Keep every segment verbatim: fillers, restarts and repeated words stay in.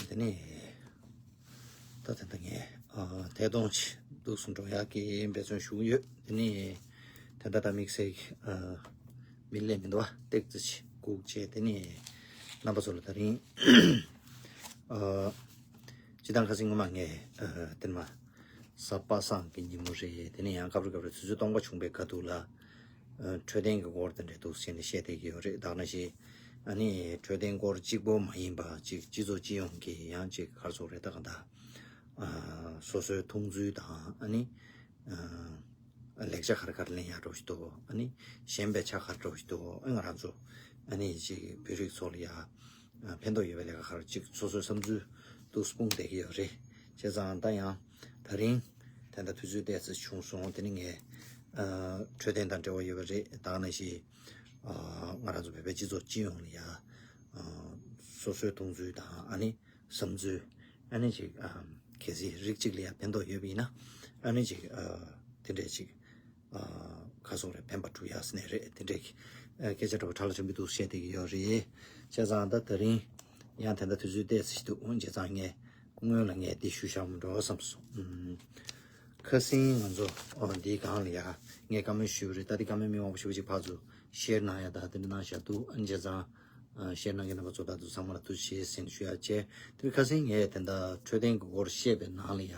དེ་ནས་ད་ད་ལྟ་ངས་ཨ་ཐད་གཏོང་ཆེད་འདུག་སུ་འགྲོ་ཡག་གི་འབད་བརྩོན་ཞུ་གི་ཡོད། དེ་ནས་ད་ལྟ་ད་དམིགས་བསལ་གྱི་ཨ་མི་སླེབས་མི་འདུག་བ། ཏོག་ཙམ་ཅིག་སྒུག་བྱས། དེ་ནས་རྣམ་པ་ཚོ་ལ་ད་རིང་ཨ་སྤྱི་བཏང་ཁ་སང་སྔོན་མ་ངས་ཨ་དེ་ནས་མ་གཟའ་པ་སངས་ཀྱི་ཉིན་མོ་རེད། དེ་ནས་ཡང་སྐབས་རེ་སྐབས་རེ་དུས་ཚོད་སྟོང་པ་བྱུང་པའི་ཁ་ཐུག་ལ། ཨ་འཕྲོད་བསྟེན་གྱི་སྐོར་དེ་འདྲའི་འདུག་ཟེར་ནས་བཤད་བསྡད་ཀྱི་ཡོད་རེད། ད་ག་ནང་བཞིན་ཨ་ནི་འཕྲོད་བསྟེན་སྐོར་གཅིག་པོ་མ་ཡིན་པ་ཅིག་སྤྱི་ཚོགས་སྤྱི་ཡོངས་ཀྱི་ཡང་ཅིག་ག་རེ་ཟེར་དགོས་རེད། ད་ག་ད་ཨ་སོ་སོའི་མཐོང་ཚུལ་དང་། ཨ་ནི་ཨ་ལེགས་ཆ་ག་རེ་ག་རེ་ལེན་ཡག་འདྲ་བོ་ཞིག་འདུག་ཨ་ནི་ཞན་པའི་ཆ་ག་རེ་འདྲ་བོ་ཞིག་འདུག་ཨ་ང་རང་ཚོ་ཨ་ནི་ཅིག་བོད་རིགས་ཚོ་ལ་ཡ་ཨ་ཕན་ཐོགས་ཡོད་པའི་ལས་ཀ་ག་རེ་ཅིག་སོ་སོའི་བསམ་ཚུལ་འདུག་སྤུངས་བསྡད་ཀྱི་ཡོད་རེད། བྱས་ཙང་ད་ཡང་ད་རིང་ད་ལྟ་དུས་ཚོད་ཏོག་ཙམ་བྱུང་སོང་། དེ་ནི་ངས་ཨ་འཕྲོད་བསྟེན་དང་འབྲེལ་བ་ཡོད་པ་རེད། ད་ག་ནང་བཞིན་ཨ་ང་རང་ཚོ་བོད་པའི་སྤྱི་ཚོགས་སྤྱི་ཡོངས་ལ་ཡ་ཨ་སོ་སོའི་མཐོང་ཚུལ་དང་། ཨ་ནི་བསམ་ཚུལ། ཨ་ནི་ཅིག་ཨ་གལ་སྲིད་རིགས་གཅིག་ལ་ཡ་ཕན་ཐོགས་ཡོད་པ་ཡིན་ན། ཨ་ནི་ཅིག་ཨ་དེ་འདྲས་ཅིག་ཨ་ག་རེ་ཟེར་དགོས་རེད། ཕན་པ་སྒྲུབ་ཡག་ཟེར་ནའི་རེད། དེ་འདྲས་ཀྱི་ཨ་སྐད་ཆ་འདྲ་བོ་ཕྲ་ལ་ཕྲན་བུ་འདུག་བཤད་བསྡད་ཀྱི་ཡོད་རེད། བྱས་ཙང་ད་ད་རིང་ཡང་ད་ལྟ་དུས་ཚོད་ཏོག་ཙམ་ཞིག་འདུག་བྱས་ཙང་ངས་སྔོན་ལ་ངས་འདི་ཞུ་བཞག་མི་འགྲོ་བསམ་སོང་། ཨུམ། ཁ་སང་ང་ཚོ་ཨོ་འདིའི་སྒང་ལ་ཡ་ངས་བཀའ་མོལ་ཞུས་པ་རེད། ད་འདི་བཀའ་མོལ་མི་མང་པོ་ཞེ་པོ་ཅིག་ཕར་ཚུར་ཤེར་གནང་ཡ་ད་དེ་འདྲ་གནང་བཞག་འདུག་ཨ་ནི་བྱས་ཙང་ཨ་ཤེར་གནང་མཁན་རྣམ་པ་ཚོ་ད་དུང་ཚང་མ་ལ་ཐུགས་རྗེ་ཆེ་ཟེར་ནས་ཞུ་ཡ་བྱས། དེ་ཁ་སང་ངས་དེ་འདྲ་འཕྲོད་བསྟེན་གྱི་སྐོར་བཤད་པའི་ནང་ལ་ཡ་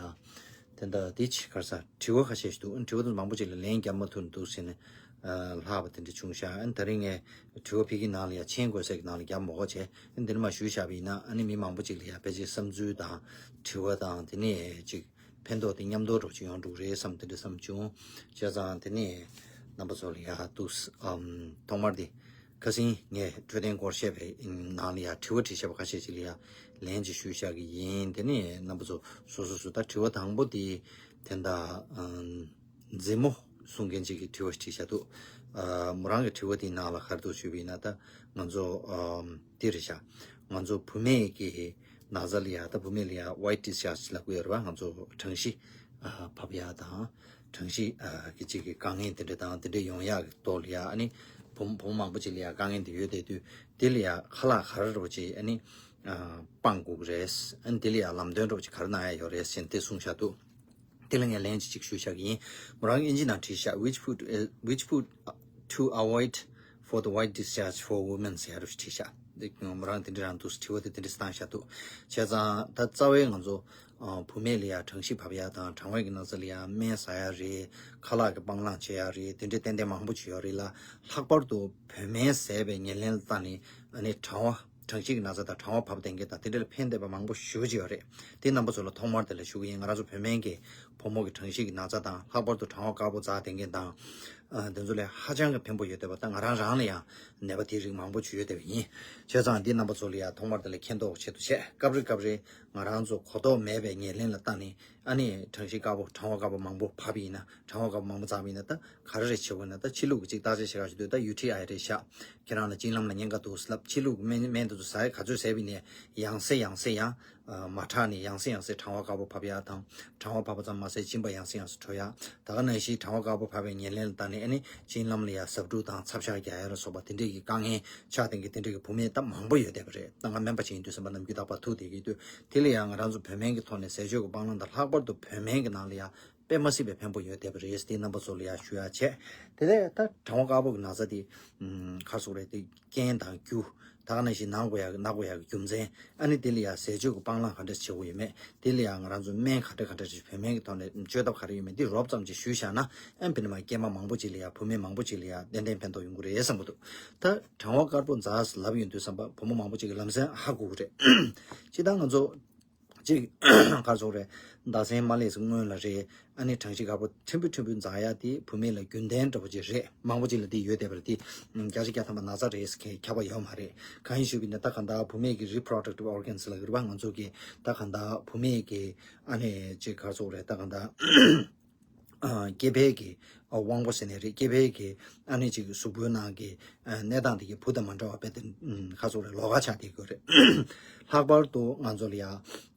དེ་འདྲ་འདི་ཅིག་ག་རེ་ཟེར། དྲི་བ་ཁ་ཤས་ཤིག་འདུག་དྲི་བ་དེ་མང་པོ་ཅིག་ལ་ལན་རྒྱབ་མ་ཐུབ་འདུག་ཟེར་ནས་ཨ་ལྷག་པ་དེ་འདྲ་བྱུང་ཤག་ཨ་ནི་ད་རིང་ངས་དྲི་བ་ཕ་གིའི་ནང་ལ་ཡ་མཆན་བཀོད་ས་གི་ནང་ལ་རྒྱབ་མ་དགོས་བྱས། ཨ་ནི་འདི་ནས་མར་ཞུས་བཞག་པ་ཡིན་ན། ཨ་ནི་མི་མང་པོ་ཅིག་ལ་ཡ་ཕལ་ཆེར་བསམ་ཚུལ་དང་དྲི་བ་དང་དེ་ནས་ཅིག་ཕན་ཐོགས་དེ་མཉམ་དུ་འགྲོ་ཅིག་ཡོང་འགྲོ་གི་རེད་བསམ་དེ་འདྲ་བསམ་བྱུང་། བྱས་ཙང་དེ་ནས་རྣམ་པ་ཚོ་ལ་ཡ་འདུག་ཨམ་ཐོག་མར་དེ་ཁ་སང་ངས་འཕྲོད་བསྟེན་སྐོར་བཤད་པའི་ནང་ལ་ཡ་དྲི་བ་དྲིས་བཤད་པ་ཁ་ཤས་ཅིག་ལ་ཡ་ལན་ཅིག་ཞུས་བཞག་གི་ཡིན། དེ་ནས་རྣམ་པ་ཚོ་སོ་སོ་སོ་ད་དྲི་བ་དང་པོ་དེ་དེ་འདྲ་ཨམ་མཛེས་མོ་གསུང་མཁན་ཅིག་གིས་དྲི་བ་དྲིས་བཞག་འདུག་ཨ་མོ་རང་གི་དྲི་བ་དེའི་ནང་ལ་ག་རེ་འདུག་ཞུས་པ་ཡིན་ན། ད་ང་ཚོ་ཨམ་དེ་རེད་ཤག་ང་ཚོ་བུད་མེད་ཀྱི་ན་ཚ་ལ་ཡ། ད་བུད་མེད་ལ་ཡ་white discharge ལབ་ཀྱི་ཡོད་རེད་པ། ང་ཚོ་གྲང་ཤི་ཨ་བབས་ཡ་དང་། གྲང་ཤི་ཨ་གི་ཅིག་གི་དཀའ་ངལ་དེ་འདྲ་དང་། དེ་འདྲ་ཡོང་ཡག་གི་ཐོག་ལ་ཡ། ཨ་ནི་བུ་བུ་མོ་མང་པོ་ཅིག་ལ་ཡ་དཀའ་ངལ་དེ་ཡོད་བསྡད་དུས། དེ་ལ་ཡ་ཁ་ལག་ག་རེ་རོ་ཅིག་ཨ་ནི་ཨ་སྤང་དགོས་ཀྱི་རེད། ཨ་ནི་དེ་ལ་ཡ་ལམ་སྟོན་རོ་ཅིག་ག་རེ་གནང་ཡ་ཡོད་རེད་ཟེར་ནས་དེ་གསུངས་བཞག་འདུག་དེ་ལ་ངས་ལན་ཅིག་ཅིག་ཞུས་བཞག་གི་ཡིན། མོ་རང་ཨིན་ཇི་ནང་བྲིས་བཞག Which food, uh, which food to avoid for the white discharge for women ཟེར་ཡ་རུ་བྲིས་བཞག་འདི་མོ་རང་དེ་འདྲ་རང་འདུག་དྲི་བ་དེ་དེ་འདྲ་བཏང་བཞག་འདུག་བྱས་ཙང་ད་རྩ་བའི་ང་ཚོ་ཨ་བུད་མེད་ལ་ཡ་གྲང་ཤི་བབས་ཡ་དང་། གྲང་བའི་གི་ན་ཚ་ལ་ཡ་སྨན་ཟ་ཡ་རེད། ཁ་ལག་གི་སྤང་བླང་བྱེད་ཡ་རེད། དེ་འདྲའི་ཏན་ཏན་མང་པོ་ཅིག་ཡོད་རེད་ལ། ལྷག་པར་དུ་བུད་མེད་ཟས་པའི་ཉེར་ལེན་ལ་བལྟས་ནས་ཨ་ནི་གྲང་བ། གྲང་ཤི་གི་ན་ཚ་དང་གྲང་བ་བབས་བསྡད་མཁན་དང་། དེ་འདྲ་ལ་ཕན་བསྡད་པ་མང་པོ་ཞེ་པོ་ཅིག་ཡོད་རེད། དེ་རྣམ་པ་ཚོ་ལ་ཐོག་མར་དེ་ལ་ཞུ་གི་ཡིན། ང་རང་ཚོ་བུད་མེད་ཀྱི་བུ་མོ་གི་གྲང་ཤི་གི་ན་ཚ་དང་། ལྷག་པར་དུ་གྲང་བ་དཀར་པོ་འཛག་བསྡད་མཁན་དང་། ཨ་དེ་ཚོ་ལ་ཧ་ཅང་གི་ཕན་པོ་ཡོད་བསྡད་པ། ད་ང་རང་རང་ལ་ཡང་ནད་པ་དེའི་རིགས་མང་པོ་ཅིག་ཡོད་བསྡད་པ་ཡིན། བྱས་ཙང་འདི་རྣམ་པ་ཚོ་ལ་ཡང་ཐོག་མར་དེ་ལ་མཁྱེན་རྟོགས་ཆེད་དུ་བྱས། སྐབས་རེ་སྐབས་རེ་ང་རང་ཚོ་གོ་རྟོགས་མེད་པའི་ཉེར་ལེན་ལ་བལྟས་ནས་ཨ་ནི་གྲང་ཤི་དཀར་པོ་གྲང་བ་དཀར་པོ་མང་པོ་བབས་པ་ཡིན་ན། གྲང་བ་དཀར་པོ་མང་པོ་འཛག་པ་ཡིན་ན། ད་ག་རེ་རེད་བྱེད་དགོས་ན། ད་ཕྱི་ལུགས་ཀྱི་ཅིག་བརྟག་དཔྱད་བྱེད་ག་ཞིག་འདུག་ད་ཡུ་ཊི་ཨའི་རེད་ཤག་ཁྱེད་རང་ལ་བྱིན་རླབས་ལ་ཉེན་ཁ་འདུག་ལབ། ཕྱི་ལུགས་སྨན་སྨན་དེ་ཚོ་ཟ་ཡ་ག་ཚོད་ཟས་པ་ཡིན་ནའི་ཡང་སེ་ཡང་སེ་ཡང་ཨ་མ་དྲག་ནས་ཡང་སེ་ཡང་སེ་གྲང་བ་དཀར་པོ་བབས་ཡ་དང་། གྲང་བ་བབས་པ་ཙམ་མ་ཟད་གཅིན་པ་ཡང་སེ་ཡང་སེ་བྲོ་ཡ། ད་ག་ནང་བཞིན་གྲང་བ་དཀར་པོ་བབས་པའི་ཉེར་ལེན་ལ་བལྟས་ནས་ཨ་ནི་བྱིན་རླབས་ལ་ཡ་ཟབ་འཁྲུག་དང་ཚབ་ཤ་རྒྱག་ཡ་ལ་སོགས་པ་དེ་འདྲས་ཀྱི་དཀའ་ངལ་ཆགས་བསྡད་མཁན་དེ་འདྲས་ཀྱི་བུད་མེད་ད་མང་པོ་ཡོད་བསྡད་པ་རེད། ད་ང་སྨན་པ་ཅིག་ཡིན་དུས་ཙམ་པ་ནམ་རྒྱུན་རྟག་པར་ཐུག་བསྡད་ཀྱི་འདུག་དེ་ལ་ཡང་ང་རང་ཚོ་བུད་མེད་ཀྱི་ཐོག་ནས་ཟས་སྤྱོད་ཀྱི་སྤང་བླང་དང་། ལྷག་པར་དུ་བུད་མེད་ཀྱི་ནང་ལ་ཡང་དཔེ་མ་སྲིད་པའི་ཕན་པོ་ཡོད་བསྡད་པ་རེད། དེ་རྣམ་པ་ཚོ་ལ་ཡང་ཞུ་ཡ་བྱས། དེ་ནས་ད་གྲང་བ་དཀར་པོ་གི་ན་ཚ་དེ་ཨམ་ག་རེ་ཟེར་དགོས་རེད། དེ་རྐྱེན་དང་རྒྱུ། ད་ག་ནང་བཞིན་ན་དགོས་ཡ་གི་ན་དགོས་ཡ་གི་རྒྱུ་མཚན། ཨ་ནི་དེ་ལ་ཡང་ཟས་སྤྱོད་ཀྱི་སྤང་བླང་ག་འདྲས་བྱེད་དགོས་ཡོད་མེད། དེ་ལ་ཡང་ང་རང་ཚོ་སྨན་ག་འདྲས་ག་འདྲས་བྱེད། བུད་མེད་ཀྱི་ཐོག་ནས་བཅོས་ཐབས་ག་རེ་ཡོད་མེད། འདི་རོབ་ཙམ་ཅིག་ཞུས་བཞག་ན། ཨ་ནི་བུད་མེད་མ་སྐྱེས་མ་མང་པོ་ཅིག་ལ་ཡང་། བུད་མེད་མང་པོ་ཅིག་ལ་ཡང་ཏན་ཏན་ཕན་ཐོགས་ཡོང་གི་རེད་བསམ་གྱི་འདུག་ད་གྲང་བ་དཀར་པོ་འཛག་ལབ་ཡོང་དུས་ཙམ་པ་བུ་མོ་མང་པོ་ཅིག་གིས་ལམ་སེང་ཧ་གོ་གི་རེད། སྤྱིར་བཏང་ང་ཚོ་ཅིག་ག་རེ་ཟེར་དགོས་རེད། ཟླ་མཚན་མ་སླེབས་སྔོན་ལ་རེད། ཨ་ནི་གྲང་ཤི་དཀར་པོ་ཕྲན་བུ་ཕྲན་བུ་འཛག་ཡ་དེ་བུད་མེད་ལ་རྒྱུན་ལྡན་འདྲ་པོ་ཅིག་རེད། མང་པོ་ཅིག་ལ་དེ་ཡོད་བསྡད་པ་རེད། དེ་བརྒྱ་ཆ་བརྒྱ་ཐམ་པ་ན་ཚ་རེད་ཟེར་མཁན་ཁྱབ་པ་ཡོད་མ་རེད། གང་ཡིན་ཞུས་པ་ཡིན་ན། ད་ག་ད་བུད་མེད་ཀྱི་reproductive organs ལབ་ཀྱི་རེད་པ། ང་ཚོ་གི་ད་ག་ད་བུད་མེད་ཀྱི་ཨ་ནི་ཅིག་ག་རེ་ཟེར་དགོས་རེད། ད་ག་ད་ སྐྱེ་འཕེལ་གྱི་དབང་པོ་ཟེར་ནས་རེད། སྐྱེ་འཕེལ་གྱི་ཨ་ནི་ཅིག་གཟུགས་པོའི་ནང་གི་གནས་སྟངས་དེ་གི་བུ་དང་མ་འདྲ་བ་དཔེ་དེ་ཁ་སོགས་རེད། ལོགས་ཀ་ཆགས་བསྡད་ཀྱི་ཡོད་རེད། ལྷག་པར་དུ་ང་ཚོ་ལ་ཡ་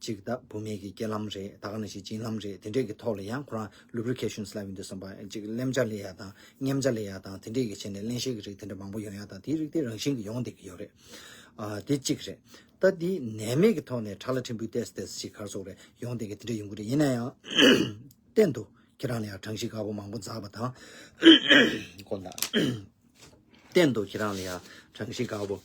ཅིག་ད་བུད་མེད་ཀྱི་སྐྱེ་ལམ་རེད། ད་ག་ནང་བཞིན་བྱིན་ལམ་རེད། དེ་འདྲས་ཀྱི་ཐོག་ལ་ཡང་ཁོ་རང་lubrications་ལབ་ཡིན་དུས་ཙམ་པ་ཅིག་ལེམ་ལྕགས་ལས་ཡ་དང་མཉམ་ལྕགས་ལས་ཡ་དང་དེ་འདྲས་ཀྱི་བྱས་ནས་བརླན་གཤེར་གྱི་རིགས་དེ་འདྲ་མང་པོ་ཡོང་ཡ་དང་དེའི་རིགས་དེ་རང་བཞིན་གྱི་ཡོང་བསྡད་ཀྱི་ཡོད་རེད། ཨ་དེ་གཅིག་རེད། ད་དེ་ནད་མེད་ཀྱི་ཐོག་ནས་ཁྲག་ལ་ཕྲན་བུ་ཏོག་ཙམ་ཅིག་ག་རེ་ཟེར་དགོས་རེད། ཡོང་བསྡད་ཀྱི་དེ་འདྲ་ཡོང་གི་རེད། ཡིན་ན་ཡང་གཏན་དུ་ཁྱེད་རང་ལ་ཡང་གྲང་གཤིས་དཀར་པོ་མང་པོ་འཛག་པ་དང་། དགོངས་དག་གཏན་དུ་ཁྱེད་རང་ལ་ཡང་གྲང་གཤིས་དཀར་པོ།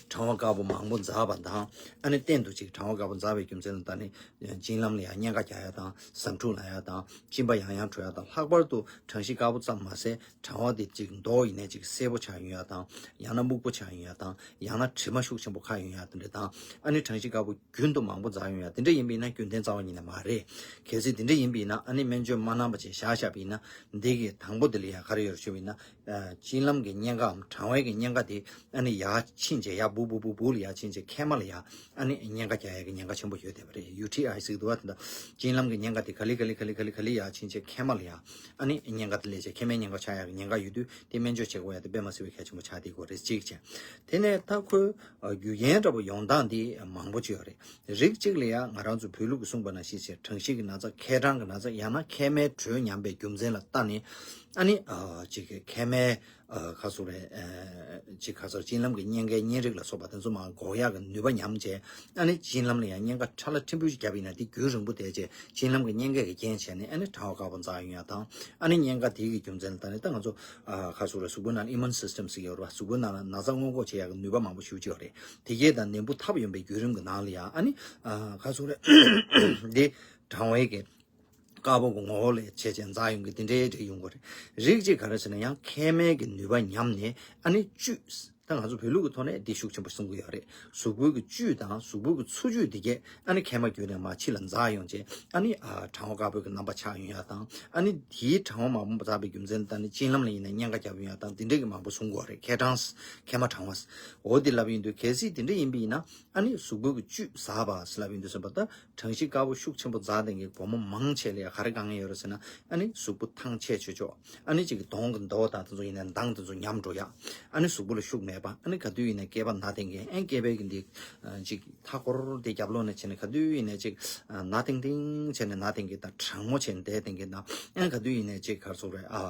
གྲང་བ་དཀར་པོ་མང་པོ་འཛག་པ་དང་། ཨ་ནི་གཏན་དུ་ཅིག་གྲང་བ་དཀར་པོ་འཛག་པའི་རྒྱུ་མཚན་ལ་ད་ནི་བྱིན་ལམ་ལ་ཡང་གཉན་ཁ་རྒྱག་ཡ་དང་ཟམ་འཁྲུག་ལ་ཡ་དང་གཅིན་པ་ཡང་ཡང་བྲོ་ཡ་དང་། ལྷག་པར་དུ་གྲང་གཤིས་དཀར་པོ་ཙམ་མ་ཟད་གྲང་བ་དེ་ཅིག་མདོག་ཡིན་ནའི་ཅིག་སེར་པོ་ཆགས་ཡོང་ཡ་དང་། ཡང་ན་སྨུག་པོ་ཆགས་ཡོང་ཡ་དང་། ཡང་ན་དྲི་མ་ཤུགས་ཆེན་པོ་ཁ་ཡོང་ཡ་དེ་འདྲ་དང་། ཨ་ནི་གྲང་གཤིས་དཀར་པོ་རྒྱུན་དུ་མང་པོ་འཛག་ཡོང་ཡ་དེ་འདྲ་ཡིན་པ་ཡིན་ན་རྒྱུན་ལྡན་རྩ་བ་ཉིད་ནས་མ་རེད། གལ་སྲིད་དེ་འདྲ་ཡིན་པ་ཡིན་ན་ཨ་ནི་སྨན་བཅོས་མ་གནང་པ་བྱས་བཞག་བཞག་པ་ཡིན་ན་འདི་གི་དང་པོ་དེ་ལ་ཡང་ག་རེ་ཡོད་རེད་ཞུས་པ་ཡིན་ན། བྱིན་ལམ་གྱི་གཉན་ཁའམ་གྲང་བའི་གི་གཉན་ཁ་དེ་ཨ་ནི་ཡར་ཕྱིན་བྱས་ཡར་སྦུག་སྦུག་སྦུག་སྦུག་ལ་ཡར་ཕྱིན་བྱས་མཁལ་མ་ལ་ཡར་ཨ་ནི་གཉན་ཁ་རྒྱག་ཡ་གི་ཉེན་ཁ་ཆེན་པོ་ཡོད་བསྡད་པ་རེད། ཡུ་ཊི་ཨའི་ཟེར་གི་འདུག་བ། དེ་འདྲ་བྱིན་ལམ་གྱི་གཉན་ཁ་དེ་ག་ལེ་ག་ལེ་ག་ལེ་ག་ལེ་ག་ལེ་ཡར་ཕྱིན་བྱས་མཁལ་མ་ལ་ཡར་ཨ་ནི་གཉན་ཁ་དེ་སླེབས་བྱས་མཁལ་མའི་གཉན་ཁ་ཆགས་ཡ་གི་ཉེན་ཁ་ཡོད་དུས་དེ་སྨན་བཅོས་བྱེད་དགོས་ཡ་དེ་དཔེ་མ་སྲིད་པའི་གལ་ཆེན་པོ་ཆགས་བསྡད་ཀྱི་ཡོད་རེད། གཅིག་བྱས། དེ་ནས་ད་ཁོའི་རྒྱུ་རྐྱེན་འདྲ་པོ་ཡོང་སྟངས་དེ་མང་པོ་ཅིག་ཡོད་རེད། རིགས་གཅིག་ལ་ཡང་ང་རང་ཚོ་བོད་ལུགས་ཀྱིས་གསུངས་པ་ནང་བཞིན་བྱས་གྲང་གཤིས་ཀྱི་ན་ཚ་མཁལ་གྲང་གི་ན་ཚ་ཡང་ན་མཁལ་མའི་དྲོད་ཉམས་པའི་རྒྱུ་མཚན་ལ་བལྟས་ནས་ཨ་ནི་ཨ་ཅིག་གི་མཁལ་མའི་ཨ་ག་ཟེར་རེད། ཨ་ཅིག་ག་ཟེར་བྱིན་ལམ་གྱི་གཉན་ཁའི་གཉན་རིགས་ལ་སོགས་པ་དེ་ཚོ་མར་འགོག་ཡག་གི་ནུས་པ་ཉམས་བྱས་ཨ་ནི་བྱིན་ལམ་ལ་ཡང་གཉན་ཁ་ཁྲ་ལ་ཕྲན་བུ་ཞིག་བརྒྱབ་ཡིན་ན་དེ་རྒྱུན་རིང་པོ་བསྡད་བྱས་བྱིན་ལམ་གྱི་གཉན་ཁ་གི་རྐྱེན་བྱས་ནས་ཨ་ནི་གྲང་བ་དཀར་པོ་འཛག་ཡོང་ཡ་དང་། ཨ་ནི་གཉན་ཁ་དེ་གི་རྒྱུ་མཚན་ལ་བལྟས་ནས་ད་ང་ཚོ་ཨ་ག་ཟེར་རེད། གཟུགས་པོའི་ནང་ལ་ཨི་མུན་སིས་ཊམ་ཟེར་གྱི་ཡོད་རེད་བ། གཟུགས་པོའི་ནང་ལ་ན་ཚ་སྔོན་འགོག་བྱེད་ཡག་གི་ནུས་པ་མང་པོ་ཞེ་པོ་ཅིག་ཡོད་རེད། དེ་གས་ད་ནད་འབུ་ཐེབས་ཡོང་པའི་བརྒྱུད་རིམ་གྱི་ནང་ལ་ཡང་ཨ་ནི་ཨ་ག་ཟེར་རེད། འདི་གྲང་བའི་གི་དཀར་པོ་གི་ངོ་བོ་ལས་བྱས་བྱས་འཛག་ཡོང་གི་འདི་འདྲའི་འདྲ་ཡོང་གི་རེད། རིགས་གཅིག་ག་རེ་ཟེར་ན་ཡང་མཁལ་མའི་གི་ནུས་པ་ཉམས་ནས་ཨ་ནི་བཅུད། ད་ང་ཚོ་བོད་ལུགས་ཀྱི་ཐོག་ནས་འདི་ཤུགས་ཆེན་པོ་གསུང་གི་ཡོད་རེད། གཟུགས་པོའི་གི་བཅུད་དང་གཟུགས་པོའི་གི་འཚོ་བཅུད་འདི་གས་ཨ་ནི་མཁལ་མ་བརྒྱུད་ནས་མར་ཕྱི་ལ་འཛག་ཡོང་བྱས་ཨ་ནི་ཨ་གྲང་བ་དཀར་པོའི་གི་རྣམ་པ་ཆགས་ཡོང་ཡ་དང་། ཨ་ནི་དེའི་གྲང་བ་མང་པོ་འཛག་པའི་རྒྱུ་མཚན་ད་ནི་བྱིན་ལམ་ལ་ཡིན་ན་གཉན་ཁ་རྒྱབ་ཡོང་ཡ་དང་དེ་འདྲས་ཀྱི་མང་པོ་གསུང་གི་ཡོད་རེད། མཁལ་གྲང་། མཁལ་མ་གྲང་བ། འོ་དེ་ལབ་ཡིན་དུས་གལ་སྲིད་དེ་འདྲ་ཡིན་པ་ཡིན་ན་ཨ་ནི་གཟུགས་པོའི་གི་བཅུད་འཛག་པ་ཟེར་ལབ་ཡིན་དུས་ཙམ་པ་ད། གྲང་གཤིས་དཀར་པོ་ཤུགས་ཆེན་པོ་འཛག་བསྡད་མཁན་སྒོར་མོ་མང་ཆེ་ལ་ཡ་ག་རེ་དཀའ་ངལ་ཡོད་རེད་ཟེར་ན། ཨ་ནི་གཟུགས་པོ་ཐང་ཆད་ཆོག་ཆོག་ཨ་ནི་གཅིག་གི་གདོང་གི་མདོག་དང་དེ་ཚོ་ཡིན་ན་མདངས་དེ་ཚོ་ཉམས་འགྲོ་ཡ། ཨ་ནི་གཟུགས་པོ་ལ་ཤུགས་མེད་པ། ཨ་ནི་ག་དུས་ཡིན་ན་སྐེད་པ་ན་བསྡད་མཁན། ཨ་ནི་སྐེད་པའི་གི་འདི་ཨ་གཅིག་མཐའ་སྐོར་དེ་རྒྱབ་ལོགས་ནས་བྱས་ནས་ག་དུས་ཡིན་ན་གཅིག་ཨ་ན་ཏིང་ཏིང་བྱས་ནས་ན་བསྡད་མཁན་དང་གྲང་མོ་བྱས་ནས་བསྡད་མཁན་དང་། ཨ་ནི་ག་དུས་ཡིན་ན་གཅིག་ག་རེ་ཟེར་དགོས་རེད། ཨ་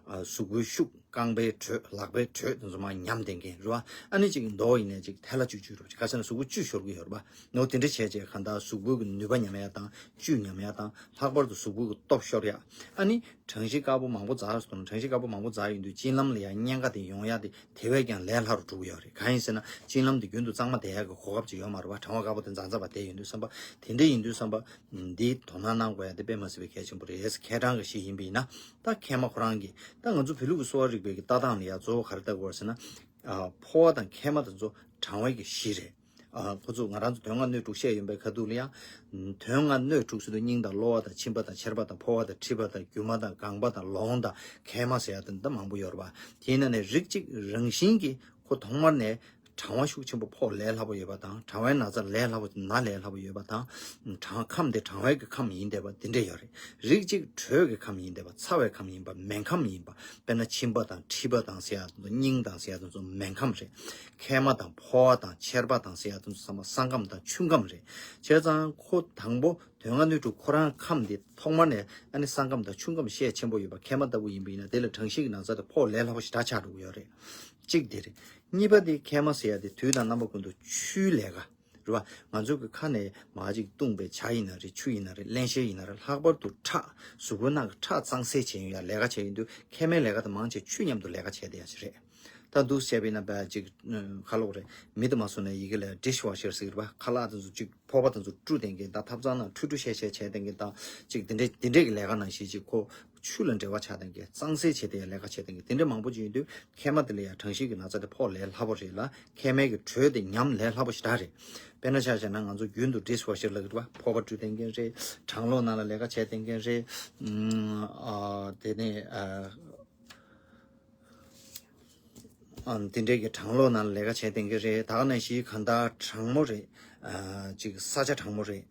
ཨ་གཟུགས་པོའི་ཤུགས། རྐང་པའི་དྲོད། ལག་པའི་དྲོད་དེ་ཚོ་མར་ཉམས་བསྡད་མཁན་རེད་བ། ཨ་ནི་གཅིག་མདོག་ཡིན་ནའི་གཅིག་ཐལ་ལ་བཅུད་བཅུད་རེད། ག་ཟེར་ན་གཟུགས་པོ་བཅུད་ཤོར་གི་ཡོད་རེད་བ། ནོ་དེ་འདྲ་བྱས་བྱས་གང་ལྟར་གཟུགས་པོའི་གི་ནུས་པ་ཉམས་ཡ་དང་བཅུད་ཉམས་ཡ་དང་། ལྷག་པར་དུ་གཟུགས་པོའི་གི་སྟོབས་ཤོར་ཡ། ཨ་ནི་གྲང་གཤིས་དཀར་པོ་མང་པོ་འཛག་སོང་། གྲང་གཤིས་དཀར་པོ་མང་པོ་འཛག་ཡོང་དུས་བྱིན་ལམ་ལ་ཡང་གཉན་ཁ་དེ་ཡོང་ཡ་དེ་དེ་བས་ཀྱང་ལས་སླ་རུ་འགྲོ་གི་ཡོད་རེད། གང་ཡིན་ཟེར་ན་བྱིན་ལམ་དེ་རྒྱུན་དུ་གཙང་མ་བསྡད་ཡ་གི་གོ་སྐབས་ཅིག་ཡོད་མ་རེད་བ། གྲང་བ་དཀར་པོ་དེ་འཛག་འཛག་པ་བསྡད་ཡོང་དུས་ཙམ་པ། དེ་འདྲ་ཡིན་དུས་ཙམ་པ། འདི་དོ་སྣང་གནང་དགོས་ཡ་དེ་དཔེ་མ་སྲིད་པའི་གལ་ཆེན་པོ་རེད། མཁལ་གྲང་གི་གཞི་ཡིན་པ་ཡིན་ན། ད་མཁལ་མ་ཁོ་རང་གིས་ད་ང་ཚོ་བོད་ལུགས་ཀྱི་གསོ་བ་རིག་པའི་གི་ལྟ་སྟངས་ལ་ཡ་གཙོ་བོ་ག་རེ་ལྟ་དགོས་ཟེར་ན། ཨ་ཕོ་བ་དང་མཁལ་མ་དེ་ཚོ་གྲང་བའི་གི་གཞི་རེད། ཨ་ཁོ་ཚོ་ང་རང་ཚོ་དོན་ལྔ་སྣོད་དྲུག་བཤད་ཡོད་པའི་ཁ་ཐུག་ལ་ཡ། དོན་ལྔ་སྣོད་དྲུག་ཟེར་དུས་སྙིང་དང་གློ་བ་དང་མཆིན་པ་དང་མཆེར་པ་དང་ཕོ་བ་དང་མཁྲིས་པ་དང་རྒྱུ་མ་དང་རྒངས་པ་དང་ལོང་དང་མཁལ་མ་ཟེར་ཡ་དེ་འདྲ་མང་པོ་ཡོད་རེད་པ། དེའི་ནང་ནས་རིགས་གཅིག་རང་བཞིན་གྱིས་ཁོ་ཐོག་མར་ནས་གྲང་བ་ཤུགས་ཆེན་པོ་ཕོག་ལས་སླ་པོ་ཡོད་པ་དང་། གྲང་བའི་ན་ཚ་ལས་སླ་པོ་ན་ལས་སླ་པོ་ཡོད་པ་དང་། གྲང་ཁམས་དེ་གྲང་བའི་གི་ཁམས་ཡིན་བསྡད་པ་དེ་འདྲ་ཡོད་རེད། རིགས་གཅིག་དྲོད་ཀྱི་ཁམས་ཡིན་བསྡད་པ། ཚ་བའི་ཁམས་ཡིན་པ། མེ་ཁམས་ཡིན་པ། དཔེར་ན་མཆིན་པ་དང་མཁྲིས་པ་དང་ཟེར་ཡ་དེ་ཚོ། སྙིང་དང་ཟེར་ཡ་དེ་ཚོ་མེ་ཁམས་རེད། མཁལ་མ་དང་ཕོ་བ་དང་མཆེར་པ་དང་ཟེར་ཡ་དེ་ཚོ་ཚང་མ་ས་ཁམས་དང་ཆུ་ཁམས་རེད། བྱས་ཙང་ཁོ་དང་པོ་དོན་ལྔ་སྣོད་དྲུག་ཁོ་རང་ཁམས་དེ་ཐོག་མར་ནས་ཨ་ནི་ས་ཁམས་དང་ཆུ་ཁམས་ཤས་ཆེན་པོ་ཡོད་པ་མཁལ་མ་ལྟ་བུ་ཡིན་པ་ཡིན་ན། དེ་ལ་གྲང་གཤིས་ཀྱི་ན་ཚ་དེ་ཕོག་ལས་སླ་པོ་ཞེ་དྲག་ཆགས་འགྲོ་གི་ཡོད་རེད། གཅིག་དེ་རེད། གཉིས་པ་དེ་མཁལ་མ་ཟེར་ཡ་དེ་དུས་དང་རྣམ་པ་ཀུན་ཏུ་ཆུའི་ལས་ཀ་རེད་བ། ང་ཚོ་གི་ཁ་ནས་མར་ཅིག་བཏུངས་པའི་ཇ་ཡིན་ན་རེད། ཆུ་ཡིན་ན་རེད། རླན་གཤེར་ཡིན་ན་རེད། ལྷག་པར་དུ་ཁྲག་གཟུགས་པོའི་ནང་གི་ཁྲག་གཙང་སེལ་བྱེད་ཡ་ལས་ཀ་བྱས་ཡོང་དུས་མཁལ་མའི་ལས་ཀ་དེ་མང་ཆེ་ཆུ་མཉམ་དུ་ལས་ཀ་བྱས་བསྡད་ཡ་ཞིག་རེད། ད་འདུག་བྱས་པ་ཡིན་ན་བས་ཅིག་ཁ་ལོག་རེད། མི་དུ་མ་སོང་ནས་ཡི་གེ་ལ་ཌིཤ་ཝ་ཤར་ཟེར་གི་རེད་བ། ཁ་ལག་དེ་ཚོ་ཅིག་ཕོར་པ་དེ་ཚོ་བཀྲུ་བསྡད་མཁན་དང་། ཐབ་ཚང་ནང་འཁྲུད་འཁྲུད་བཤལ་བཤལ་བྱས་བསྡད་མཁན་དང་། ཅིག་དེ་འདྲས་དེ་འདྲས་ཀྱི་ལས་ཀ་ནང་བཞིན་ཅིག་ཁོ་ཆུ་ལ་འབྲེལ་བ་ཆགས་བསྡད་མཁན། གཙང་སེལ་བྱེད་བསྡད་ཡ་ལས་ཀ་བྱེད་བསྡད་མཁན་དེ་འདྲས་མང་པོ་ཅིག་ཡོད་དུས་མཁལ་མ་དེ་ལ་ཡ་གྲང་གཤིས་ཀྱི་ན་ཚ་དེ་ཕོག་ལས་སླ་པོ་རེད་ལ། མཁལ་མའི་གི་དྲོད་དེ་ཉམས་ལས་སླ་པོ་ཞེ་དྲག་རེད། དཔེར་ན་ཆ་བཞག་ན་ང་ཚོ་རྒྱུན་དུ་ཌིཤ་ཝ་ཤར་ལབ་གི་རེད་བ། ཕོར་པ་བཀྲུ་བསྡད་མཁན་རེད། གྲང་གློག་ནང་ལ་ལས་ཀ་བྱས་བསྡད་མཁན་རེད། ཨ་དེ་ནས་ཨ། ཨ་དེ་འདྲའི་གི་གྲང་གློག་ནང་ལ་ལས་ཀ་བྱས་བསྡད་མཁན་རེད། ད་ག་ནང་བཞིན་གང་ལྟར་གྲང་མོ་རེད། ཨ་ཅིག་ས་ཆ་གྲང་མོ་རེད།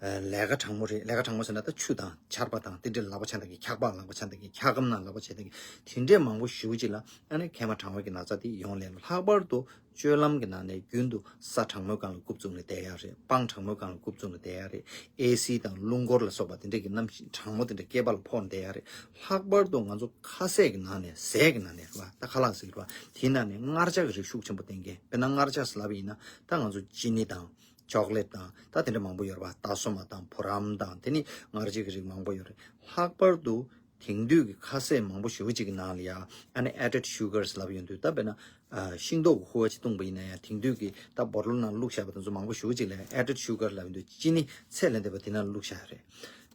ལས་ཀ་གྲང་མོ་རེད། ལས་ཀ་གྲང་མོ་ཟེར་ན་ད་ཆུ་དང་ཆར་པ་དང་དེ་འདྲའི་ལག་པ་འཆང་བསྡད་མཁན། འཁྱག་པ་ལག་པ་འཆང་བསྡད་མཁན། འཁྱག་སྒམ་ནང་ལག་པ་འཆང་བསྡད་མཁན། དེ་འདྲའི་མང་པོ་ཞེ་པོ་ཅིག་ལ་ཨ་ནི་མཁལ་མ་གྲང་བའི་གི་ན་ཚ་དེ་ཡོང་སླེབས། ལྷག་པར་དུ་སྤྱོད་ལམ་གྱི་ནང་ནས་རྒྱུན་དུ་ས་གྲང་མོའི་སྒང་ལ་རྐུབ་བཙུགས་ནས་བསྡད་ཡག་རེད། སྤང་གྲང་མོའི་སྒང་ལ་རྐུབ་བཙུགས་ནས་བསྡད་ཡག་རེད། ཨེ་སི་དང་རླུང་འཁོར་ལ་སོགས་པ་དེ་འདྲ་གི་གནམ་གཤིས་གྲང་མོ་དེ་འདྲ་སྐེད་པ་ལ་ཕོག་ནས་བསྡད་ཡག་རེད། ལྷག་པར་དུ་ང་ཚོ་ཁ་ཟས་ཀྱི་ནང་ནས། ཟས་ཀྱི་ནང་ནས་རེད་བ། ད་ཁ་ལག་ཟེར་གྱི་རེད་བ། དེའི་ནང་ནས་མངར་ཆ་གི་རིགས་ཤུགས་ཆེན་པོ་བསྟེན་མཁན། དཔེར་ན་མངར་ཆ་ཟེར་ལབ་པ་ཡིན་ན་ད་ང་ཚོ་ཅི་ནི་དང་ཅོག་ལེཊ་དང་ད་དེ་འདྲ་མང་པོ་ཡོད་རེད་བ། ཏ་སོ་མ་དང་བུ་རམ་དང་དེ་ནི་མངར་ཆ་གི་རིགས་མང་པོ་ཡོད་རེད། ལྷག་པར་དུ་དེང་དུས་ཀྱི་ཁ་ཟས་མང་པོ་ཞེ་པོ་ཅིག་གི་ནང་ལ་ཡ་ཨ་ནི་added sugars ལབ་ཡོང་དུས། ད་དཔེར་ན་ཨ་ཤིང་ཏོག་གི་ཕོར་པ་ཅིག་བཏུངས་པ་ཡིན་ན་ཡང་དེང་དུས་ཀྱི་ད་བོ་ཊལ་ནང་བླུགས་བཞག་པ་དེ་ཚོ་མང་པོ་ཞེ་པོ་ཅིག་ལ་added sugar ལབ་ཡོང་དུས་ཅི་ནི་ཚད་ལས་འདས་པ་དེ་ནང་བླུགས་བཞག་ཡོད་རེད།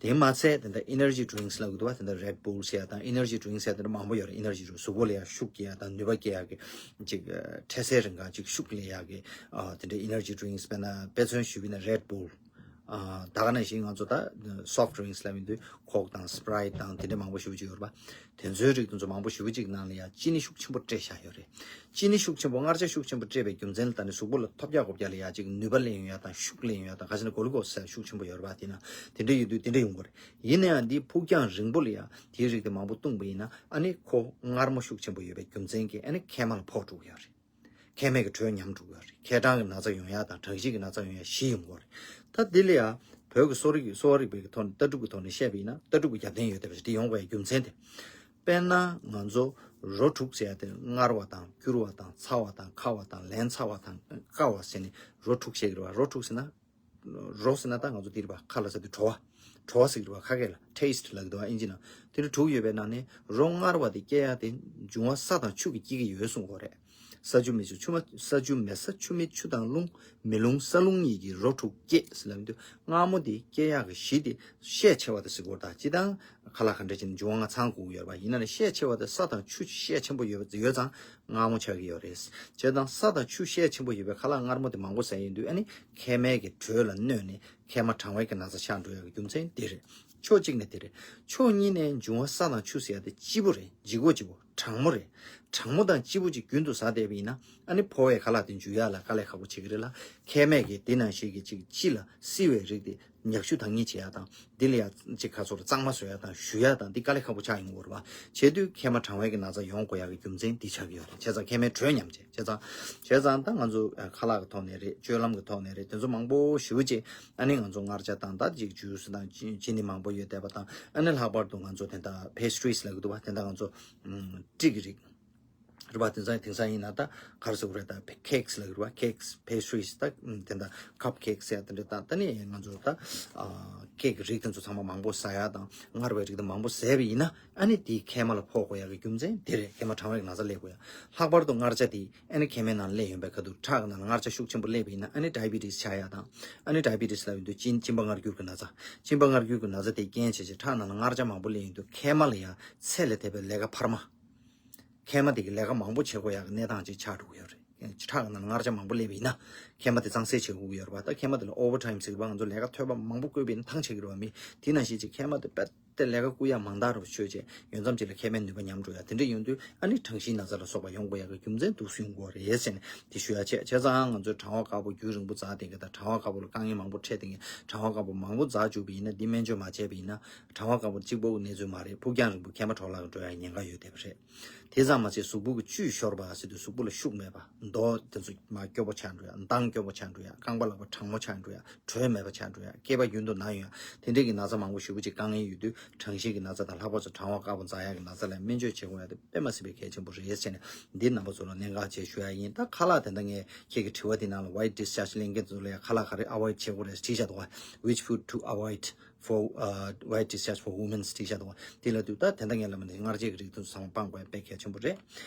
དེ་མ་ཚད་དེ་འདྲ་energy drinks ལབ་ཀྱི་འདུག་བ། དེ་འདྲ་Red Bull ཟེར་ཡ་དང་energy drinks ཟེར་ཡ་དེ་འདྲ་མང་པོ་ཡོད་རེད། energy drinks གཟུགས་པོ་ལ་ཡ་ཤུགས་སྐྱེ་ཡ་དང་ནུས་པ་སྐྱེ་ཡ་གི་ཅིག་ཨ་འཕྲལ་སེལ་རིང་ག་ཅིག་ཤུགས་སླེབས་ཡ་གི་ཨ་དེ་འདྲ་energy drinks དཔེར་ན་དཔེ་མཚོན་ཞུས་པ་ཡིན་ན་Red Bull ཨ་ད་ག་ནང་བཞིན་ང་ཚོ་ད་soft drinks ལབ་ཡོང་དུས་Coke དང་Sprite དང་དེ་འདྲ་མང་པོ་ཞེ་པོ་ཅིག་ཡོད་རེད་པ། དེ་ཚོའི་རིགས་དེ་ཚོ་མང་པོ་ཞེ་པོ་ཅིག་ནང་ལ་ཡ་ཅི་ནི་ཤུགས་ཆེན་པོ་སྤྲད་བཞག་ཡོད་རེད། ཅི་ནི་ཤུགས་ཆེན་པོ། མངར་ཆ་ཤུགས་ཆེན་པོ་སྤྲད་པའི་རྒྱུ་མཚན་ལ་བརྟེན་ནས་གཟུགས་པོ་ལ་ཐོལ་རྒྱག་ཧོབ་རྒྱག་ལ་ཡ་ཅིག་ནུས་པ་སླེབས་ཡོང་ཡ་དང་ཤུགས་སླེབས་ཡོང་ཡ་དང་། ཁ་ཤས་ནི་glucose ཟེར་ཤུགས་ཆེན་པོ་ཡོད་རེད་པ། དེ་ན་དེ་འདྲ་ཡོད་དུས་དེ་འདྲ་ཡོང་གི་རེད། ཡིན་ན་ཡང་འདི་ཕུགས་རྒྱང་རིང་པོ་ལ་ཡ་དེའི་རིགས་དེ་མང་པོ་བཏུངས་པ་ཡིན་ན་ཨ་ནི་ཁོ་མངར་མོ་ཤུགས་ཆེན་པོ་ཡོད་པའི་རྒྱུ་མཚན་གྱིས་ཨ་ནི་མཁལ་མ་ལ་ཕོག་འགྲོ་གི་ཡོད་རེད། མཁལ་མའི་གི་དྲོད་ཉམས་འགྲོ་གི་ཡོད་རེད། མཁལ་གྲང་གི་ན་ཚ་ཡོང་ཡ་དང་གྲང་གཤིས་ཀྱི་ན་ཚ་ཡོང་ཡ་བཞི་ཡོང་གི་ཡོད་རེད། ད་འདི་ལ་ཡ་བོད་ཀྱི་གསོ་རིག་གསོ་བ་རིག་པའི་གི་ཐོག་ནས་ལྟ་གྲུབ་ཀྱི་ཐོག་ནས་བཤད་པ་ཡིན་ན་ལྟ་གྲུབ་ཀྱི་རྒྱབ་རྟེན་ཡོད་བསྡད་པ་ཞིག་དེ་ཡོང་དགོས་ཡ་རྒྱུ་མཚན་དེ། དཔེར་ན་ང་ཚོ་རོ་དྲུག་ཟེར་ཡ་དེ་མངར་བ་དང་སྐྱུར་བ་དང་ཚ་བ་དང་ཁ་བ་དང་ལན་ཚྭ་བ་དང་བསྐ་བ་ཟེར་ནས་རོ་དྲུག་བཤད་ཀྱི་རེད་བ། རོ་དྲུག་ཟེར་ན། རོ་ཟེར་ན་ད་ང་ཚོ་འདི་རེད་བ། ཁ་ལ་ཟེར་དུས་བྲོ་བ། བྲོ་བ་ཟེར་གྱི་རེད་བ། ཁ་སྐད་ལ་taste ལབ་ཀྱི་འདུག་བ། ཨིན་ཇི་ནང་དེ་འདྲ་དྲུག་ཡོད་པའི་ནང་ནས་རོ་མངར་བ་དེ་སྐྱེ་ཡ་དེ་འབྱུང་བ་ས་དང་ཆུ་གིས་སྐྱེ་གི་ཡོད་གསུངས་པ་རེད། ས་ཆུ་མེ་ཆུ་ཆུ་མ་ས་ཆུ་མེ་ས་ཆུ་མེ་ཆུ་དང་རླུང་། མེ་རླུང་ས་རླུང་གཉིས་ཀྱིས་རོ་དྲུག་སྐྱེད་ཟེར་ལབ་དུས་མངར་མོ་དེ་སྐྱེ་ཡག་གི་གཞི་དེ་ཤས་ཆེ་བ་དེ་ཟེར་གྱི་ཡོད་རེད། ད་སྤྱིར་བཏང་ཁ་ལག་ག་འདྲ་ཅིག་ནས་འབྱུང་བ་ལྔ་ཚང་དགོས་ཀྱི་ཡོད་རེད་པ། ཡིན་ན་ནི་ཤས་ཆེ་བ་དེ་ས་དང་ཆུ་ཤས་ཆེན་པོ་ཡོད་ཡོད་ཙང་མངར་མོ་ཆགས་ཀྱི་ཡོད་རེད། བྱས་ཙང་ས་དང་ཆུ་ཤས་ཆེན་པོ་ཡོད་པའི་ཁ་ལག་མངར་མོ་དེ་མང་པོ་ཟ་ཡོང་དུས་ཨ་ནི་མཁལ་མའི་གི་དྲོད་ལ་གནོད་ནས་མཁལ་མ་གྲང་བའི་གི་ན་ཚ་ཆགས་འགྲོ་ཡག་གི་རྒྱུ་མཚན་དེ་རེད། ཕྱོགས་གཅིག་ནས་དེ་རེད། ཕྱོགས་གཉིས་ནས་འབྱུང་བ་ས་དང་ཆུ་ཟེར་ཡ་དེ་སྐྱིད་པོ་རེད། ལྗིད་ཁོག་ལྗིད་པོ། གྲང་མོ་རེད། གྲང་མོ་དང་སྐྱིད་པོ་ཅིག་རྒྱུན་དུ་ཟ་བསྡད་པ་ཡིན་ན་ཨ་ནི་ཕོ་བའི་ཁ་ལག་དེ་འཇུ་ཡག་ལ་དཀའ་ལས་ཁག་པོ་བྱེད་ཀྱི་རེད་ལ། མཁལ་མས་ཀྱི་དེ་ནང་བཞིན་གྱི་ཅིག་ཕྱི་ལ་བསིལ་བའི་རིགས་དེ་མྱག་ཆུ་དྭངས་སྙིགས་བྱེད་ཡག་དང་། འདི་ལ་ཡ་ཅིག་ཁ་སོ་ལ་གཙང་མ་བཟོ་ཡག་དང་བཞུ་ཡག་དང་འདི་དཀའ་ལས་ཁག་པོ་ཆགས་ཡོང་གི་ཡོད་རེད་བ། བྱས་དུས་མཁལ་མ་གྲང་བའི་གི་ན་ཚ་ཡོང་དགོས་ཡག་གི་རྒྱུ་མཚན་འདི་ཆགས་ཀྱི་ཡོད་རེད། བྱས་ཙང་མཁལ་མའི་དྲོད་ཉམས་བྱས། བྱས་ཙང་བྱས་ཙང་ད་ང་ཚོ་ཨ་ཁ་ལག་གི་ཐོག་ནས་རེད། སྤྱོད་ལམ་གི་ཐོག་ནས་རེད། དེ་ཚོ་མང་པོ་ཞེ་པོ་ཅིག་ཨ་ནི་ང་ཚོ་མངར་ཆ་དང་ད་ཅིག་ཇུས་དང་ཅི་ཅི་ནི་མང་པོ་ཡོད་བསྡད་པ་དང་། ཨ་ནི་ལྷག་པར་དུ་ང་ཚོ་དེ་འདྲ་pastries ལབ་ཀྱི་འདུག་བ། དེ་འདྲ་ང་ཚོ་ཨམ་སྤྲི་གི་རིགས་རེད་བ། དེང་སང་དེང་སང་ཡིན་ན་ད་ག་རེ་ཟེར་དགོས་རེད། ད་cakes ལབ་ཀྱི་རེད་བ། cakes, pastries ད་དེ་འདྲ་cup cakes ཟེར་ཡ་དེ་འདྲ་ད་ད་ནི་ང་ཚོ་ད་ཨ་ཀེག་གི་རིགས་དེ་ཚོ་ཚང་མ་མང་པོ་ཟ་ཡ་དང་མངར་བའི་རིགས་དེ་མང་པོ་ཟས་པ་ཡིན་ན་ཨ་ནི་དེའི་མཁལ་མ་ལ་ཕོག་དགོས་ཡ་གི་རྒྱུ་མཚན་དེ་རེད། མཁལ་མ་གྲང་བའི་ན་ཚ་སླེབས་དགོས་ཡ། ལྷག་པར་དུ་མངར་ཆ་དེ་ཨ་ནི་མཁལ་མའི་ནང་སླེབས་ཡོང་པའི་ཁ་ཐུག་ཁྲག་གི་ནང་ལ་མངར་ཆ་ཤུགས་ཆེན་པོ་སླེབས་པ་ཡིན་ན་ཨ་ནི་diabetes ཆགས་ཡ་དང་། ཨ་ནི་diabetes ལབ་ཡོང་དུས་གཅིན་གཅིན་པ་མངར་སྐྱུར་གི་ན་ཚ། གཅིན་པ་མངར་སྐྱུར་གི་ན་ཚ་དེ་རྐྱེན་བྱས་བྱས་ཁྲག་ནང་ལ་མངར་ཆ་མང་པོ་སླེབས་ཡོང་དུས་མཁལ་མ་ལ་ཡ་ཚད་ལས་འདས་པའི་ལས་ཀ་འཕར་མ། མཁལ་མ་དེ་གི་ལས་ཀ་མང་པོ་བྱེད་དགོས་ཡག་གི་གནས་སྟངས་ཅིག་ཆགས་འགྲོ་གི་ཡོད་རེད། ཁྲག་གི་ནང་ལ་མངར་ཆ་མང་པོ་སླེབས་པ་ཡིན་ན་མཁལ་མ་དེ་གཙང་སེལ་བྱེད་དགོས་ཀྱི་ཡོད་རེད་པ། ད་མཁལ་མ་དེ་ལ་overtime ཟེར་གི་པ། ང་ཚོ་ལས་ཀ་ཐོད་པ་མང་པོ་བསྐོལ་བ་ཡིན་ན་ཐང་ཆད་ཀྱི་རེད་པ། མི་དེ་ནང་བཞིན་ཅིག་མཁལ་མ་དེ་དཔེ་དེ་ལས་ཀ་བསྐུལ་ཡག་མང་དྲགས་རུ་ཆགས་བྱས་ཡོང་མཚམས་ཅིག་ལ་མཁལ་མའི་ནུས་པ་ཉམས་འགྲོ་ཡག་དེ་འདྲ་ཡོང་དུས་ཨ་ནི་གྲང་གཤིས་ན་ཚ་ལ་སོགས་པ་ཡོང་དགོས་ཡག་གི་རྒྱུ་མཚན་འདུག་སེ་ཡོང་གི་རེད་ཟེར་ནས་དེ་ཞུ་ཡག་བྱས། བྱས་ཙང་ང་ཚོས་གྲང་བ་དཀར་པོ་རྒྱུན་རིང་པོ་འཛག་བསྡད་མཁན་དང་གྲང་བ་དཀར་པོ་ལ་དཀའ་ངལ་མང་པོ་འཕྲད་བསྡད་མཁན། གྲང་བ་དཀར་པོ་མང་པོ་འཛག་བཅུག་པ་ཡིན་ན་འདི་སྨན་བཅོས་མ་བྱས་པ་ཡིན་ན་གྲང་བ་དཀར་པོ་གཅིག་པོ་གི་གནས་ཚུལ་མ་རེད། ཕུགས་རྒྱང་རིང་པོ་མཁལ་མ་འཕྲོ་བརླག་གི་འགྲོ་ཡག་ཉེན་ཁ་ཡོད་བསྡད་པ་རེད། དེ་ཙམ་མ་ཟད་གཟུགས་པོ་གི་བཅུད་ཤོར་བ་ཟེར་དུས་གཟུགས་པོ་ལ་ཤུགས་མེད་པ། མདོག་དེ་ཚོ་མར་སྐྱོ་པོ་ཆགས་འགྲོ་ཡག་མདངས་སྐྱོ་པོ་ཆགས་འགྲོ་ཡག་རྐང་པ་ལག་པ་གྲང་མོ་ཆགས་འགྲོ་ཡག་དྲོད་མེད་པ་ཆགས་འགྲོ་ཡག་སྐེད་པ་རྒྱུན་དུ་ན་ཡོང་ཡག་དེ་འདྲའི་གི་ན་ཚ་མང་པོ་ཞེ་པོ་ཅིག་དཀའ་ངལ་ཡོད་དུས་གྲང་གཤིས་ཀྱི་ན་ཚ་དང་ལྷག་པར་དུ་གྲང་བ་དཀར་པོ་འཛག་ཡག་གི་ན་ཚ་ལ་སྨན་བཅོས་བྱེད་དགོས་ཡག་དེ་དཔེ་མ་སྲིད་པའི་གལ་ཆེན་པོ་རེད་ཟེར་ནས་འདི་རྣམ་པ་ཚོ་ལ་གནད་འགག་ཅིག་ཞུ་ཡག་ཡིན། ད་ཁ་ལག་དེ་འདྲ་ངས་ཁྱེད་ཀྱི་དྲི་བ་དེ་ནང་ལ་white discharge ལེན་མཁན་ཚོ་ལ་ཡ་ཁ་ལག་ག་རེ་avoid བྱེད་དགོས་རེད་བྲིས་བཞག་འདུག་བ། Which food to avoid for uh, white discharge for women བྲིས་བཞག་འདུག་བ། དེ་ལ་དུས་ད་དེ་འདྲ་ངས་ལབ་ནས་མངར་ཆའི་རིགས་དེ་ཚོ་ཚང་མ་སྤང་དགོས་ཡ་དཔེ་གལ་ཆེན་པོ་རེད།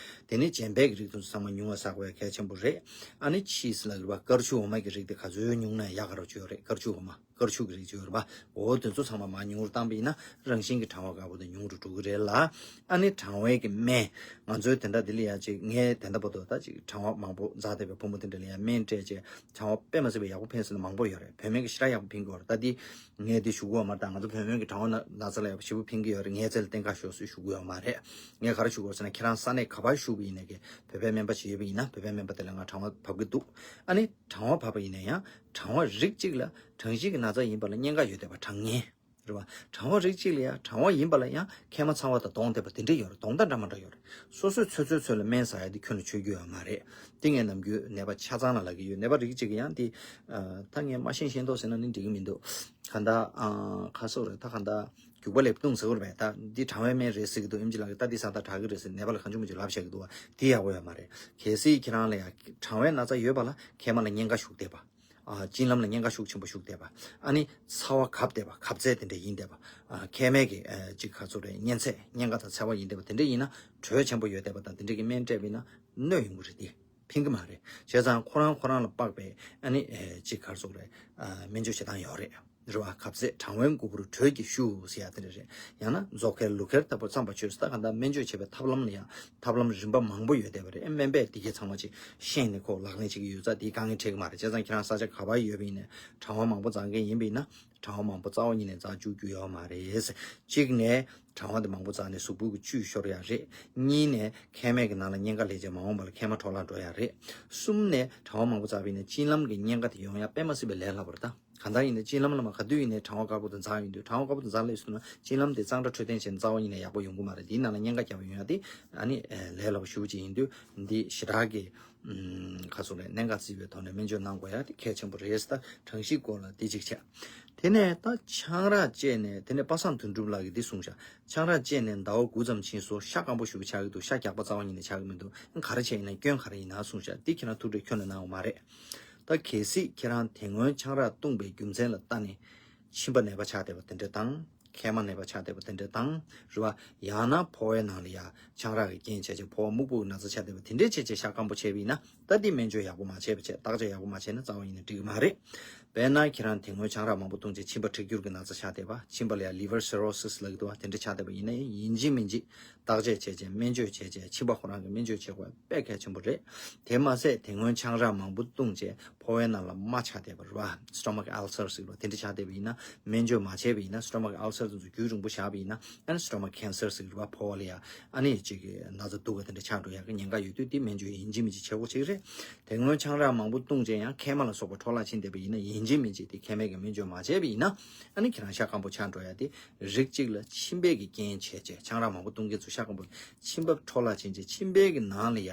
དེ་ནས་ལྗན་པའི་རིགས་དེ་ཚོ་ཚང་མ་ཉུང་བ་ཟ་དགོས་ཡ་གལ་ཆེན་པོ་རེད། ཨ་ནི་cheese ལ་རེད་བ། དཀར་ཆུ་འོ་མ་གི་རིགས་དེ་ག་ཚོད་ཉུང་ན་ཡག་ག་རེ་ཡོད་རེད། དཀར་ཆུ་འོ་མ། དཀར་ཆུ་གི་རིགས་ཅིག་ཡོད་རེད་པ། འོ་དེ་ཚོ་ཚང་མ་མར་ཉུང་རུ་བཏང་པ་ཡིན་ན་རང་བཞིན་གྱི་གྲང་བ་དཀར་པོ་དེ་ཉུང་རུ་འགྲོ་གི་རེད་ལ། ཨ་ནི་གྲང་བའི་གི་སྨན། ང་ཚོའི་དེ་འདྲ་དེ་ལ་ཡ་ཅིག་ངས་དེ་འདྲ་བར་དུ་ད་ཅིག་གྲང་བ་མང་པོ་འཛག་བསྡད་པའི་བུ་མོ་དེ་འདྲ་ལ་ཡ་སྨན་སྤྲད་བྱས་གྲང་བ་དཔེ་མ་སྲིད་པའི་ཡག་པོ་ཕན་སྲིད་ན་མང་པོ་ཡོད་རེད། བུད་མེད་ཀྱི་ཞེ་དྲག་ཡག་པོ་ཕན་གྱི་ཡོད་རེད། ད་དེ་ངས་དེ་ཞུ་གི་ མ་དང་ང་ཚོ་བོད་སྨན་གྱི་གྲང་བ་ན་ན་ཚ་ལ་ཞེ་པོ་ཕན་གྱི་ཡོད་རེད། ངའི་རྩལ་བརྟན་ཁ་ཤོག་ཟེར་ཞུ་གི་ཡོད་མ་རེད། ངས་ག་རེ་ཞུ་དགོས་ཟེར་ན་ཁྱེད་རང་ས་གནས་ག་པར་བཞུགས་པ་ཡིན་ནའི་གི་བོད་པའི་སྨན་པ་ཅིག་ཡོད་པ་ཡིན་ན་བོད་པའི་སྨན་པ་དེ་ལ་ང་གྲང་བ་བབས་ཀྱི་འདུག་ཨ་ནི་གྲང་བ་བབས་པ་ཡིན་ན་ཡང་གྲང་བ་རིགས་གཅིག་ལ་གྲང་ཞིང་གི་ན་ཚ་ཡིན་པ་ལ་གཉན་ཁ་ཡོད་བསྡད་པ་གྲང་ངན། རེད་བ། གྲང་བ་རིགས་གཅིག་ལ་ཡང་གྲང་བ་ཡིན་པ་ལ་ཡང་མཁལ་མ་ཚ་བ་དང་གདོང་བདེ་བ་དེ་འདྲ་ཡོད་རེད། གདོང་དང་འདྲ་མ་འདྲ་ཡོད་རེད། སོ་སོས་ཚོད་ཚོད་ཚོད་ལ་སྨན་ཟ་ཡ་དེ་ཁྱོན་ནས་ཆོད་རྒྱུ་ཡོད་མ་རེད། དེ་ངས་ནམ་རྒྱུན་ནད་པ་ཆ་ཚང་ལ་ལབ་ཀྱི་ཡོད། ནད་པ་རིགས་གཅིག་གི་ཡང་དེ་ད་ངས་མ་ཤེས་ཤེས་མདོག་ཟེར་ན་ནི་འགྲིག་གི་མི་འདུག་གང་ལྟར་ཁ་སོག་རེད། ད་གང་ལྟར་རྒྱུག་པ་ལེབ་བཏུང་ཟེར་བ་རེད་པས། ད་འདི་གྲང་བའི་སྨན་རེད་ཟེར་གྱི་འདུག་ཨེམ་ཆི་ལགས་ཀྱིས་ད་འདི་ཟ་ད་དྲག་གི་རེད་ཟེར་ནད་པ་ལ་གང་བྱུང་མི་བྱུང་ལབ་བཞག་གི་འདུག་བ། དེ་ཡག་པོ་ཡོད་མ་རེད། གལ་སྲིད་ཁྱེད་རང་ལ་ཡང་གྲང་བའི་ན་ཚ་ཡོད་པ་ལ་མཁལ་མ་ལ་གཉན་ཁ་ཞུགས་བསྡད་པ། ཨ། གཅིན་ལམ་ལ་གཉན་ཁ་ཤུགས་ཆེན་པོ་ཞུགས་བསྡད་པ། ཨ་ནི་ཚ་བ་གབ་བསྡད་པ། གབ་ཚད་དེ་འདྲ་ཡིན་བསྡད་པ། ཨ། མཁལ་མའི་གི་ཨ། ཅིག་ག་ཚོད་རེད། གཉན་ཚད་གཉན་ཁ་དང་ཚ་བ་ཡིན་བསྡད་པ་དེ་འདྲ་ཡིན་ན། དྲོད་ཆེན་པོ་ཡོད་བསྡད་པ་དང་དེ་འདྲ་གི་སྨན་སྤྲད་པ་ཡིན་ན་གནོད་ཡོང་གི་རེད་དེ། ཕན་གི་མ་རེད། བྱས་ཙང་ཁོ་རང་ཁོ་རང་ལ་དཔག་པའི་ཨ་ནི་ཨེ། ཅིག་ག་ཚོད་རེད། ཨ། སྨན་བཅོས་བྱེད་སྟངས་ཡོད་རེད། རེད་བ། གབ་ཚད་གྲང་བའི་གུ་པུར་དྲོད་ཀྱིས་ཞུ་ཟེར་ཡ་དེ་འདྲ་རེད། ཡང་ན་མཛོག་ཁལ་ལུག་ཁལ་ལྟ་བུ་བརྩམས་པ་བྱོས་ཟེར། ད་ག་འདྲ་སྨན་བཅོས་བྱེད་པའི་ཐབས་ལམ་ལ་ཡང་ཐབས་ལམ་རིམ་པ་མང་པོ་ཡོད་བསྡད་པ་རེད། སྨན་པས་དེ་གའི་ཚང་མ་ཅིག་ཤེས་ནས་ཁོ་ལག་ལེན་བྱེད་ཀྱི་ཡོད་ཙང་དེའི་དཀའ་ངལ་འཕྲད་ཀྱི་མ་རེད། བྱས་ཙང་ཁྱེད་རང་ས་ཆ་ག་པར་ཡོད་པ་ཡིན་ནའི་གྲང་བ་མང་པོ་འཛག་མཁན་ཡིན་པ་ཡིན་ན་གྲང་བ་མང་པོ་རྩ་བ་ཉིད་ནས་འཛག་བཅུག་རྒྱུ་ཡོད་མ་རེད། གཅིག་ནས་གྲང་བ་དེ་མང་པོ་འཛག་ནས་གཟུགས་པོ་གི་བཅུད་ཤོར་ཡ་རེད། གཉིས་ནས་མཁལ་མའི་གི་ནང་ལ་གཉན་ཁ་ལས་བྱེད་མ་འོངས་པ་ལ་མཁལ་མ་འཕྲོ་བརླག་འགྲོ་ཡ་རེད། གསུམ་ནས་གྲང་བ་མང་པོ་འཛག་པ་ཡིན་ན་གཅིན་ལམ་གི་གཉན་ཁ་དེ་ཡོང་ཡ་དཔེ་མ་སྲིད་པའི་ལས་སླ་པོ་རེད་ད། གང་ལྟར་ཡིན་ན་གཅིན་ལམ་ལ་མ་ག་དུས་ཡིན་ནའི་གྲང་བ་དཀར་པོ་དེ་འཛག་ཡོང་དུས། གྲང་བ་དཀར་པོ་དེ་འཛག་སླེབས་སོང་ན་གཅིན་ལམ་དེ་གཙང་སྦྲ་འཕྲོད་བསྟེན་བྱས་ན་རྩ་བ་ཉིད་ནས་ཡག་པོ་ཡོང་གི་མ་རེད། དེའི་ནང་ལ་གཉན་ཁ་རྒྱག་པ་ཡོང་ཡ་དེ་ཨ་ནི་ལས་སླ་པོ་ཞེ་པོ་ཅིག་ཡིན་དུས། འདི་ཞེ་དྲག་གི་ཁ་སོགས་ལས་གནད་འགག་བརྩི་བའི་ཐོག་ནས་སྨན་བཅོས་གནང་དགོས་ཡ་དེ་གལ་ཆེན་པོ་རེད། ད་གྲང་ཞིག་སྐོར་ལ་དེ་གཅིག་བྱས། དེ་ནས་ད་ཆང་རག་བཅད་ནས། དེ་ནས་པ་སངས་དོན་གྲུབ་ལགས་ཀྱིས་འདི་གསུངས་ཤག་ཆང་རག་བཅད་ནས་ཟླ་བ་དགུ་ཙམ་ཕྱིན་སོང་། ཤ་སྐམ་པོ་ཞེ་པོ་ཆགས་ཀྱི་འདུག་ཤ་རྒྱགས་པ་རྩ་བ་ཉིད་ནས་ཆགས་ཀྱི་མི་འདུག་ག་རེ་བྱས་ཡིན་ན། སྐྱོན་ག་རེ་ཡིན་ན་གསུངས་ཤག་འདི་ཁྱེད་རང་ཐུགས་ཁྲལ་ཁྱོན་ནས་གནང་བ་མ་རེད། ད་གལ་སྲིད་ཁྱེད་རང་དེ་སྔོན་ཆང་རག་བཏུངས་པའི་རྒྱུ་མཚན་ལ་བལྟས་ནས་མཆིན་པ་ནད་པ་ཆགས་བསྡད་པ་དེ་འདྲ་དང་། མཁལ་མ་ནད་པ་ཆགས་བསྡད་པ་དེ་འདྲ་དང་། རེད་བ། ཡང་ན་ཕོ་བའི་ནང་ལ་ཡ་ཆང་རག་གི་རྐྱེན་བྱས་བྱས་ཕོ་བ་སྨུག་པོ་གི་ན་ཚ་ཆགས་བསྡད་པ་དེ་འདྲའི་བྱས་བྱས་ཤ་སྐམ་པོ་བྱས་པ་ཡིན་ན། ད་འདི་སྨན་བཅོས་ཡག་པོ་མ་བྱས་པ་བྱས། བརྟག་དཔྱད་ཡག་པོ་མ་བྱས་ན་རྩ་བ་ཉིད་ནས་འགྲིག་གི་མ་རེད། དཔེར་ན་ཁྱེད་རང་དེ་སྔོན་ཆང་རག་མང་པོ་བཏུངས་བྱས་མཆིན་པ་མཁྲེགས་འགྱུར་གྱི་ན་ཚ་ཆགས་བསྡད་པ། མཆིན་པ་ལ་ཡ་ལི་ཝར་སི་རོ་སིས་ལབ་ཀྱི་འདུག་བ། དེ་འདྲ་ཆགས་བསྡད་པ་ཡིན་ན་ཡང་ཡིན་གཅིག་མིན་གཅིག་བརྟག་དཔྱད་བྱས་བྱས་སྨན་བཅོས་བྱས་བྱས་མཆིན་པ་ཁོ་རང་གི་སྨན་བཅོས་བྱེད་དགོས་པ་དཔེ་གལ་ཆེན་པོ་རེད། དེ་མ་ཟད་དེ་སྔོན་ཆང་རག་མང་པོ་བཏུངས་བྱས་ཕོ་བའི་ནང་ལ་རྨ་ཆགས་བསྡད་པ་རེད་བ། སི་ཊོ་མག་ཨལ་སར་ཟེར་བ་དེ་འདྲ་ཆགས་བསྡད་པ་ཡིན་ན། སྨན་བཅོས་མ་བྱས་པ་ཡིན་ན་སི་ཊོ་མག་ཨལ་སར་དེ་ཚོ་རྒྱུན་རིང་པོ་བཞག་པ་ཡིན་ན། ཨ་ནི་སི་ཊོ་མག་ཁེན་སར་ཟེར་གྱི་རེད་བ། ཕོ་བ་ལ་ཡ་ཨ་ནི་ཅིག་གི་ན་ཚ་སྡུག་པ་དེ་འདྲ་ཆགས་འགྲོ་ཡག་གི་ཉེན་ཁ་ཡོད་དུས་དེ་སྨན་བཅོས་ཡིན་གཅིག་མིན་གཅིག་བྱེད་དགོས་ཅིག་རེད། དེ་སྔོན་ཆང་རག་མང་པོ་བཏུངས་བྱས་ཡང་མཁལ་མ་ལ་སོགས་པ་འཕྲོ་བརླག་ཕྱིན་བསྡད་པ་ཡིན་ན་ཡིན་གཅིག་མིན་གཅིག་དེ་མཁལ་མའི་གི་སྨན་བཅོས་མ་བྱས་པ་ཡིན་ན། ཨ་ནི་ཁྱེད་རང་ཤ་སྐམ་པོ་ཆགས་འགྲོ་ཡག་དེ་རིགས་གཅིག་ལ་མཆིན་པའི་གི་རྐྱེན་བྱས་བྱས། ཆང་རག་མང་པོ་བཏུང་མཁན་ཚོ་ཤ་སྐམ་པོ་མཆིན་པ་འཕྲོ་བརླག་ཕྱིན་བྱས་མཆིན་པའི་གི་ནང་ལ་ཡ།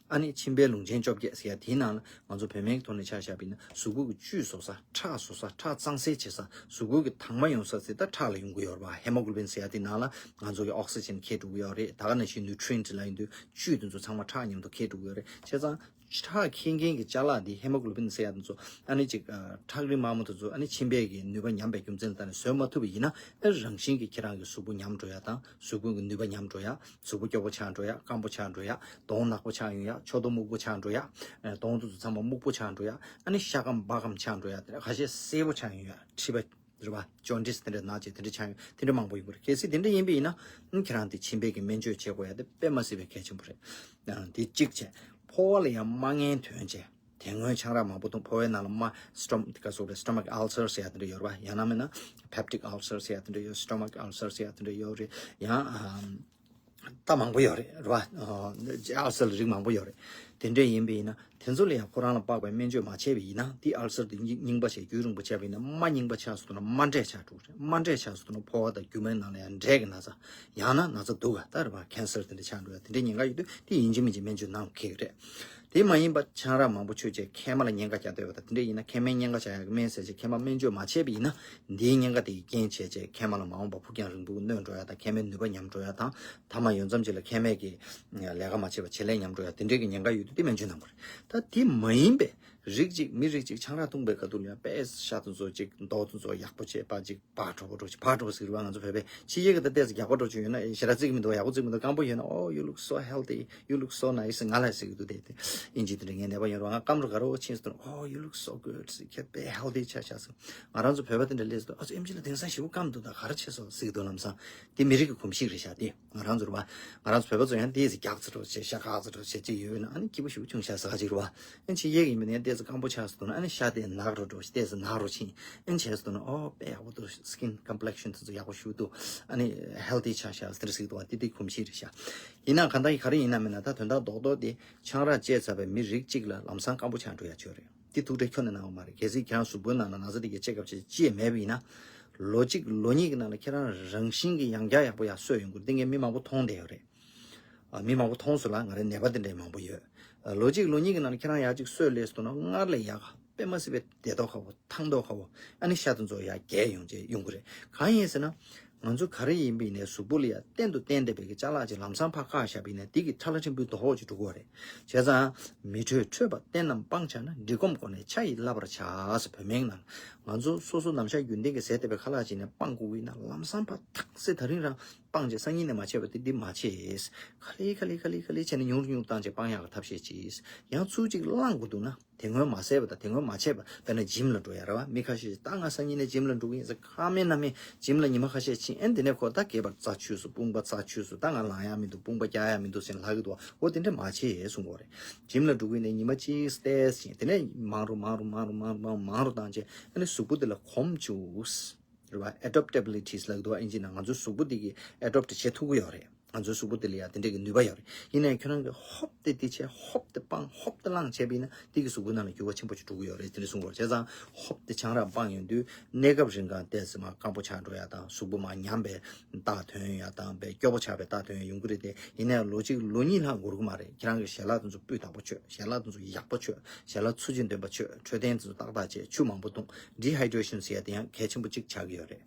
ཨ་ནི་མཆིན་པའི་ལུང་ཆེན་བཅོ་བརྒྱད་ཟེར་ཡ་དེའི་ནང་ལ་ང་ཚོ་བོད་སྨན་གྱི་ཐོག་ནས་ཆ་བཞག་པ་ཡིན་ན་གཟུགས་པོ་གི་བཅུད་བཟོ་ས། ཁྲག་བཟོ་ས། ཁྲག་གཙང་སེལ་བྱེད་ས། གཟུགས་པོ་གི་དྭངས་མ་ཡོང་ས་ཟེར་ད་ཁྲག་ལ་ཡོང་གི་ཡོད་རེད་བ། ཧེ་མོ་གྷོ་ལོ་བིན་ཟེར་ཡ་དེ་ནང་ལ་ང་ཚོ་གི་ཨོག་སི་ཇན་འཁྱེར་འགྲོ་གི་ཡོད་རེད། ད་ག་ནང་བཞིན་ནིའུ་ཊི་རི་ཡེན་ཊི་ལབ་ཡོང་དུས་བཅུད་དེ་ཚོ་ཚང་མ་ཁྲག་མཉམ་དུ་འཁྱེར་འགྲོ་གི་ཡོད་རེད། བྱས་ཙང་ཁྲག་འཁྱེར་མཁན་གྱི་ཅ་ལག་དེ་ཧེ་མོ་གྷོ་ལོ་བིན་ཟེར་ཡ་དེ་ཚོ་ཨ་ནི་ཅིག་ཨ། ཁྲག་རིལ་དམར་མོ་དེ་ཚོ་ཨ་ནི་མཆིན་པའི་གི་ནུས་པ་ཉམས་པའི་རྒྱུ་མཚན་ལ་བརྟེན་ནས་བཟོ་མ་ཐུབ་པ་ཡིན་ན། ཨ། རང་བཞིན་གྱིས་ཁྱེད་རང་གི་གཟུགས་པོ་ཉམས་འགྲོ་ཡ་དང་། གཟུགས་པོ་གི་ནུས་པ་ཉམས་འགྲོ་ཡ། གཟུགས་པོ་སྐྱོ་པོ་ཆགས་འགྲོ་ཡ། སྐམ་པོ་ཆགས་འགྲོ་ཡ། གདོང་ནག་པོ་ཆགས་ཡོང་ཡ། ཕྱོགས་མཐོ་སྨུག་པོ་ཆགས་འགྲོ་ཡ། ཨ། གདོང་དེ་ཚོ་ཚང་མ་སྨུག་པོ་ཆགས་འགྲོ་ཡ། ཨ་ནི་ཤ་སྐམ་པགས་སྐམ་ཆགས་འགྲོ་ཡ། དེ་ཁ་ཤས་སེར་པོ་ཆགས་ཡོང་ཡ། མཁྲིས་པ་རེད་བ། ཇོན་ཏིས་དེ་འདྲ་ན་བྱས་དེ་འདྲ་ཆགས་ཡོང་། དེ་འདྲ་མང་པོ་ཡོང་གི་རེད། གལ་སྲིད་དེ་འདྲ་ཡིན་པ་ཡིན་ན། ཨ། ཁྱེད་རང་དེ་མཆིན་པའི་གི་སྨན་བཅོས་བྱེད་དགོས་ཡ་དེ་དཔེ་མ་སྲིད་པའི་གལ་ཆེན་པོ་རེད། ཨ། དེ་གཅིག་བྱས། ཕོ་བ་ལ་ཡང་རྨ་ངན་ཐོན་བྱས། དེ་སྔོན་ཆང་རག་མང་པོ་འཐུང་། ཕོ་བའི་ནང་ལ་རྨ་སི་ཊོམ་ག་སོགས་རེད། སི་ཊོ་མག་ཨལ་སར་ཟེར་ཡ་དེ་འདྲ་ཡོད་རེད་བ། ཡང་ན་མིན་ན་པེབ་ཊིག་ཨལ་སར་ཟེར་ཡ་དེ་འདྲ་ཡོད། སི་ཊོ་མག་ཨལ་སར་ཟེར་ཡ་དེ་འདྲ་ཡོད་རེད། ཡང་ཨམ། ད་མང་པོ་ཡོད་རེད། རེད་བ། ཨ། ཨལ་སར་རིགས་མང་པོ་ཡོད་རེད། དེ་འདྲ་ཡིན་པ་ཡིན་ན་དེ་ཚོ་ལ་ཡང་ཁོ་རང་ལ་དཔག་པའི་སྨན་བཅོས་མ་བྱས་པ་ཡིན་ན། དེ་ཨལ་སར་དེ་རྙིང་རྙིང་པ་བྱས་རྒྱུན་རིང་པོ་བྱས་པ་ཡིན་ན། རྨ་རྙིང་པ་ཆགས་སོང་ན་རྨ་འབྲས་ཆགས་འགྲོ་གི་རེད། རྨ་འབྲས་ཆགས་སོང་ན་ཕོ་བ་དང་རྒྱུ་མའི་ནང་ལ་ཡང་འབྲས་ཀྱི་ན་ཚ། ཡང་ན་ན་ཚ་སྡུག་ག་ད་རེད་བ། ཁེན་སར་དེ་འདྲ་ཆགས་འགྲོ་ཡ་དེ་འདྲའི་ཉེན་ཁ་ཡོད་དུས་དེ་ཡིན་གཅིག་མིན་གཅིག་སྨན་བཅོས་གནང་དགོས་ཀྱི་རེད། དེ་མ་ཡིན་པ་ཆང་རག་མང་པོ་མཆོད་བྱས་མཁལ་མ་ལ་གཉན་ཁ་རྒྱག་བསྡད་པ་དང་དེ་འདྲ་ཡིན་ན། མཁལ་མའི་གཉན་ཁ་རྒྱག་ཡག་གི་སྨན་ཟས་བྱས་མཁལ་མ་སྨན་བཅོས་མ་བྱས་པ་ཡིན་ན། འདིའི་གཉན་ཁ་དེ་གི་རྐྱེན་བྱས་བྱས་མཁལ་མ་ལ་མ་འོངས་པ་ཕུགས་རྒྱང་རིང་པོ་གི་གནོད་འགྲོ་ཡ་དང་། མཁལ་མའི་ནུས་པ་ཉམས་འགྲོ་ཡ་དང་། མཐའ་མ་ཡོང་མཚམས་ཅིག་ལ་མཁལ་མས་ཀྱི་ལས་ཀ་མ་བྱས་པ་བྱེད་ལས་ཉམས་འགྲོ་ཡ་དེ་འདྲའི་གི་ཉེན་ཁ་ཡོད་དུས་དེ་སྨན་བཅོས་གནང་དགོས་རེད། ད་དེ་མ་ཡིན་པའི་རིགས་གཅིག་མི་རིགས་གཅིག་ཆང་རག་འཐུང་པའི་ཁ་ཐུག་ལ་ཡང་དཔེ་ཤ་དེ་ཚོ་ཅིག་མདོག་དེ་ཚོ་ཡག་པོ་བྱས་པ་ཅིག་ཕར་འགྲོ་པོ་འགྲོ་ཅིག་ཕར་འགྲོ་པོ་ཟེར་བ། ང་ཚོ་བོད་པའི་ཕྱི་རྒྱལ་གྱི་ད་ལྟས་སུ་རྒྱགས་པ་འགྲོ་ཅིག་ཡོད་ན་ཞེ་དྲག་བརྩི་གི་མི་འདུག་ཡག་པོ་བརྩི་གི་མི་འདུག་སྐམ་པོ་ཡོད་ན། Oh, you look so healthy, you look so nice, ང་ལ་ཟེར་གི་འདུག་དེ་དེ་དབྱིན་ཇི་དེ་འདྲ་ངའི་ནད་པ་ཡོད་རེད་བ། ང་སྐམ་རུ་ག་རུ་ཕྱིན་སོང་། Oh, you look so good, ཟེར། ཁྱེད་དཔེ་ཧེལ་ཐི་ཆགས་ཤག་ཟེར། ང་རང་ཚོ་བོད་པ་དེ་འདྲ་སླེབས་སོང་། ཨ་ཚོ་ཨེམ་ཆི་ལགས་དེང་སང་ཞེ་པོ་སྐམ་འདུག་ད་ག་རེ་བྱས་སོང་ཟེར་གི་འདུག་ལམ་སང་། དེ་མི་རིགས་ཀྱི་གོམས་གཤིས་རེད་ཤག་དེ་ང་རང་ཚོ་རེད་བ། ང་རང་ཚོ་བོད་པ་ཚོ་ཡང་ཏོག་ཙམ་རྒྱགས་ཚ་འགྲོ་བྱས་ཤ་ཁ་ཚ་འགྲོ་བྱས་ཅིག་ཡོད་ན། ཨ་ནི་སྐྱིད་པོ་ཞེ་པོ་བྱུང་ཤག་ཟེར་ག་ཅིག་རེད་བ། ཨ་ནི་ཕྱི་རྒྱལ་གྱི་ཡིན་པ་ན་ཡང་ཏོག་ སྐམ་པོ་ཆགས་སུ་འདུག་ན། ཨ་ནི་ཤ་དེ་ནག་རུ་འགྲོ། ལྟས་སུ་ནག་རུ་ཕྱིན། ཨ་ནི་བྱས་སུ་འདུག་ན། ཨོ་དཔེ་ཡག་པོ་འདུག skin complexion དེ་ཚོ་ཡག་པོ་ཞུ་འདུག་ཨ་ནི་healthy ཆགས་ཤག་ཟེར་ཟིག་འདུག་བ། དེ་དེ་གོམས་གཤིས་རེད་ཤག་ཡིན་ན་གང་ལྟར་ག་རེ་ཡིན་ན་མིན་ན། ད་དོན་དག་རྡོག་རྡོག་དེ་ཆང་རག་བཅད་ཚར་བའི་མི་རིགས་གཅིག་ལ་ལམ་སང་སྐམ་པོ་ཆགས་འགྲོ་ཡ་ཆོས་རེད། དེ་ཐུགས་ཁྲལ་ཁྱོན་ནས་གནང་བ་མ་རེད། གལ་སྲིད་ཁྱེད་རང་གཟུགས་པོའི་ནང་ལ་ན་ཚ་དེ་གའི་ཆེ་ཁབ་ཆེ་ཅི་ཡང་མེད་པ་ཡིན་ན། ལོ་གཅིག་ལོ་གཉིས་ཀྱི་ནང་ལ་ཁྱེད་རང་རང་བཞིན་གྱིས་ཡང་བསྐྱར་ཡག་པོ་ཡར་གསོས་ཡོང་གི་རེད། དེ་ངས་མི་མང་པོ་མཐོང་བསྡད་ཡོད་རེད། ཨ། མི་མང་པོ་མཐོང་སོང་ལ། ང་རའི་ནད་པ་དེ་འདྲའི་མང་པོ་ཡོད། ཨ། ལོ་གཅིག་ལོ་གཉིས་ཀྱི་ནང་ལ་ཁྱེད་རང་ཡར་གཅིག་གསོས་ལས་སོང་ན། སྔར་ལས་ཡག་ག་དཔེ་མ་སྲིད་པའི་བདེ་ཏོག་ཁ་པོ་ཐང་ཏོག་ཁ་པོ། ཨ་ནི་ཤ་དེ་ཚོ་ཡར་རྒྱས་ཡོང་བྱས་ཡོང་གི་རེད། གང་ཡིན་ཟེར་ན། ང་ཚོ་ག་རེ་ཡིན་པ་ཡིན་ནའི་གཟུགས་པོ་ལ་ཡ་གཏན་དུ་བརྟེན་བསྡད་པའི་གི་ཅ་ལག་ཅིག་ལམ་སང་ཕར་བཀག་བཞག་པ་ཡིན་ན། དེ་གི་ཁྲ་ལྷ་ཕྲན་བུའི་རྡོ་ཧོ་ཅིག་འགྲོ་གི་ཡོད་རེད། བྱས་ཙང་། མི་འཕྲོད་འཕྲོད་པ་བསྟན་རྣམས་སྤང་བྱ་ན། འདྲིས་གོམས་ཀོ་ནས་ཆ་ཡིས་བསླབ་པར་བྱ་ཟེར། བོད་སྨན་ནང་ང་ཚོ་སོ་སོ་ནམ་ཞག་རྒྱུན་ལྡན་གྱི་ཟས་བསྡད་པའི་ཁ་ལག་ཅིག་ནས་སྤང་དགོས་ཀྱི་ཡིན་ན། ལམ་སང་ཕར་ཐག་སེ་ད་རིང་རང་སྤང་བྱས། སང་ཉིན་ནས་མ་བྱས་པ་དེ་འདི་མ་བྱེད། ག་ལེ་ག་ལེ་ག་ལེ་ག་ལེ་བྱས་ནས་ཉུང་རུ་ཉུང་རུ་བཏང་བྱས་སྤང་ཡག་གི་ཐབས་ཤེས་གྱིས། ཡང་ཚུར་ཅིག་བླངས་དགོས་འདུག་ན། དེ་སྔོན་མ་བཟས་པ་དང་དེ་སྔོན་མ་བྱས་པ། དཔེར་ན་gym ལ་འགྲོ་ཡ་རེད་བ། མི་ཁ་ཤས་ཤིག་ད་ང་སང་ཉིན་ནས་gym ལ་འགྲོ་གི་ཡིན་ཟེར། ཁ་མེད་སྣ་མེད་gym ལ་ཉི་མ་ཁ་ཤས་ཕྱིན། ཨེ་འདི་ནས་ཁོ་ད་སྐེད་པ་རྩ་ཆུས་སོང་། དཔུང་པ་རྩ་ཆུས་སོང་། ད་ང་ལངས་ཡ་མི་འདུག་དཔུང་པ་རྒྱག་ཡ་མི་འདུག་ཟེར་ལབ་ཀྱི་འདུག་བ། འོ་དེ་འདྲ་མ་བྱེད་གསུང་གི་ཡོད་རེད། gym ལ་འགྲོ་གི་ཡིན་ནའི་ཉི་མ་གཅིག་ཏོག་ཙམ་ཕྱིན། དེ་ནས་མང་རུ་མང་རུ་མང་རུ་མང་རུ་མང་རུ་མང་རུ་བཏང་བྱས། ཨ་ནི་གཟུགས་པོ་དེ་ལ་གོམས་བཅུག་རེད་བ། adaptabilities ལབ་ཀྱི་འདུག་བ། ཨིན་ཇི་ནང་ང་ཚོའི་གཟུགས་པོ་འདི་གིས་adapt བྱེད་ཐུབ་ཀྱི་ཡོད་རེད། ང་ཚོའི་གཟུགས་པོ་འདི་ལ་ཡང་དེ་འདྲས་ཀྱི་ནུས་པ་ཡོད་རེད། ཡིན་ནའི་ཁྱོད་རང་གིས་ཧོབ་སྟེ་འདི་བྱས། ཧོབ་སྟེ་སྤངས། ཧོབ་སྟེ་བླངས་བྱས་པ་ཡིན་ན། འདི་གིས་གཟུགས་པོའི་ནང་ལ་འགྱུར་བ་ཆེན་པོ་ཞིག་འགྲོ་གི་ཡོད་རེད། དེ་འདྲས་གསུང་གི་ཡོད་རེད། བྱས་ཙང་ཧོབ་སྟེ་ཆང་རག་སྤངས་ཡོང་དུས་གནས་སྐབས་རིང་གང་ཏོག་ཙམ་མར་སྐམ་པོ་ཆགས་འགྲོ་ཡ་དང་། གཟུགས་པོ་མར་ཉམས་པའི་རྟགས་ཐོན་ཡ་དང་། དཔེ་སྐྱོ་པོ་ཆགས་པའི་རྟགས་ཐོན་ཡ་ཡོང་གི་རེད་དེ། ཡིན་ནའི་ལོ་གཅིག་ལོ་གཉིས་ལྷག་འགོར་གི་མ་རེད། ཁྱེད་རང་གིས་ཞལ་ལག་དེ་ཚོ་སྤུས་དག་པོ་མཆོད། ཞལ་ལག་དེ་ཚོ་ཡག་པོ་མཆོད། ཞལ་ལག་འཚོ་བྱེད་ལྡན་པ་མཆོད། འཕྲོད་བསྟེན་དེ་ཚོ་ཏག་ཏག་བྱེད། ཆུ་མང་པོ་འཐུང་། dehydration ཟེར་ཡ་དེ་ཡང་གལ་ཆེན་པོ་གཅིག་ཆགས་ཀྱི་ཡོད་རེད།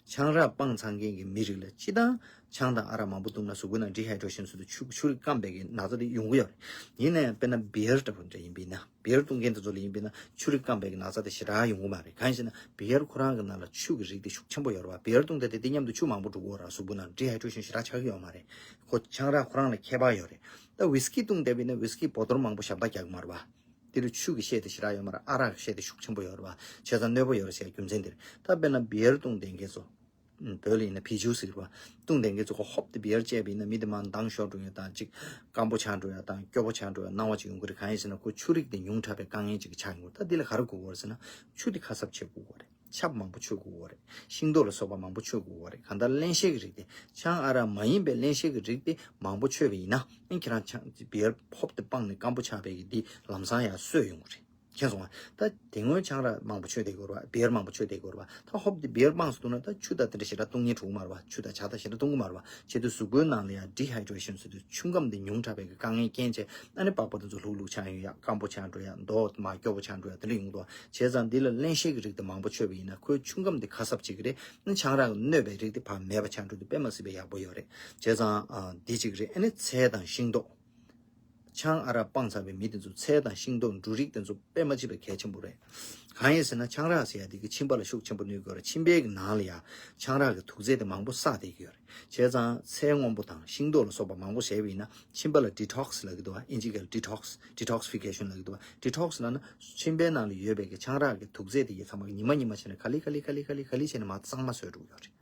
ཆང་རག་སྤངས་ཚར་མཁན་གྱི་མི་རིགས་ལ་སྤྱིར་བཏང་ཆང་དང་ཨ་རག་མང་པོ་འཐུང་ན་གཟུགས་པོའི་ནང་dehydration ཟེར་དུས་ཆུ་ཆུ་རིགས་སྐམ་པའི་གི་ན་ཚ་དེ་ཡོང་གི་ཡོད་རེད། ཡིན་ནའི་དཔེར་ན་beer འདྲ་པོ་འདྲ་ཡིན་པ་ཡིན་ན། beer འཐུང་མཁན་དེ་ཚོ་ལ་ཡིན་པ་ཡིན་ན་ཆུ་རིགས་སྐམ་པའི་གི་ན་ཚ་དེ་ཞེ་དྲག་ཡོང་གི་མ་རེད། གང་ཡིན་ཟེར་ན་beer ཁོ་རང་གི་ནང་ལ་ཆུ་གི་རིགས་དེ་ཤུགས་ཆེན་པོ་ཡོད་རེད་བ། beer འཐུང་དེ་དེ་དེ་མཉམ་དུ་ཆུ་མང་པོ་འགྲོ་གི་ཡོད་རེད། གཟུགས་པོའི་ནང་dehydration ཞེ་དྲག་ཆགས་ཀྱི་ཡོད་མ་རེད། ཁོ་ཆང་རག་ཁོ་རང་ལ་ཁྱད་པར་ཡོད་རེད། ད་whisky འཐུང་བསྡད་པ་ཡིན་ན་whisky བོ་ཏོལ་མང་པོ་ཞབས་ཏ་རྒྱག་གི་མ་རེད་བ། དེ་རུ་ཆུ་གི་ཤས་དེ་ཞེ་དྲག་ཡོད་མ་རེད། ཨ་རག་གི་ཤས་དེ་ཤུགས་ཆེན་པོ་ཡོད་རེད་བ། བྱས་ཙང་གནོད་པ་ཡོད་རེད་ཟེར་རྒྱུ་མཚན་དེ་རེད། ད་དཔེར་ན་beer འཐུང་བསྡད་མཁན་ཚོ། ཨུམ། བོད་ལ་ཡིན་ན་ཕི་ཇུ་ཟེར་བ། འཐུང་བསྡད་མཁན་ཚོ་ཁོ་ཧོབ་སྟེ་beer བཅད་པ་ཡིན་ན་མི་དེ་མར་མདངས་ཤོར་འགྲོ་ཡ་དང་། ཅིག་སྐམ་པོ་ཆགས་འགྲོ་ཡ་དང་། སྐྱོ་པོ་ཆགས་འགྲོ་ཡ་སྣང་བ་ཅིག་ཡོང་གི་རེད། གང་ཡིན་ཟེར་ན་ཁོ་ཆུ་རིགས་དེ་ཉུང་དྲགས་པའི་དཀའ་ངལ་ཅིག་ཆགས་ཡོང་གི་རེད། ད་འདི་ལ་ག་རེ་དགོས་ཀྱི་ཡོད་རེད་ཟེར་ན་ཆུ་དེ་ཁ་གསབ་བྱེད་དགོས་ཀྱི་ཡོད་རེད། ཆབ་མང་པོ་མཆོད་དགོས་ཀྱི་ཡོད་རེད། ཤིང་ཏོག་ལ་སོགས་པ་མང་པོ་མཆོད་དགོས་ཀྱི་ཡོད་རེད། གང་ལྟར་བརླན་གཤེར་གྱི་རིགས་དེ། ཆང་ཨ་རག་མ་ཡིན་པའི་བརླན་གཤེར་གྱི་རིགས་དེ་མང་པོ་མཆོད་པ་ཡིན་ན། ཨ་ནི་ཁྱེད་རང་ཆང་beer ཧོབ་སྟེ་སྤངས་ནས་སྐམ་པོ་ཆགས་པའི་གི་འདི་ལམ་སང་ཡར་གསོས་ཡོང་གི་རེད། མཁྱེན་སོང་ང་། ད་དེ་སྔོན་ཆང་རག་མང་པོ་མཆོད་བསྡད་ཀྱི་ཡོད་རེད་བ། beer མང་པོ་མཆོད་བསྡད་ཀྱི་ཡོད་རེད་བ། ད་ཧོབ་སྟེ་beer སྤངས་སོང་ན་ད་ཆུ་དང་དེ་འདྲ་ཞེ་དྲག་བཏུང་མཁན་འགྲོ་གི་མ་རེད་བ། ཆུ་དང་ཇ་དང་ཞེ་དྲག་བཏུང་གི་མ་རེད་བ། བྱས་དུས་གཟུགས་པོའི་ནང་ལ་ཡང་dehydration ཟེར་དུས་ཆུ་ཁམས་དེ་ཉུང་དྲགས་པའི་གི་དཀའ་ངལ་རྐྱེན་བྱས། ཨ་ནི་པགས་པ་དེ་ཚོ་ལྷུག་ལྷུག་ཆགས་ཡོང་ཡ། སྐམ་པོ་ཆགས་འགྲོ་ཡ། མདོག་མར་སྐྱོ་པོ་ཆགས་འགྲོ་ཡ་དེ་འདྲ་ཡོང་གི་འདུག་བ། བྱས་ཙང་འདི་ལ་བརླན་གཤེར་གྱི་རིགས་དེ་མང་པོ་མཆོད་པ་ཡིན་ན་ཁོའི་ཆུ་ཁམས་དེ་ཁ་གསབ་བྱེད་ཀྱི་རེད། ཨ་ནི་ཆང་རག་གི་གནོད་པའི་རིགས་དེ་ཕར་མེད་པ་ཆགས་འགྲོ་དུས་དཔེ་མ་སྲིད་པའི་ཡག་པོ་ཡོད་རེད། བྱས་ཙང་ཨ་འདི་གཅིག་རེད། ཨ་ནི་ཚལ་དང་ཤིང་ཏོག་ཆང་ཨ་རག་སྤངས་ཚར་བའི་མི་དེ་ཚོ་ཚལ་དང་ཤིང་ཏོག་འབྲུ་རིགས་དེ་ཚོ་དཔེ་མ་སྲིད་པའི་གལ་ཆེན་པོ་རེད། གང་ཡིན་ཟེར་ན་ཆང་རག་ཟེར་ཡ་དེ་གི་མཆིན་པ་ལ་ཤུགས་ཆེན་པོ་གནོད་ཀྱི་ཡོད་རེད། མཆིན་པའི་གི་ནང་ལ་ཡ་ཆང་རག་གི་དུག་རྫས་དེ་མང་པོ་བསགས་བསྡད་ཀྱི་ཡོད་རེད། བྱས་ཙང་ཚལ་སྔོན་པོ་དང་ཤིང་ཏོག་ལ་སོགས་པ་མང་པོ་བཟས་པ་ཡིན་ན་མཆིན་པ་ལ་detox ལབ་ཀྱི་འདུག་བ། ཨིན་ཇི་སྐད་ལ་detox detoxification ལབ་ཀྱི་འདུག་བ། detox ལབ་ན་མཆིན་པའི་ནང་ལ་ཡོད་པའི་གི་ཆང་རག་གི་དུག་རྫས་དེ་གི་ཚང་མ་ཉི་མ་ཉི་མ་བྱས་ནས་ག་ལེ་ག་ལེ་ག་ལེ་ག་ལེ་ག་ལེ་བྱས་ནས་མར་གཙང་མ་བཟོས་འགྲོ་གི་ཡོད་རེད།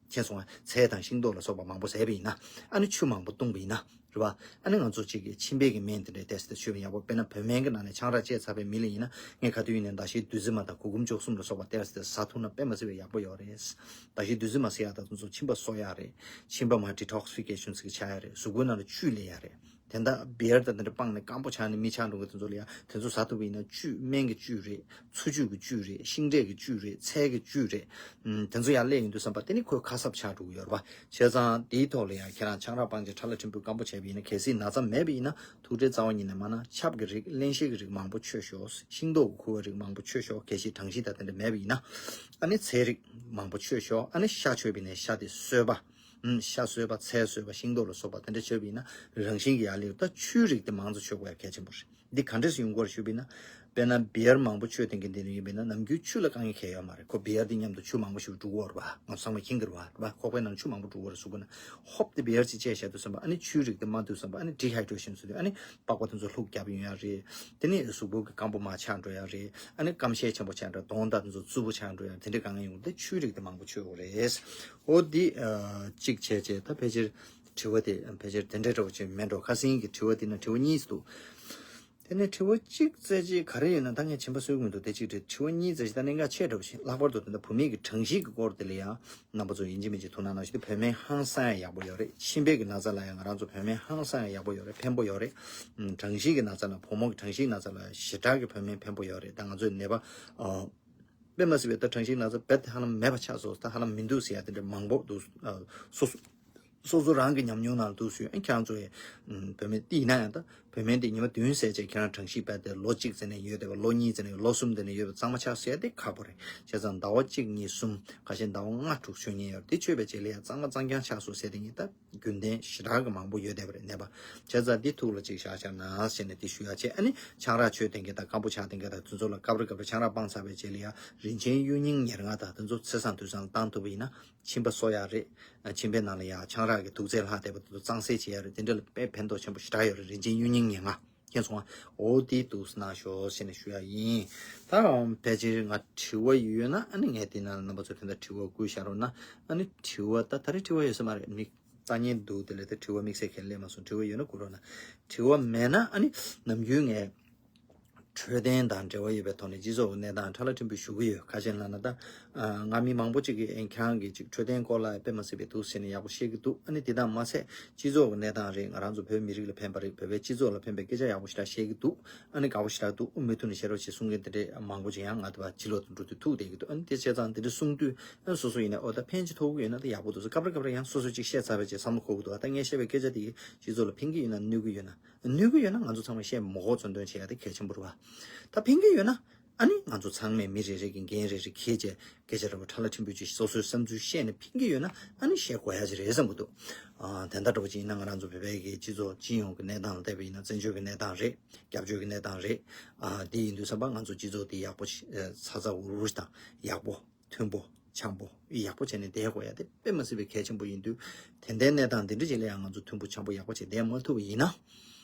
མཁྱེན་སོང་ང་། ཚལ་དང་ཤིང་ཏོག་ལ་སོགས་པ་མང་པོ་བཟས་པ་ཡིན་ན། ཨ་ནི་ཆུ་མང་པོ་བཏུང་བ་ཡིན་ན། རེད་བ། ཨ་ནི་ང་ཚོ་གཅིག་གི་མཆིན་པའི་གི་སྨན་དེ་འདྲའི་ཏོག་ཙམ་མཆོད་པ་ཡག་པོ། དཔེར་ན་བོད་སྨན་གི་ནང་ནས་ཆང་རག་བཅད་ཚར་བའི་མི་ལ་ཡིན་ན། ངས་ག་དུས་ཡིན་ནའི་ཟླ་ཤེལ་བདུད་རྩི་མ་དང་གུར་གུམ་བཅུ་གསུམ་ལ་སོགས་པ་ཏོག་ཙམ་ཟ་ཐུབ་ན་དཔེ་མ་སྲིད་པའི་ཡག་པོ་ཡོད་རེད། ཟླ་ཤེལ་བདུད་རྩི་མ་ཟེར་ཡག་ད་དུང་ཚོ་མཆིན་པ་གསོ་ཡག་རེད། མཆིན་པ་མར་detoxification ཟེར་གི་ཆགས་ཡག་རེད། གཟུགས་པོའི་ནང་ལ་བཅུད་སླེབས་ཡག་རེད། དེ་འདྲ་beer དང་དེ་འདྲ་སྤངས་ནས་སྐམ་པོ་ཆགས་ནས་མི་ཆགས་འགྲོ་མཁན་དེ་ཚོ་ལ་ཡ། དེ་ཚོ་ཟ་ཐུབ་པ་ཡིན་ན་བཅུད་སྨན་གྱི་བཅུད་རེད། འཚོ་བཅུད་ཀྱི་བཅུད་རེད། ཤིང་འབྲས་ཀྱི་བཅུད་རེད། ཚལ་གྱི་བཅུད་རེད། ཨུམ། དེ་ཚོ་ཡར་སླེབས་ཡོང་དུས་ཙམ་པ་དེ་ནི་ཁོའི་ཁ་གསབ་ཆགས་འགྲོ་གི་ཡོད་རེད་བ། བྱས་ཙང་དེའི་ཐོག་ལ་ཡང་ཁྱེད་རང་ཆང་རག་སྤང་བྱས་ཁྲག་ལ་ཕྲན་བུ་སྐམ་པོ་བྱས་པ་ཡིན་ན། གལ་སྲིད་ན་ཚ་མེད་པ་ཡིན་ན་ཐུགས་ཁྲལ་རྩ་བ་ཉིད་ནས་མ་གནང་། ཆབ་ཀྱི་རིགས། བརླན་གཤེར་གྱི་རིགས་མང་པོ་མཆོད་ཤོག་ཤིང་ཏོག་གི་ཁུ་བ་རིགས་མང་པོ་མཆོད་ཤོག་གལ་སྲིད་གྲང་ཤིང་དང་དེ་འདྲ་མེད་པ་ཡིན་ན། ཨ་ནི་ཚལ་རིགས་མང་པོ་མཆོད་ཤོག་ཨ་ནི་ཤ་མཆོད་པ་ཡིན་ན་ཤ་དེ་སོས་པ། ཨུམ། ཤ་སོས་པ། ཚལ་སོས་པ། ཤིང་ཏོག་ལ་སོགས་པ་དེ་འདྲ་མཆོད་པ་ཡིན་ན་རང་བཞིན་གྱིས་ཡར་སླེབས། ད་ཆུའི་རིགས་དེ་མང་ཙམ་མཆོད་དགོས་ཡ་གལ་ཆེན་པོ་རེད། འདི་ག་འདྲས་སེ་ཡོང་གི་ཡོད་རེད་ཞུས་པ་ཡིན་ན། དཔེར་ན་བི་ཡར་མང་པོ་མཆོད་མཁན་དེ་འདྲ་ཡིན་པ་ཡིན་ན་ནམ་རྒྱུན་ཆུ་ལ་དཀའ་ངལ་གང་ཡང་ཡོད་མ་རེད། ཁོ་བི་ཡར་དེ་མཉམ་དུ་ཆུ་མང་པོ་ཞིག་འགྲོ་གི་ཡོད་རེད་པ། ང་ཚོ་ཚང་མས་མཁྱེན་གྱི་རེད་པ། རེད་པ། ཁོག་པའི་ནང་ཆུ་མང་པོ་འགྲོ་གི་ཡོད་རེད། གཟུགས་པོ་ནང་ཧོབ་སྟེ་བི་ཡར་ཅིག་བཅད་བཞག་དུས་ཙམ་པ། ཨ་ནི་ཆུའི་རིགས་དེ་མ་འཐུང་ཙམ་པ། ཨ་ནི་dehydration ཟེར་དུས་ཨ་ནི་པགས་པ་དེ་ཚོ་ལྷུག་རྒྱབ་ཡོང་ཡ་རེད། དེ་ནས་གཟུགས་པོ་གི་སྐམ་པོ་མར་ཆགས་འགྲོ་ཡ་རེད། ཨ་ནི་སྐམ་ཤས་ཆེན་པོ་ཆགས་འགྲོ། གདོང་དང་དེ་ཚོ་རྩུབ་པོ་ཆགས་འགྲོ་ཡ་དེ་འདྲའི་དཀའ་ངལ་ཡོང་གི་རེད། ད་ཆུའི་རིགས་དེ་མང་པོ་མཆོད་དགོས་རེད། འོ་འདི་ཨ་གཅིག་བྱས་བྱས། ད་ཕལ་ཆེར་དྲི་བ་དེ་ཕལ་ཆེར་དེ་འདྲ་འདྲ་བོ་ཅིག་མེད་འགྲོ། ཁ་སང་གི་དྲི་བ་དེ་ན་དྲི་བ་གཉིས་འདུག་དེ་ནས་དྲི་བ་གཅིག་རྩེ་གཅིག་ག་རེ་ཡོད་ན། ད་ངས་བྱིན་པ་གསོད་ཀྱི་མི་འདུག་དེ་གཅིག་རེད། དྲི་བ་གཉིས་རྩེ་གཅིག་ད་གནད་འགག་ཆེ་དྲགས་པ་ཞིག་ལྷག་པར་དུ་ད་ལྟ་བུད་མེད་ཀྱི་གྲངས་གཤིས་ཀྱི་སྐོར་དེ་ལ་ཡང་རྣམ་པ་ཚོ་ཡིན་གཅིག་མིན་གཅིག་ཐུགས་སྣང་གནང་ཞིག་དེ་བུད་མེད་ཧང་སང་ཡང་ཡག་པོ་ཡོད་རེད། མཆིན་པའི་གི་ན་ཚ་ལ་ཡང་ང་རང་ཚོ་བུད་མེད་ཧང་སང་ཡང་ཡག་པོ་ཡོད་རེད། ཕན་པོ་ཡོད་རེད། ཨུམ། གྲངས་གཤིས་ཀྱི་ན་ཚ་ལ་བུ་མོ་གི་གྲངས་གཤིས་ན་ཚ་ལ་ཞེ་དྲག་གི་བུད་མེད་ཕན་པོ་ཡོད་རེད། ད་ང་ཚོའི་ནད་པ་ཨ། དཔེ་མ་སྲིད་པའི་ད་གྲངས་གཤིས་ན་ཚ་རྦད་དེ་ཧ་ལམ་མེད་པ་ཆགས་སོང་། ད་ཧ་ལམ་མི་འདུག་ཟེར་ཡ་དེ་འདྲ་མང་པོ་འདུག་ཨ། སོ་སོ་སོ་སོ་རང་གི་ཉམས་མྱོང་ནང་འདུག་ཟེར། ཨ། ཁྱེད་རང་ཚོ་ཡི་བུད་མེད་དེ་ཡིན་ན་ཡང་ད་བུད་མེད་དེ་ཉི་མ་བདུན་ཟེར་བྱས་ཁྱེད་རང་གྲངས་གཤིས་རྦད་དེ་ལོ་གཅིག་ཙམ་ནས་ཡོད་བསྡད་པ། ལོ་གཉིས་ཙམ་ནས་ལོ་གསུམ་དེ་ནས་ཡོད་པ་གཙང་མ་ཆགས་ཟེར་ཡ་དེ་ཁག་པོ་རེད། བྱས་ཙང་ཟླ་བ་གཅིག་གཉིས་གསུམ་ཁ་ཤས་ཟླ་བ་ལྔ་དྲུག་ཆོད་ཉེན་ཡོད་རེད། དེ་ཆོད་པའི་རྗེས་ལ་ཡང་གཙང་མ་གཙང་རྐྱང་ཆགས་སོང་ཟེར་དེ་ཉིད་ད། རྒྱུན་ལྡན་ཞེ་དྲག་གི་མང་པོ་ཡོད་བསྡད་པ་རེད་ནད་པ། བྱས་ཙང་འདི་ཐུགས་ལ་ཅིག་བཞག་བཞག་ན་ཟེར་ནས་འདི་ཞུ་ཡ་བྱས། ཨ་ནི་ཆང་རག་མཆོད་བསྡད་མཁན་དང་སྐམ་པོ་ཆགས་བསྡད་མཁན་དང་དེ་ཚོ་ལ་སྐབས་རེ་སྐབས་རེ་ཆང་རག་སྤངས་ཚར་བའི་རྗེས་ལ་ཡ་རིན་ཆེན་གཡུ་རྙིང་ཉེར་ལྔ་དང་དེ་ཚོ་ཚེས་བཟང་དུས་བཟང་ལ་བཏང་ཐུབ་པ་ཡིན་ན་མཆིན་པ་གསོ་ཡ་རེད། མཆིན་པའི་ནང་ལ་ཡ་ཆང་རག་གི་དུག་རྫས་ལྷག་བསྡད་པ་དེ་ཚོ་གཙང་སེལ་བྱེད་ཡ་རེད། དེ་འདྲ་ལ་དཔེ་ཕན་ཐོགས་ཆེན་པོ་ཞེ་དྲག་ཡོད་རེད། རིན་ཆེན་གཡུ་རྙིང་ཉེར་ལྔ། མཁྱེན་སོང་ང་། འོ་དེ་འདུག་གནང་ཤོག་ཟེར་ནས་ཞུ་ཡ་ཡིན། ད་ཕལ་ཆེར་ང་དྲི་བ་ཡོད་ན་ཨ་ནི་ངས་དེ་ནང་ལ་རྣམ་པ་ཚོ་དེ་འདྲ་དྲི་བ་བསྐུར་བཞག་རོགས་གནང་། ཨ་ནི་དྲི་བ་ད་ད་རེས་དྲི་བ་ཡོད་ས་མ་རེད། མི་རྩ་ཉེན་འདུག་དེ་ལས་ད་དྲི་བ་དམིགས་བསལ་གང་ཡང་སླེབས་མ་སོང་། དྲི་བ་ཡོད་ན་བསྐུར་རོགས་གནང་། དྲི་བ་མེད་ན་ཨ་ནི་ནམ་རྒྱུན་ངས་འཕྲོད་བསྟེན་དང་འབྲེལ་བ་ཡོད་པའི་ཐོག་ནས་སྤྱི་ཚོགས་ཀྱི་གནས་སྟངས་ཁྲ་ལ་ཕྲན་བུ་ཞུ་གི་ཡོད། ཁ་ཤས་ལབ་ན་ད། ང་མི་མང་པོ་ཅིག་གིས་ཨེ་ཁྱེད་རང་གིས་ཅིག་འཕྲོད་བསྟེན་སྐོར་ལ་དཔེ་མ་སྲིད་པའི་འདུག་ཟེར་ནས་ཡག་པོ་བཤད་ཀྱི་འདུག་ཨ་ནི་དེ་དང་མ་ཟད་སྤྱི་ཚོགས་ཀྱི་གནས་སྟངས་རེད། ང་རང་ཚོ་བོད་མི་རིགས་ལ་ཕན་པ་རེད། བོད་པའི་སྤྱི་ཚོགས་ལ་ཕན་པའི་སྐད་ཆ་ཡག་པོ་ཞེ་དྲག་བཤད་ཀྱི་འདུག་ཨ་ནི་དགའ་པོ་ཞེ་དྲག་འདུག་མུ་མཐུད་ནས་བཤད་རོགས་བྱེད་གསུང་མཁན་དེ་འདྲས་མང་པོ་ཅིག་ཡང་ང་དང་ཕྱི་ལོགས་དུ་འགྲོ་དུས་ཐུག་བསྡད་ཀྱི་འདུག་ཨ་ནི་དེ་བྱས་ཙང་དེ་འདྲས་གསུང་དུས་ཨ་སོ་སོ་ཡིན་ན་ཨོ་ད་ཕན་ཅིག་ཐོགས་ཀྱི་ཡོད་ན་ད་ཡག་པོ་འདུག་ཟེར། སྐབས་རེ་སྐབས་རེ་ཡང་སོ་སོ་ཅིག་བཤད་ཚར་བའི་རྗེས་བསམ་བློ་འཁོར་གྱི་འདུག་ཨ་ད་ངས་བཤད་པའི་སྐད་ཆ་དེ་གིས་སྤྱི་ཚོགས་ལ་ཕན་གྱི་ཡོད་ན་གནོད་ཀྱི་ཡོད་ན། གནོད་ཀྱི་ཡོད་ན་ང་ཚོ་ཚང་མས་བཤད་མི་དགོས་མཚོན་འདོན་བྱེད་ཡ་དེ་གལ་ཆེན་པོ་རེད་བ། ད་ཕན་གྱི་ཡོད་ན་ཨ་ནི་ང་ཚོ་ཚང་མས་མི་རེ་རེ་གི་འགན་རེ་རེ་འཁྱེར་བྱས་སྐད་ཆ་འདྲ་པོ་ཁྲ་ལ་ཕྲན་བུ་ཅིག་སོ་སོའི་བསམ་ཚུལ་བཤད་ནས་ཕན་གྱི་ཡོད་ན་ཨ་ནི་བཤད་དགོས་ཡ་ཅིག་རེད་བསམ་གྱི་འདུག་ཨ། དེ་འདྲ་འདྲ་པོ་ཅིག་ཡིན་ན་ང་རང་ཚོ་བོད་པའི་གི་སྤྱི་ཚོགས་སྤྱི་ཡོངས་ཀྱི་གནས་སྟངས་ལ་བལྟས་པ་ཡིན་ན་བཙན་བྱོལ་གྱི་གནས་སྟངས་རེད། སྐྱབས་བཅོལ་གྱི་གནས་སྟངས་རེད། ཨ། དེ་ཡིན་དུས་ཙམ་པ་ང་ཚོ་སྤྱི་ཚོགས་དེ་ཡག་པོ་ཞིག་ཚ་ཚ་འུར་འུར་དང་ཡག་པོ། མཐུན་པོ་འཆམ་པོ་ཡག་པོ་བྱས་ནས་བསྡད་དགོས་ཡ་དེ་དཔེ་མ་སྲིད་པའི་གལ་ཆེན་པོ་ཡིན་དུས། དེ་འདྲའི་གནས་སྟངས་འདི་འདྲ་ཅིག་ལ་ཡང་ང་ཚོ་མཐུན་པོ་འཆམ་པོ་ཡག་པོ་བྱས་བསྡད་མ་ཐུབ་པ་ཡིན་ན།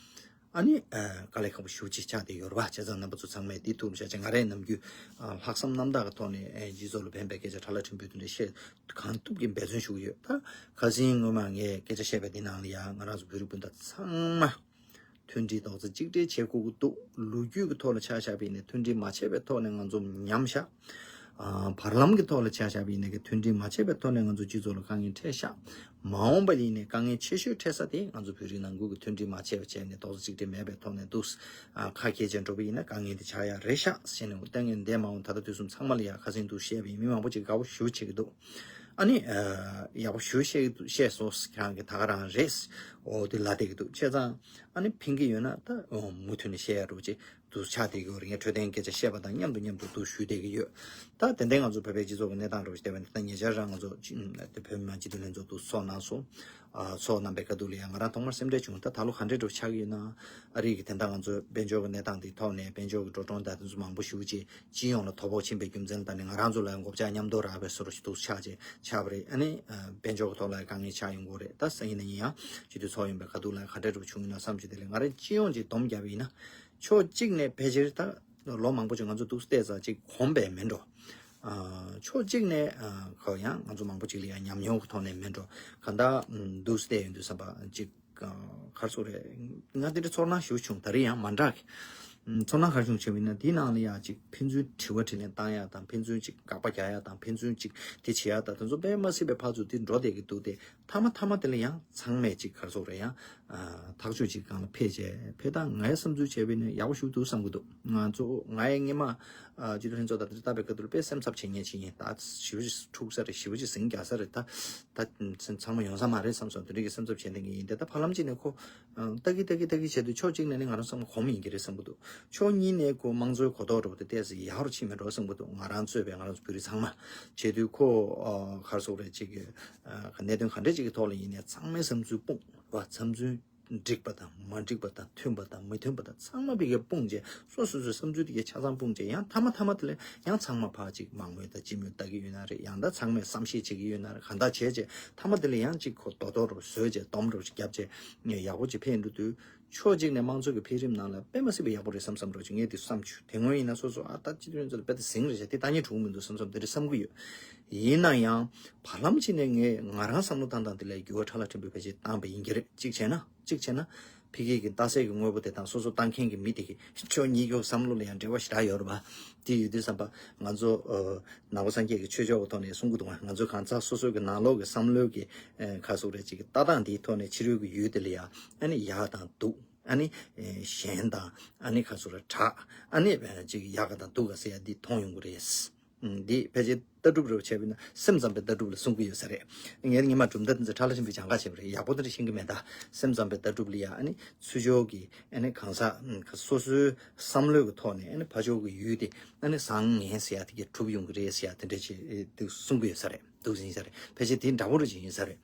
ཨ་ནི། ཨ། དཀའ་ལས་ཁག་པོ་ཞེ་པོ་ཅིག་ཆགས་བསྡད་ཡོད་རེད་བ། བྱས་ཙང་རྣམ་པ་ཚོ་ཚང་མས་འདི་ཐུགས་ལ་བཞག་བྱས། ང་རའི་ནམ་རྒྱུན། ཨ། ལྷག་བསམ་རྣམ་དག་གི་ཐོག་ནས། ཨེ། སྤྱི་ཚོགས་ལ་ཕན་པའི་སྐད་ཆ་ཁྲ་ལ་ཕྲན་བུ་དེ་འདྲ་བཤད་གང་ཐུབ་ཀྱིས་འབད་བརྩོན་ཞུ་གི་ཡོད། ད་ཁ་སང་སྔོན་མ་ངས་སྐད་ཆ་བཤད་པའི་འདི་ནང་ལ་ཡང་ང་རང་ཚོ་བོད་རིགས་སྤུན་ཟླ་ཚང་མ། མཐུན་སྒྲིལ་རྡོག་རྩ་གཅིག་སྒྲིལ་བྱེད་དགོས་ཀྱི་འདུག་ལོ་རྒྱུས་ཀྱི་ཐོག་ལ་ཆ་བཞག་པ་ཡིན་ན་མཐུན་སྒྲིལ་མ་བྱས་པའི་ཐོག་ནས་ང་ཚོ་ཉམས་ཤག་ཨ། བར་ལམ་གྱི་ཐོག་ལ་ཆ་བཞག་པ་ཡིན་ན་གི་མཐུན་སྒྲིལ་མ་བྱས་པའི་ཐོག་ནས་ང་ཚོ་སྤྱི་ཚོགས་ལ་དཀའ་ངལ་འཕྲད་ཤག་མ་འོངས་པ་ཡིན་ནའི་དཀའ་ངལ་ཆེ་ཤོས་འཕྲད་ས་དེ་ང་ཚོ་བོད་རིགས་ནང་ཁུལ་གྱི་མཐུན་སྒྲིལ་མ་བྱས་པ་བྱས་ནས་རྡོག་རྩ་གཅིག་སྒྲིལ་མེད་པའི་ཐོག་ནས་འདུག་ཨ། ཁ་གྱེས་བྱས་འགྲོ་པ་ཡིན་ན་དཀའ་ངལ་དེ་ཆགས་ཡ་རེད་ཤག་ཟེར་ནས། འོ་ད་ངས་འདས་མ་འོངས་ད་ལྟ་དུས་གསུམ་ཚང་མ་ལ་ཡ་ཁ་སང་འདུག་བཤད་པ་ཡིན། མི་མང་པོ་ཅིག་དགའ་པོ་ཞེ་པོ་བྱེད་ཀྱི་འདུག་ཨ་ནི། ཨ། ཡག་པོ་ཞེ་པོ་བཤད་ཀྱི་འདུག་བཤད་སོང་ཁྱེད་རང་གིས་ད་ག་རང་རེད། འོ་དེ་ལབ་བསྡད་ཀྱི་འདུག་བྱས་ཙང་། ཨ་ནི་ཕན་གྱི་ཡོད་ན་ད་མུ་མཐུད་ནས་བཤད་ཡ་འདྲ་པོ་ཅིག་འདུག་ཆགས་བསྡད་ཀྱི་ཡོད་རེད། ངས་འཕྲོད་བསྟེན་སྐད་ཆ་བཤད་པ་དང་མཉམ་དུ་མཉམ་དུ་འདུག་ཞུས་བསྡད་ཀྱི་ཡོད། ད་ཏན་ཏན་ང་ཚོ་བོད་པའི་སྤྱི་ཚོགས་ཀྱི་གནས་སྟངས་འདྲ་པོ་ཞིག་བལྟས་པ་ཡིན་ན། ད་ཉེ་ཆར་རང་ང་ཚོ་ཅི། ཨ། དེ་བོད་མི་མང་སྤྱི་འཐུས་ལྷན་ཚོགས་འདུ་ཚོགས་གནང་སོང་། ཨ། ཚོགས་གནང་པའི་ཁ་ཐུག་ལ་ཡང་ང་རང་ཐོག་མར་སེམས་ཁྲལ་བྱུང་། ད་ད་ལོ་ག་འདྲས་འདྲ་པོ་ཆགས་ཀྱི་ཡོད་ན། ཨ་རི་གི་དེ་འདྲ་ང་ཚོ་དཔལ་འབྱོར་གྱི་གནས་སྟངས་དེའི་ཐོག་ནས་དཔལ་འབྱོར་གྱི་འགྲོ་གྲོན་དང་དེ་ཚོ་མང་པོ་ཞེ་པོ་ཅིག་སྤྱི་ཡོངས་ལ་དོ་ཕོག་ཕྱིན་པའི་རྒྱུ་མཚན་ལ་བརྟེན་ནས་ང་རང་ཚོ་ལ་ཡང་མགོ་བྱ་མཉམ་དུ་རག་པའི་བཟོ་འདྲ་ཞིག་འདུག་ཆགས་བྱས་ཆགས་པ་རེད། ཨ་ནི། ཨ། དཔལ་འབྱོར་གྱི་ཐོག་ལ་ཡང་དཀའ་ངལ་ཆགས་ཡོང་གི་རེད། ད་ས་ཡིན་ན་ཡིན་ཡང་སྤྱི་འཐུས་ཚོགས་ཡོང་པའི་ཁ་ཐུག་ལ་ཡང་ག་འདྲ་འདྲ་པོ་བྱུང་ཡོད་ན་བསམ་བྱས། དེ་ལས་ང་རང་སྤྱི་ཡོངས་ཀྱི་སྡོམ་བརྒྱབ་པ་ཡིན་ན། ཕྱོགས་གཅིག་ནས་ཕལ་ཆེར་ད་ལོ་མང་པོ་ཅིག་ང་ཚོ་འདུག་བལྟས་ཙང་ཅིག་གོམས་པས་མིན་འགྲོ། ཨ། ཕྱོགས་གཅིག་ནས། ཨ། ཁོ་ཡང་ང་ཚོ་མང་པོ་ཅིག་ལ་ཡང་ཉམས་མྱོང་གི་ཐོག་ནས་མིན་འགྲོ། གང་ལྟར། ཨ། འདུག་བལྟས་ཡོང་དུས་བསམ་པ་ཅིག་ཨ། ག་རེ་ཟེར་དགོས་རེད། ང་དེ་འདྲ་ཚོར་སྣང་ཞེ་པོ་བྱུང་། ད་རེས་ཡང་མ་འདྲ་གི། ཨ། ཚོར་སྣང་ག་རེ་བྱུང་བྱས་པ་ཡིན་ན། དེའི་ནང་ལ་ཡང་ཅིག་ཕན་ཚུན་དྲི་བ་དྲིས་ལན་བཏང་ཡ་དང་། ཕན་ཚུན་ཅིག་དགག་པ་རྒྱག་ཡ་དང་། ཕན་ཚུན་ཅིག་དེ་བྱེད་ཡ་དང་། དེ་ཚོ་དཔེ་མ་སྲིད་པའི་ཕར་ཚུར་དེ་འགྲོ་བསྡད་ཀྱི་འདུག་སྟེ། མཐའ་མ་མཐའ་མ་དེ་ལ་ཡང་ཚང་མས་ཅིག་ག་རེ་ཟེར་དགོས་རེད། ཡང་། ཨ། ཐག་གཅོད་ཅིག་སྒང་ལ་ཕེབས་བྱས། ཕེབས་སྟངས་ངས་བསམ་ཚུལ་བྱས་པ་ཡིན་ན་ཡག་པོ་ཞེ་པོ་འདུག་བསམ་གྱི་འདུག་ང་ཚོ། ང་ཡང་སྔོན་མ། ཨ། སྤྱི་འཐུས་ལྷན་ཚོགས་དང་དེ་འདྲ་བཏབ་པའི་སྐབས་དུས་ལ་དཔེ་སེམས་འཚབ་བྱེད་མཁན་ཅིག་ཡིན། ད་ཞེ་པོ་ཅིག་འཁྲུག་ས་རེད། ཞེ་པོ་ཅིག་ཟིང་རྒྱག་ས་རེད། ད་ད་ཚང་མ་ཡོང་ས་མ་རེད་བསམ་སོང་། དེ་འདྲ་གི་སེམས་འཚབ་བྱེད་མཁན་ཡིན། དེ་ད་བར་ལམ་ཅིག་ནས་ཁོ། ཨ། ལྟ་གི་ལྟ་གི་ལྟ་གི་བྱས་དུས་ཕྱོགས་གཅིག་ནས་ནི་ང་རང་བསམ་གོམས་ཡིན་གྱི་རེད་བསམ་གྱི་འདུག་ཕྱོགས་གཉིས་ནས་ཁོ་དམངས་གཙོའི་གོ་རྟོགས་འདྲ་པོ་དེ་ཏོག་ཙམ་ཡག་རུ་ཕྱིན་མེད་འགྲོ་བསམ་གྱི་འདུག་ང་རང་གཙོས་པའི་ང་རང་ཚོ་བོད་རིགས་ཚང་མ་བྱས་དུས་ཁོ། ཨ། ག་རེ་ཟེར་དགོས་རེད། ཅིག་གི། ཨ། གནད་དོན་ག་འདྲ་ཅིག་གི་ཐོག་ལ་ཡིན་ནའི་ཚང་མའི་བསམ་ཚུལ་སྤུངས་པ། བསམ་ཚུལ་འགྲིག་པ་དང་མ་འགྲིག་པ་དང་། མཐུན་པ་དང་མི་མཐུན་པ་དང་། ཚང་མ་ཕ་གིར་སྤུངས་བྱས། སོ་སོ་སོའི་བསམ་ཚུལ་དེ་གའི་ཆ་ཚང་སྤུངས་བྱས། ཡང་མཐའ་མ་མཐའ་མ་དེ་ལ་ཡང་ཚང་མ་ཕར་ཅིག་མང་མོས་དང་སྤྱི་མོས་ལྟ་གི་ཡོད་ན་རེད། ཡང་ད་ཚང་མས་བསམ་ཤེས་བྱེད་ཀྱི་ཡོད་ན་རེད། གང་ལྟར་བྱས་བྱས་མཐའ་མ་དེ་ལ་ཡང་ཅིག་ཁོ་རྡོག་རྡོག་རུ་བཟོས་བྱས། སྡོམ་རུ་བརྒྱབ་བྱས་ཡག་པོ་ཅིག་ཕེབས་འགྲོ་དུས། ཕྱོགས་གཅིག་ནས་དམངས་གཙོ་གི་འཕེལ་རིམ་ནང་ལ་དཔེ་མ་སྲིད་པའི་ཡག་པོ་རེད་བསམ་བསམ་འདྲ་ཅིག་ངས་དེ་བསམ་བྱུང་། དེ་སྔོན་ཡིན་ན་སོ་སོ། ཨ། ད་སྤྱི་འཐུས་ཚོ་ལ་དཔེ་དེ་ཟིང་རེད་བྱས། དེ་ལྟ་ཉན་གྲུང་མི་འདུག་བསམ་བསམ་དེ་འདྲ་བསམ་གྱི་ཡོད། ཡིན་ན་ཡང་བར་ལམ་ཅིག་ནས་ངས་ང་རང་བསམ་བློ་བཏང་སྟངས་དེ་ལ་འགྱུར་བ་ཕྲ་ལ་ཕྲན་བུ་ཕལ་ཆེར་བཏང་པ་ཡིན་གྱི་རེད། གཅིག་བྱས་ན་གཅིག་བྱས་ན་ཕ་གི་གི་རྟགས་གསལ་གྱི་དངོས་པོ་དེ་དང་སོ་སོ་བཏང་མཁན་གྱི་མི་དེ་གི་ཕྱོགས་གཉིས་ཀྱི་བསམ་བློ་ལ་ཡང་འབྲེལ་བ་ཞེ་དྲག་ཡོད་རེད་པ། དེ་ཡོད་དུས་ཙམ་པ་ང་ཚོ་ནང་པ་སངས་རྒྱས་ཀྱི་ཆོས་ཕྱོགས་ཀྱི་ཐོག་ནས་གསུང་གི་འདུག་ང་། ང་ཚོ་གང་ཟག་སོ་སོའི་གི་ནང་ལོགས་ཀྱི་བསམ་བློའི་གི་ཁ་སོགས་རེ་ཅིག་གི་ལྟ་སྟངས་དེའི་ཐོག་ནས་ཕྱི་རོལ་གྱི་ཡུལ་དེ་ལ་ཡང་ཨ་ནི་ཡག་དང་སྡུག་ཨ་ནི་ཞན་དང་ཨ་ནི་ཁ་སོགས་རེ་དྲག་ཨ་ནི་ཅིག་ཡག་ག་དང་སྡུག་ག་ཟེར་ཡ་འདི་མཐོང་ཡོང་གི་རེད། འདི་ཕལ་ཆེར་ལྟ་གྲུབ་རེ་བྱས་པ་ཡིན་ན་སེམས་ཙམ་པའི་ལྟ་གྲུབ་ལ་གསུང་གི་ཡོད་ས་རེད། ངས་ཉི་མ་གྲུབ་མཐའ་འདི་ཚོ་ཕྲ་ལ་ཕྲན་བུ་སྦྱང་ག་བྱས་པ་རེད། ཡག་པོ་འདི་འདྲ་ཤེས་ཀྱི་མེད་ད། སེམས་ཙམ་པའི་ལྟ་གྲུབ་ལ་ཡ་ཨ་ནི་ཚུར་ཕྱོགས་ཀྱི་ཨ་ནི་གང་ཟག་སོ་སོའི་བསམ་བློའི་གི་ཐོག་ནས་ཨ་ནི་ཕར་ཕྱོགས་ཀྱི་ཡུལ་དེ་ཨ་ནི་བཟང་ངན་ཟེར་ཡ་དེ་གས་གྲུབ་ཡོང་གི་རེད་ཟེར་ཡ་དེ་འདྲ་ཅིག་གསུང་གི་ཡོད་ས་རེད། འདུག་ཟིན་ས་རེད། ཕལ་ཆེར་དེ་འདྲ་པོ་རེ་ཅིག་ཡིན་ས་རེད།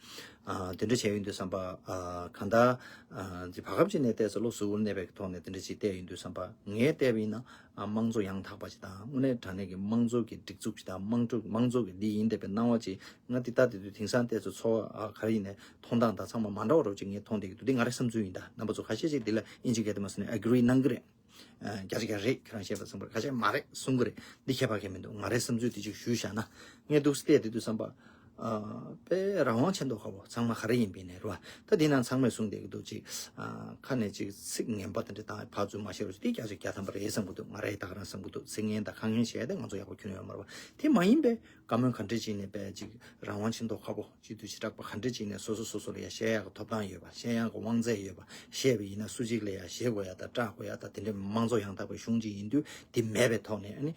ཨ་དེ་འདྲ་བྱས་ཡོང་དུས་ཙམ་པ། ཨ་གང་ལྟར་ཨ་དེ་བར་སྐབས་ཅིག་ནས་བལྟས་ཚེ་བློ་གཟུ་བོར་གནས་པའི་ཐོག་ནས་དེ་འདྲ་ཅིག་བལྟས་ཡོང་དུས་ཙམ་པ། ངས་བལྟས་པ་ཡིན་ན་ཨ་དམངས་གཙོ་ཡང་དག་པ་ཅིག་དང་། དངོས་གནས་དྲང་གནས་ཀྱི་དམངས་གཙོ་གི་སྒྲིག་འཛུགས་ཅིག་དང་། དམངས་གཙོ་དམངས་གཙོ་གི་འདི་ཡིན་བསྡད་པའི་སྣང་བ་ཅིག་ང་འདི་ལྟ་བསྡད་དུས་དེང་སང་བལྟས་ཚེ་ཚོར་བ་ཨ་ག་རེ་ཡིན་ནའི་མཐོང་སྟངས་དང་ཚང་མ་མ་འདྲ་བ་རོབ་ཅིག་ངས་མཐོང་བསྡད་ཀྱི་འདུག་འདི་ང་རའི་བསམ་ཚུལ་ཡིན་ད། རྣམ་པ་ཚོ་ཁ་ཤས་ཅིག་འདི་ལ་ཨིན་ཇི་སྐད་དུ་མ་སོང་ནས་ཨེ་གྷི་རི་གནང་གི་རེད། ཨ་བརྒྱ་ཆ་བརྒྱ་རེད། ཁྱེད་རང་བཤད་པ་ཚང་མ་རེད། ཁ་ཤས་མ་རེད་གསུང་གི་རེད། འདི་ཁྱད་པར་གང་མི་འདུག་ང་རའི་བསམ་ཚུལ་དེ་ཅིག་ཞུས་བཞག་ན། ངས་འདུག་སེ་བལྟས་དེ་དུས་ཙམ་པ། ཨ་དཔེ་རང་དབང་ཆེ་མདོག་ཁ་པོ་ཚང་མ་ག་རེ་ཡིན་པ་ཡིན་ནའི་རེད་བ། ད་འདི་ནང་ཚང་མས་གསུངས་བསྡད་ཀྱི་འདུག་ཅིག་ཨ་ཁ་ནས་ཅིག་ཚིག་ངན་པ་དེ་འདྲ་དང་ཕར་ཚུར་མ་བཤད་རོགས་ཞེས། འདི་བརྒྱ་ཆ་བརྒྱ་ཐམ་པ་རེད་བསམ་གྱི་འདུག་ང་རའི་ད་ག་རང་བསམ་གྱི་འདུག་ཚིག་ངན་དང་ཁ་ངན་བཤད་ཡ་དེ་ང་ཚོ་ཡག་པོ་ཁྱོན་ཡོད་མ་རེད་བ། དེ་མ་ཡིན་པའི་བཀའ་མོལ་ག་འདྲ་ཅིག་ནས་དཔེ་ཅིག་རང་དབང་ཆེ་མདོག་ཁ་པོ། སྤྱི་འཐུས་བྱེ་བྲག་པ་ག་འདྲ་ཅིག་ནས་སོ་སོ་སོ་སོ་ལ་ཡ་བཤད་ཡག་གི་ཐོབ་ཐང་ཡོད་པ། བཤད་ཡག་གི་དབང་ཚད་ཡོད་པ། བཤད་པ་ཡིན་ན་སུ་གཅིག་ལ་ཡ་བཤད་དགོས་ཡ་དང་སྐྲག་དགོས་ཡ་དང་། དེ་འདྲའི་དམངས་གཙོ་ཡང་དག་པའི་གཞུང་ཅིག་ཡིན་དུས། དེ་མེད་པའི་ཐོག་ནས་ཨ་ནི་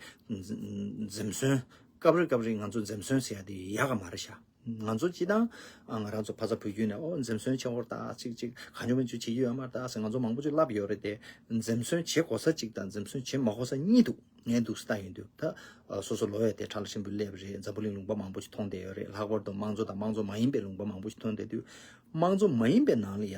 འཛེམ་ཟོན། སྐབས་རེ་སྐབས་རེ་ང་ཚོ་འཛེམ་ཟོན་ཟེར་ཡ་དེ་ཡག་ག་མ་རེད་ཤག་ང་ཚོ་སྤྱི་བཏང་ང་རང་ཚོ་ཕ་ཚ་བུ་རྒྱུད་ནས་ཨོ་འཛེམ་ཟོན་བྱེད་དགོས་རེད་ད། ཅིག་ཅིག་གང་བྱུང་མང་བྱུང་བྱེད་རྒྱུ་ཡོད་མ་རེད་ད་ཟེར་ང་ཚོ་མང་པོ་ཅིག་ལབ་ཡོད་རེད་དེ། འཛེམ་ཟོན་བྱེད་དགོས་ས་གཅིག་དང་འཛེམ་ཟོན་བྱེད་མ་དགོས་ས་གཉིས་འདུག་ངས་འདུག་སེ་ལྟ་ཡོང་དུས་ད། ཨ་སོ་སོ་ལོ་ཡ་དེ་ཕྲ་ལ་ཕྲན་བུ་སླེབས་རེད། འཛམ་བུ་གླིང་ལུང་པ་མང་པོ་ཞིག་མཐོང་བསྡད་ཡོད་རེད། ལྷག་པར་དུ་དམངས་གཙོ་དང་དམངས་གཙོ་མ་ཡིན་པའི་ལུང་པ་མང་པོ་ཞིག་མཐོང་བསྡད་དུས། དམངས་གཙོ་མ་ཡིན་པའི་ནང་ལ་ཡ་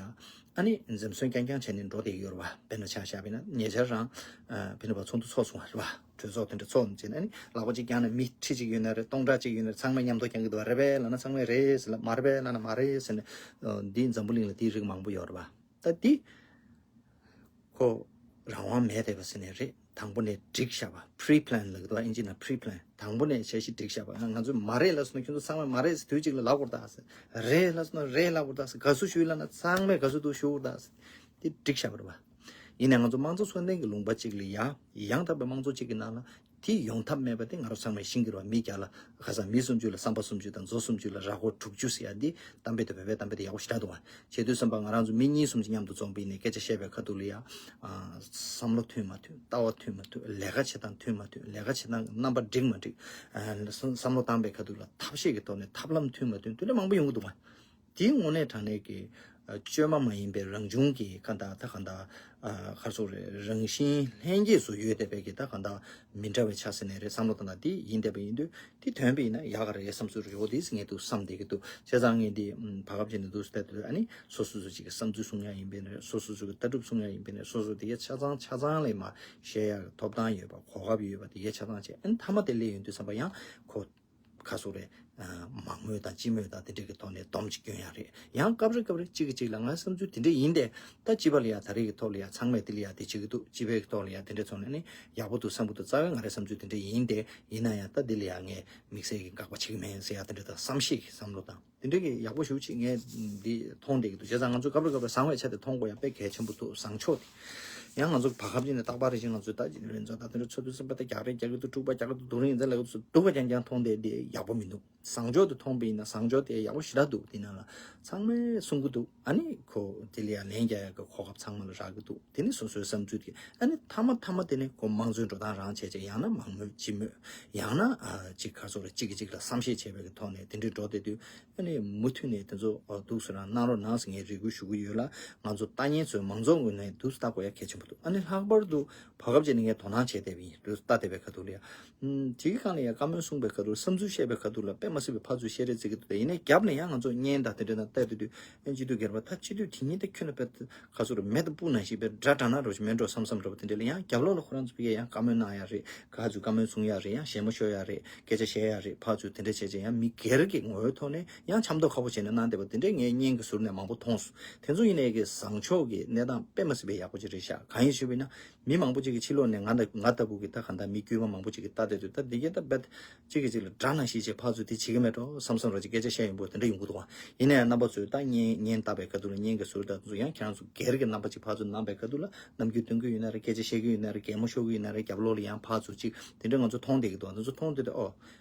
ཨ་ནི་འཛེམ་ཟོན་རྐྱང་རྐྱང་བྱས་ནས་འགྲོ་བསྡད་ཀྱི་ཡོད་རེད་བ། དཔེར་ན་ཆ་བཞག་པ་ཡིན་ན་ཉེ་ཆར་རང་ཨ་ཕ་ནུ་བ་ཚོགས་འདུ་ཚོགས་སོང་བ་རེད་བ། གྲོས་ཚོགས་དེ་འདྲ་ཚོགས་ནས་བྱས་ནས་ཨ་ནི་ལག་པ་གཅིག་བརྐྱངས་ནས་མི་ཁྲི་གཅིག་ཡོད་ན་རེད། སྟོང་ཕྲག་གཅིག་ཡོད་ན་རེད། ཚང་མས་མཉམ་དུ་བརྐྱང་གི་འདུག་བ། རེད་པས་ལབ་ན་ཚང་མས་རེད་ཟེར་ལབ། མ་རེད་པས་ལབ་ན་མ་རེད་ཟེར་ནས། ཨ་འདི་འཛམ་བུ་གླིང་ལ་དེའི་རིགས་མང་པོ་ཡོད་རེད་བ། ད་འདི་ཁོ་རང་དབང་མེད་བསྡད་པ་ཟེར་ནས་རེད། དང་པོ་ནས་སྒྲིག་བཞག་པ། pre plan ལབ་ཀྱི་འདུག་བ། ཨིན་ཇི་ནང་pre plan། དང་པོ་ནས་འཆར་གཞི་སྒྲིག་བཞག་པ། ང་ང་ཚོས་མ་རེད་ལབ་སོང་ན་ཁྱོད་ཚོ་ཚང་མས་མ་རེད་ཟེར་དུས་གཅིག་ལ་ལབ་དགོས་རེད་ད་ཟེར། རེད་ལབ་སོང་ན་རེད་ལབ་དགོས་རེད་ད་ཟེར། དགའ་བསུ་ཞུ་ལབ་ན་ཚང་མས་དགའ་བསུ་འདུག་ཞུ་དགོས་རེད་ད་ཟེར། དེ་སྒྲིག་བཞག་པ་རེད་བ། ཡིན་ནའི་ང་ཚོ་དམངས་གཙོ་ཚོགས་ལྡན་གྱི་ལུང་པ་གཅིག་ལ་ཡ། ཡང་དག་པའི་དམངས་གཙོ་གཅིག་གི་ནང་ལ། དེ་ཡོང་ཐབས་མེད་པ་དེ་ང་རང་ཚང་མས་ཤེས་ཀྱི་རེད་བ། མི་བརྒྱ་ལ་ཁ་སང་མི་སུམ་ཅུ་ལ་བསམ་པ་སུམ་ཅུ་དང་མཛོ་སུམ་ཅུ་ལ་ར་སྐོར་དྲུག་ཅུ་ཟེར་ཡ་འདི་གཏམ་དཔེ་དེ་བོད་པའི་གཏམ་དཔེ་དེ་ཡག་པོ་ཞེ་དྲག་འདུག་བ། བྱེད་དུས་ཙམ་པ་ང་རང་ཚོ་མི་གཉིས་གསུམ་ཅིག་མཉམ་དུ་འཛོམས་པ་ཡིན་ནའི་སྐད་ཆ་བཤད་པའི་ཁ་ཐུག་ལ་ཡ། ཨ་བསམ་བློ་མཐུན་མ་མཐུན། ལྟ་བ་མཐུན་མ་མཐུན། ལས་ཀ་བྱེད་སྟངས་མཐུན་མ་མཐུན། ལས་ཀ་བྱེད་སྟངས་ཀྱི་རྣམ་པ་འགྲིག་མ་འགྲིག་ཨ་བསམ་བསམ་བློ་བཏང་པའི་ཁ་ཐུག་ལ་ཐབས་ཤེས་ཀྱི་ཐོག་ནས་ཐབས་ལམ་མཐུན་མ་མཐུན་དེ་འདྲ་མང་པོ་ཡོང་གི་འདུག་བ། དེའི་དངོས་གནས་དྲང་གནས་ཀྱི་ཨ་བཅོས་མ་མ་ཡིན་པའི་རང་བྱུང་གི་ག་འདྲ་ད་ག་འདྲ་ཨ་ག་རེ་ཟེར་དགོས་རེད། རང་བཞིན་ལྷན་སྐྱེས་སུ་ཡོད་བསྡད་པའི་གི་ད་ག་འདྲ་མི་འདྲ་བའི་ཆ་ཟེར་ནའི་རེད། བསམ་བློ་གཏོང་སྟངས་དེ་ཡིན་བསྡད་པ་ཡིན་དུས་དེ་ཐོན་པ་ཡིན་ན་ཡག་ག་རེད་བསམ་ཚུལ་རེད། འོ་དེ་ངས་འདུག་བསམ་བསྡད་ཀྱི་འདུག་བྱས་ཙང་ངས་འདི་ཨམ་བར་སྐབས་ཅིག་ནས་འདུག་སེ་བལྟས་དུས་ཨ་ནི་སོ་སོ་སོ་ཅིག་གི་བསམ་ཚུལ་གསུང་ཡག་ཡིན་པས་ན་རེད། སོ་སོ་སོ་གི་ལྟ་གྲུབ་གསུང་ཡག་ཡིན་པས་ན་རེད། སོ་སོ་དེ་གའི་ཆ་ཚང་ཆ་ཚང་ལ་མར་བཤད་ཡག་གི་ཐོབ་ཐང་ཡོད་པ། གོ་སྐབས་ཡོད་པ་དེ་གའི་ཆ་ཚང་བྱས། ཨ་ནི་མཐའ་མ་དེ་སླེབས་ཡོང་དུས་ཙམ་པ་ཡང་ཁོ། ག་རེ་ཟེར་དགོས་རེད། ཨ་མང་མོས་དང་སྤྱི་མོས་དང་དེ་འདྲའི་གི་ཐོག་ནས་སྡོམ་ཅིག་སྐྱོན་ཡག་རེད། ཡང་སྐབས་རེ་སྐབས་རེ་གཅིག་གིས་གཅིག་ལ་ང་བསམ་ཚུལ་དེ་འདྲ་ཡིན་ཏེ། ད་སྤྱི་པ་ལ་ཡ་ད་རེས་ཀྱི་ཐོག་ལ་ཡ་ཚང་མས་དེ་ལ་ཡ་དེ་བྱེད་ཀྱི་འདུག་སྤྱི་པའི་གི་ཐོག་ལ་ཡ་དེ་འདྲ་ཚོགས་ནས་ནི་ཡག་པོ་འདུག་བསམ་གྱི་འདུག་རྩ་བའི་ང་རའི་བསམ་ཚུལ་དེ་འདྲ་ཡིན་ཏེ། ཡིན་ན་ཡང་ད་དེ་ལ་ཡ་ངས་དམིགས་བསལ་གྱི་དགག་པ་བྱེད་ཀྱི་མེད་ཟེར་ཡ་དེ་འདྲ་དང་། བསམ་ཤེས་ཀྱི་བསམ་བློ་དང་དེ་འདྲ་གི་ཡག་པོ་ཞེ་པོ་ཅིག་ངས་འདི་མཐོང་བསྡད་ཀྱི་འདུག་བྱས་ཙང་ང་ཚོ་སྐབས་རེ་སྐབས་རེ་བཟང་བའི་ཆ་དེ་མཐོང་དགོས་ཡ་དཔེ་གལ་ཆེན་པོ་འདུག་བཟང་ཕྱོགས་དེ། ཡང་ང་ཚོ་བར་སྐབས་ཅིག་ནས་རྟག་པར་རེ་བཞིན་ང་ཚོས་ད་ཅི་ལོན་ཚོ་ད་དེ་འདྲ་ཚོགས་འདུ་གསུམ་པ་དེ་རྒྱག་རེད་རྒྱག་གི་འདུག་དཀྲུག་པ་རྒྱག་གི་འདུག་སྡུག་རུས་ཡིན་ཚད་ལབ་གི་འདུག་སྡུག་པ་རྐྱང་རྐྱང་མཐོང་བསྡད་དེ་ཡག་པོ་མི་འདུག་བཟང་ཕྱོགས་དེ་མཐོང་པ་ཡིན་ན་བཟང་ཕྱོགས་དེ་ཡག་པོ་ཞེ་དྲག་འདུག་དེ་ནང་ལ་ཚང་མས་གསུང་གི་འདུག་ཨ་ནི་ཁོ་དེ་ལ་ཡང་ལན་རྒྱག་ཡག་གི་གོ་སྐབས་ཚང་མ་ལ་རག་གི་འདུག་དེ་ནི་སོ་སོའི་བསམ་ཚུལ་དེ། ཨ་ནི་མཐའ་མ་མཐའ་མ་དེ་ནི་ཁོ་དམངས་གཙོའི་འགྲོ་སྟངས་རང་བྱས་བྱས། ཡང་ན་མང་མོས་སྤྱི་མོས། ཡང་ན་ཨ་ཅིག་ག་རེ་ཟེར་དགོས་རེད། གཅིག་གིས་གཅིག་ལ་བསམ་ཤེས་བྱས་པའི་གི་ཐོག་ནས་དེ་འདྲའི་འགྲོ་བསྡད་དུས། ཨ་ནི་མུ་མཐུད་ནས་དེ་ཚོ་ཨ་འདུག་སེ་རང་གནང་རོགས་གནང་ཟེར་ངས་རེ་སྐུལ་ཞུ་གི་ཡོད་ལ། ང་ཚོ་ལྟ་མཁན་ཚོས་མང་ཚོགས་ངོས་ནས་འདུག་སེ་ལྟ་དགོས་ཡ་གལ་ཆེན་པོ་འདུག་ཨ་ནི་ལྷག་པར་དུ་བར་སྐབས་ཅིག་ནས་ངས་དོ་སྣང་བྱས་བསྡད་པ་ཡིན། འདུག་སེ་ལྟ་བསྡད་པའི་ཁ་ཐུག་ལ་ཡ། ཨུམ་དེ་གི་སྒང་ལ་ཡ་བཀའ་མོལ་གསུངས་པའི་ཁ་ཐུག་ལ། བསམ་ཚུལ་བཤད་པའི་ཁ་ཐུག་ལ་དཔེ་མ་སྲིད་པའི་ཕར་ཚུར་བཤད་རེས་བྱེད་ཀྱི་འདུག་ད་ཡིན་ནའི་རྒྱབ་ནས་ཡང་ང་ཚོ་བརྙན་དང་དེ་འདྲ་དང་བལྟས་བསྡད་དུས། ཨ་སྤྱི་འཐུས་སྒེར་པ་ད་སྤྱི་འཐུས་དེ་ཉིད་ད་ཁྱོན་ནས་དཔེ་ག་རེ་ཟེར་དགོས་རེད། མེ་དང་སྤུ་ནང་བཞིན་དཔེ་འདྲ་འདྲ་ན་རོགས་ཞིག་མེད་འགྲོ་བསམ་བསམ་འདྲ་པོ་དེ་འདྲ་ལ། ཡང་རྒྱབ་ལོགས་ལ་ཁོ་རང་ཚོ་ཕ་གིར་ཡང་བཀའ་མོལ་གནང་ཡ་རེད། ག་ཚོད་བཀའ་མོལ་གསུང་ཡ་རེད། ཡང་བཞད་མོ་ཤོར་ཡ་རེད། སྐད་ཆ་བཤད་ཡ་རེད། ཕར་ཚུར་དེ་འདྲ་བྱས་བྱས་ཡང་མི་སྒེར་གྱི་ངོ་བོའི་ཐོག་ནས་ཡང་ཆབ་མདོ་ཁ་པོ་བྱས་ནས་གནང་བསྡད་པ་དེ་འདྲ་ངས་བརྙན་གྱི་ཟུར་ནས་མང་པོ་མཐོང་སོང་། དེ་ཚོ་ཡིན་ནའི་གི་བཟང་ཕྱོགས་ཀྱི་གནས་སྟངས་དཔེ་མ་སྲིད་པའི་ཡག་པོ་ཅིག་རེད་ཤག་གང་ཡིན་ཞུས་པ་ཡིན་ན། མི་མང་པོ་ཅིག་གིས་ཕྱི་ལོགས་ནས་ང་ད་ང་ལྟ་བུ་གི་ད་གང་ལྟར་མི་དཀྱུས་མ་མང་པོ་ཅིག་གིས་ལྟ་བསྡད་དུས། ད་འདི་གས་ད་རྦད་གཅིག་གིས་གཅིག་ལ་དགྲ་ནང་བཞིན་བྱས་ཕར་ཚུར་དེ་བྱེད་ཀྱི་མེད་འགྲོ་བསམ་བསམ་རོ་ཅིག་སྐད་ཆ་བཤད་ཡོང་པོ་དེ་འདྲ་ཡོང་གི་འདུག་བ། ཡིན་ན་ཡང་རྣམ་པ་ཚོས་ད་བརྙན་བརྙན་བཏབ་པའི་ཁ་ཐུག་ལ། བརྙན་གྱི་ཟུར་དང་དེ་ཚོ་ཡང་ཁྱེད་རང་ཚོ་སྒེར་གྱི་རྣམ་པ་ཅིག་ཕར་ཚུར་གནང་པའི་ཁ་ཐུག་ལ། རྣམ་འགྱུར་སྟོན་གྱི་ཡོད་ན་རེད། སྐད་ཆ་བཤད་ཀྱི་ཡོད་ན་རེད། གད་མོ་ཤོར་གྱི་ཡོད་ན་རེད། རྒྱབ་ལོགས་ལ་ཡང་ཕར་ཚུར་ཅིག་དེ་འདྲ་ང་ཚོ་མཐོང་བསྡད་ཀྱི་འདུག་བ། དེ་ཚོ་མཐོང་བསྡད་དུས། ཨོ།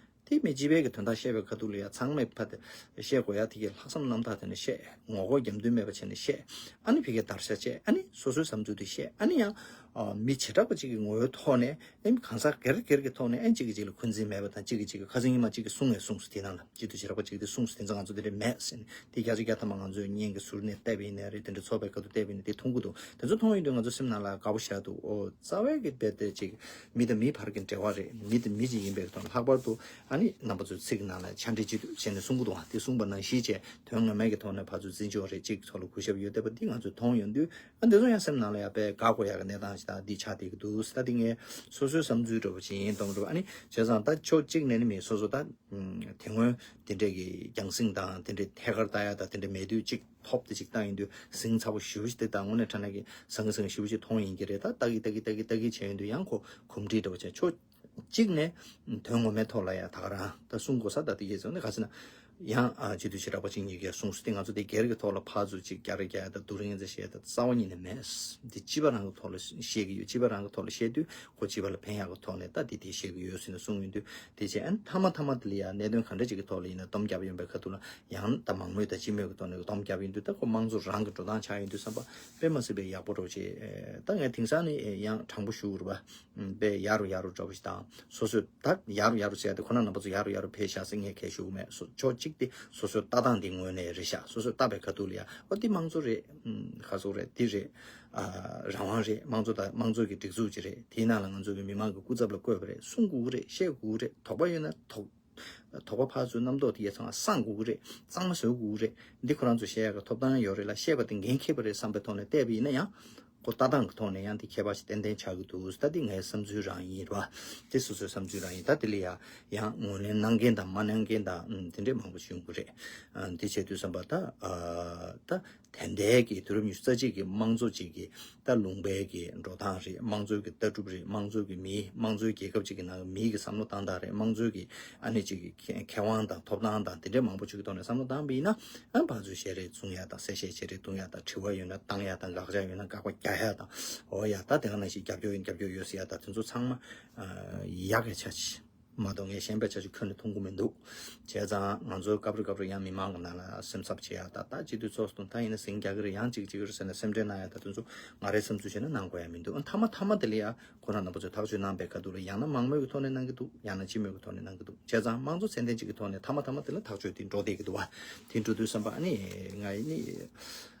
དེ་མི་སྤྱི་པའི་གི་དོན་དག་བཤད་པའི་ཁ་ཐུག་ལ་ཡ་ཚང་མས་ཕ་དེ་བཤད་དགོས་ཡ། དེ་གའི་ལྷག་བསམ་རྣམ་དག་དེ་ནས་བཤད། ངོ་རྒོལ་རྒྱབ་མདུན་མེད་པ་བྱས་ནས་བཤད། ཨ་ནི་ཕ་གིའི་བརྡར་ཤ་བཅད། ཨ་ནི་སོ་སོའི་བསམ་ཚུལ་དེ་བཤད། ཨ་ནི་ཡང་ཨ་མི་བྱེ་བྲག་པ་གཅིག་གི་ངོ་བོའི་ཐོག་ནས། ཨ་ནི་གང་ཟག་སྒེར་སྒེར་གྱི་ཐོག་ནས། ཨ་ནི་གཅིག་གིས་གཅིག་ལ་འཁོན་འཛིན་མེད་པ་དང་། གཅིག་གིས་གཅིག་ལ་ཁ་སང་ཉི་མ་གཅིག་གིས་གསུང་ངས་གསུངས་སོང་། དེ་ནང་ལ་སྤྱི་འཐུས་བྱེ་བྲག་པ་གཅིག་དེ་གསུངས་སོང་། དེ་ཚོ་ང་ཚོ་དེ་འདྲ་མེད་ཟེར་ནས། དེ་བརྒྱ་ཆ་བརྒྱ་ཐམ་པ་ང་ཚོས་བརྙན་གྱི་ཟུར་ནས་བལྟས་པ་ཡིན་ནའི་རེད། དེ་འདྲ་ཚོགས་པའི་ཁ་ཐུག་བལྟས་པ་ཡིན་ནའི་དེ་མཐོང་གི་འདུག་དེ་ཚོ་མཐོང་ཡོང་དུས་ང་ཚོ་སེམས་ནང་ལ་དགའ་པོ་ཞེ་དྲག་འདུག་ཨོ། རྩ་བའི་གི་རྦད་དེ་ཅིག་མི་དང་མི་བར་གྱི་འབྲེལ་བ་རེད། མི་དང་མི་ཅིག་ཡིན་པའི་ཐོག་ལྷག་པར་དུ། ཨ་ནི་རྣམ་པ་ཚོའི་ཚིག་ནང་ལ་ཆ་འདྲི་བྱེད་དུས་བྱས་ནས་གསུང་གི་འདུག་ཨ། དེ་གསུངས་པ་ནང་བཞིན་བྱས། དོན་ངོ་མའི་གི་ཐོག་ནས་ཕར་ཚུར་བརྩི་འཇོག་རེད། གཅིག་ཚོ་ལ་གུས་ཞབས་ཡོད་བསྡད་པ་འདི་ང་ཚོས་མཐོང་ཡོང་དུས། ཨ། འདི་ཚོ་ཡང་སེམས་ནང་ལ་ཡ་དཔེ་དགའ་དགོས་ཡག་གི་གནས་སྟངས་ཤིག་ད་འདི་ཆགས་བསྡད་ཀྱི་འདུག་ད་འདི་ངས་སོ་སོའི་བསམ་ཚུལ་འདྲ་པོ་ཅིག་ཡིན་གཏོང་འདྲ་པོ། ཨ་ནི་བྱས་ཙང་ད་ཕྱོགས་གཅིག་ནས་ནི་མི་སོ་སོ་ད་དེ་སྔོན་དེ་འདྲས་ཀྱི་རྒྱང་སྲིང་དང་དེ་འདྲས་ཐད་ཀར་ལྟ་ཡག་ད་དེ་འདྲས་མེད་དུས། གཅིག་ཐོབ་དེ་གཅིག་བཏང་ཡོང་དུས་ཟིང་ཚ་པོ་ཞེ་པོ་ཞིག་དེ། ད་དངོས་གནས་དྲང་གནས་ཀྱི་ཟང་ངེ་ཟིང་ངེ་ཞེ་པོ་ཞིག་མཐོང་ཡིན་གྱི་རེད། ད་ལྟ་གི་ལྟ་གི་ལྟ་གི་བྱས་ཡོང་དུས་ཡང་ཁོ་གོམས་འདྲིས་འདྲ་པོ་བྱས། ཕྱོགས་གཅིག་ནས་དོན་ངོ་མའི་ཐོག་ལ་ཡ་ད་ག་རང་ད་གསུང་དགོས་ས་ད་དེ་གས་ཟེར་ནས་ག་ཟེར་ན། ཡང་ཨ་སྤྱི་འཐུས་བྱེ་བྲག་པ་གཅིག་གཉིས་ཀས་གསུངས་སོང་། དེ་ང་ཚོ་དེ་སྒེར་གྱི་ཐོག་ལ་ཕར་ཚུར་ཅིག་རྒྱག་རེས་རྒྱག་ཡ་ད་སྡུག་རུ་ངན་ཚ་བཤད་ཡ་ད་རྩ་བ་ཉིད་ནས་མེད། འདི་སྤྱི་པ་རང་གི་ཐོག་ལ་བཤད་ཀྱི་ཡོད། སྤྱི་པ་རང་གི་ཐོག་ལ་བཤད་དུས་ཁོ་སྤྱི་པ་ལ་ཕན་ཡག་གི་ཐོག་ནས་ད་དེ་དེ་བཤད་ཀྱི་ཡོད་ཟེར་ནས་གསུངས་ཡོང་དུས། དེ་བྱས། ཨ་ནི་མཐའ་མ་མཐའ་མ་དེ་ལ་ཡང་གནད་དོན་ག་འདྲ་ཅིག་གི་ཐོག་ལ་ཡིན་ན་སྡོམ་བརྒྱབ་ཡོང་པའི་ཁ་ཐུག་ལ། ཡང་ད་མང་མོས་དང་སྤྱི་མོས་ཀྱི་ཐོག་ནས་སྡོམ་བརྒྱབ་ཡོང་དུས། ད་ཁོ་དམངས་གཙོ་རང་གི་འགྲོ་སྟངས་ཆགས་ཡོང་དུས་བསམ་པ་དཔེ་མ་སྲིད་པའི་ཡག་པོ་འདྲ་པོ་ཅིག་ད་ངས་དེང་སང་ནི་ཡང་དྲང་པོ་ཞུ་དགོས་རེད་པ། དཔེ་ཡ་རུ་ཡ་རུ་འདྲ་པོ་ཞིག་དང་། སོ་སོས་ད་ཡ་རུ་ཡ་རུ་ཟེར་ཡ་དེ་ཁོ་ན་རྣམ་པ་ཚོ་ཡ་རུ་ཡ་རུ་ཕེབས་ཤག་ཟེར་ངས་གང་ཡང་ཞུ་གི་མེད། སོ་ཕྱོགས་གཅིག་དེ་སོ་སོའི་ལྟ་སྟངས་དེ་ངོས་ནས་རེད་ཤག་སོ་སོས་ལྟ་བའི་ཁ་ཐུག་ལ་ཡ། ཨོ་འདི་དམངས་གཙོ་རེད། ཨམ། ཁ་སོ་རེད། འདི་རེད། ཨ། རང་དབང་རེད། དམངས་གཙོ་དང་དམངས་གཙོ་གི་སྒྲིག་འཛུགས་ཅིག་རེད། དེའི་ནང་ལ་ང་ཚོ་གི་མི་མང་གི་སྐུ་ཚབ་ལ་བསྐོས་པ་རེད། གསུང་དགོས་ཀྱི་རེད། བཤད་དགོས་ཀྱི་རེད། དོགས་པ་ཡོད་ན་དོགས་དོགས་པ་ཕར་ཚུར་རྣམ་རྟོག་དེ་ཡ་ཚང་མ་སངས་དགོས་ཀྱི་རེད། གཙང་མ་བཟོ་དགོས་ཀྱི་རེད། འདི་ཁོ་རང་ཚོ་བཤད་ཡག་གི་ཐོབ་ཐང་ཡོད་རེད་ལ། བཤད་པ་དེ་འགན་འཁྱེར་པ་རེད་བསམ་པའི་ཐོག་ནས་བལྟས་པ་ཡིན་ན་ཡང་། ཁོ་ལྟ་སྟངས་ཀྱི་ཐོག་ནས་ཡང་དེ་ཁྱད་པར་ཞིག་ཏན་ཏན་ཆགས་ཀྱི་འདུག་ད་དེ་ངའི་བསམ་ཚུལ་རང་ཡིན་རེད་པ། དེ་སོ་སོའི་བསམ་ཚུལ་རང་ཡིན། ད་དེ་ལ་ཡ་ཡང་ངོས་ལེན་གནང་མཁན་དང་མ་གནང་མཁན་དང་། ཨམ། དེ་འདྲས་མང་པོ་ཞིག་ཡོང་གི་རེད། ཨ། དེ་བྱས་དུས་ཙམ་པ་ད། ཨ། ད་དེ་འདྲའི་གི་དུས་རབས་ཉི་ཤུ་རྩ་གཅིག་གི་དམངས་གཙོ་ཅིག་གི་ད་ལུང་པའི་གི་འགྲོ་སྟངས་རེད། དམངས་གཙོའི་གི་ལྟ་གྲུབ་རེད། དམངས་གཙོའི་གི་མི། དམངས་གཙོའི་རྒྱལ་ཁབ་ཅིག་གི་ནང་གི་མིའི་གི་བསམ་བློ་བཏང་སྟངས་རེད། དམངས་གཙོའི་གི་ཨ་ནི་ཅིག་གི་ཁེ་ཁེ་དབང་དང་ཐོབ་ཐང་དང་དེ་འདྲའི་མང་པོ་ཅིག་གི་ཐོག་ནས་བསམ་བློ་བཏང་པ་ཡིན་ན། ཨ། ཕར་ཚུར་བཤད་རེས་བཙུགས་ཡ་དང་། གསལ་བཤད་བྱེད་རེས་གཏོང་ཡ་དང་། དྲི་བ་ཡོད་ན་བཏང་ཡ་དང་། དགག་བྱ་ཡོད་ན་དགག་པ་རྒྱག་ཡ་དང་། འོ་ཡ། ད་དེ་ག་ནང་བཞིན་རྒྱབ་སྐྱོར་ཡོད་ན་རྒྱབ་སྐྱོར་ཡོད་ཟེར་ཡ་དང་། དེ་ཚོ་ཚང་མ་ཡག་གི་ཆ་ཅིག་མ་གཏོགས་ངས་གཞན་པའི་ཆ་ཅིག་ཁྱོན་ནས་མཐོང་གི་མི་འདུག་བྱས་ཙང་ང་ཚོ་སྐབས་རེ་སྐབས་རེ་ཡང་མི་མང་གི་ནང་ལ་སེམས་འཚབ་བྱེད་ཡ་ད། ད་སྤྱི་འཐུས་ཚོགས་སུ་ད་ཡིན་ན་ཟིང་རྒྱག་གི་རེད། ཡང་གཅིག་གཅིག་རེད་ཟེར་ནས་སེམས་ཁྲལ་གནང་ཡ་ད། དེ་ཚོ་ང་རའི་བསམ་ཚུལ་བྱས་ན་གནང་དགོས་ཡ་མི་འདུག་མཐའ་མ་མཐའ་མ་དེ་ལ་ཡ་ཁོ་རང་རྣམ་པ་ཚོས་ཐག་གཅོད་གནང་པའི་ཁ་ཐུག་ལ། ཡང་ན་མང་མོས་ཀྱི་ཐོག་ནས་གནང་གི་འདུག་ཡང་ན་སྤྱི་མོས་ཀྱི་ཐོག་ནས་གནང་གི་འདུག་བྱས་ཙང་དམངས་གཙོ་ཚད་ལྡན་ཅིག་གི་ཐོག་ནས་མཐའ་མ་མཐའ་མ་དེ་ལ་ཐག་གཅོད་དེ་འགྲོ་བསྡད་ཀྱི་འདུག་བ། དེ་འགྲོ་དུས་ཙམ་པ་ཨ་ནི་ང་ཡི་ནི།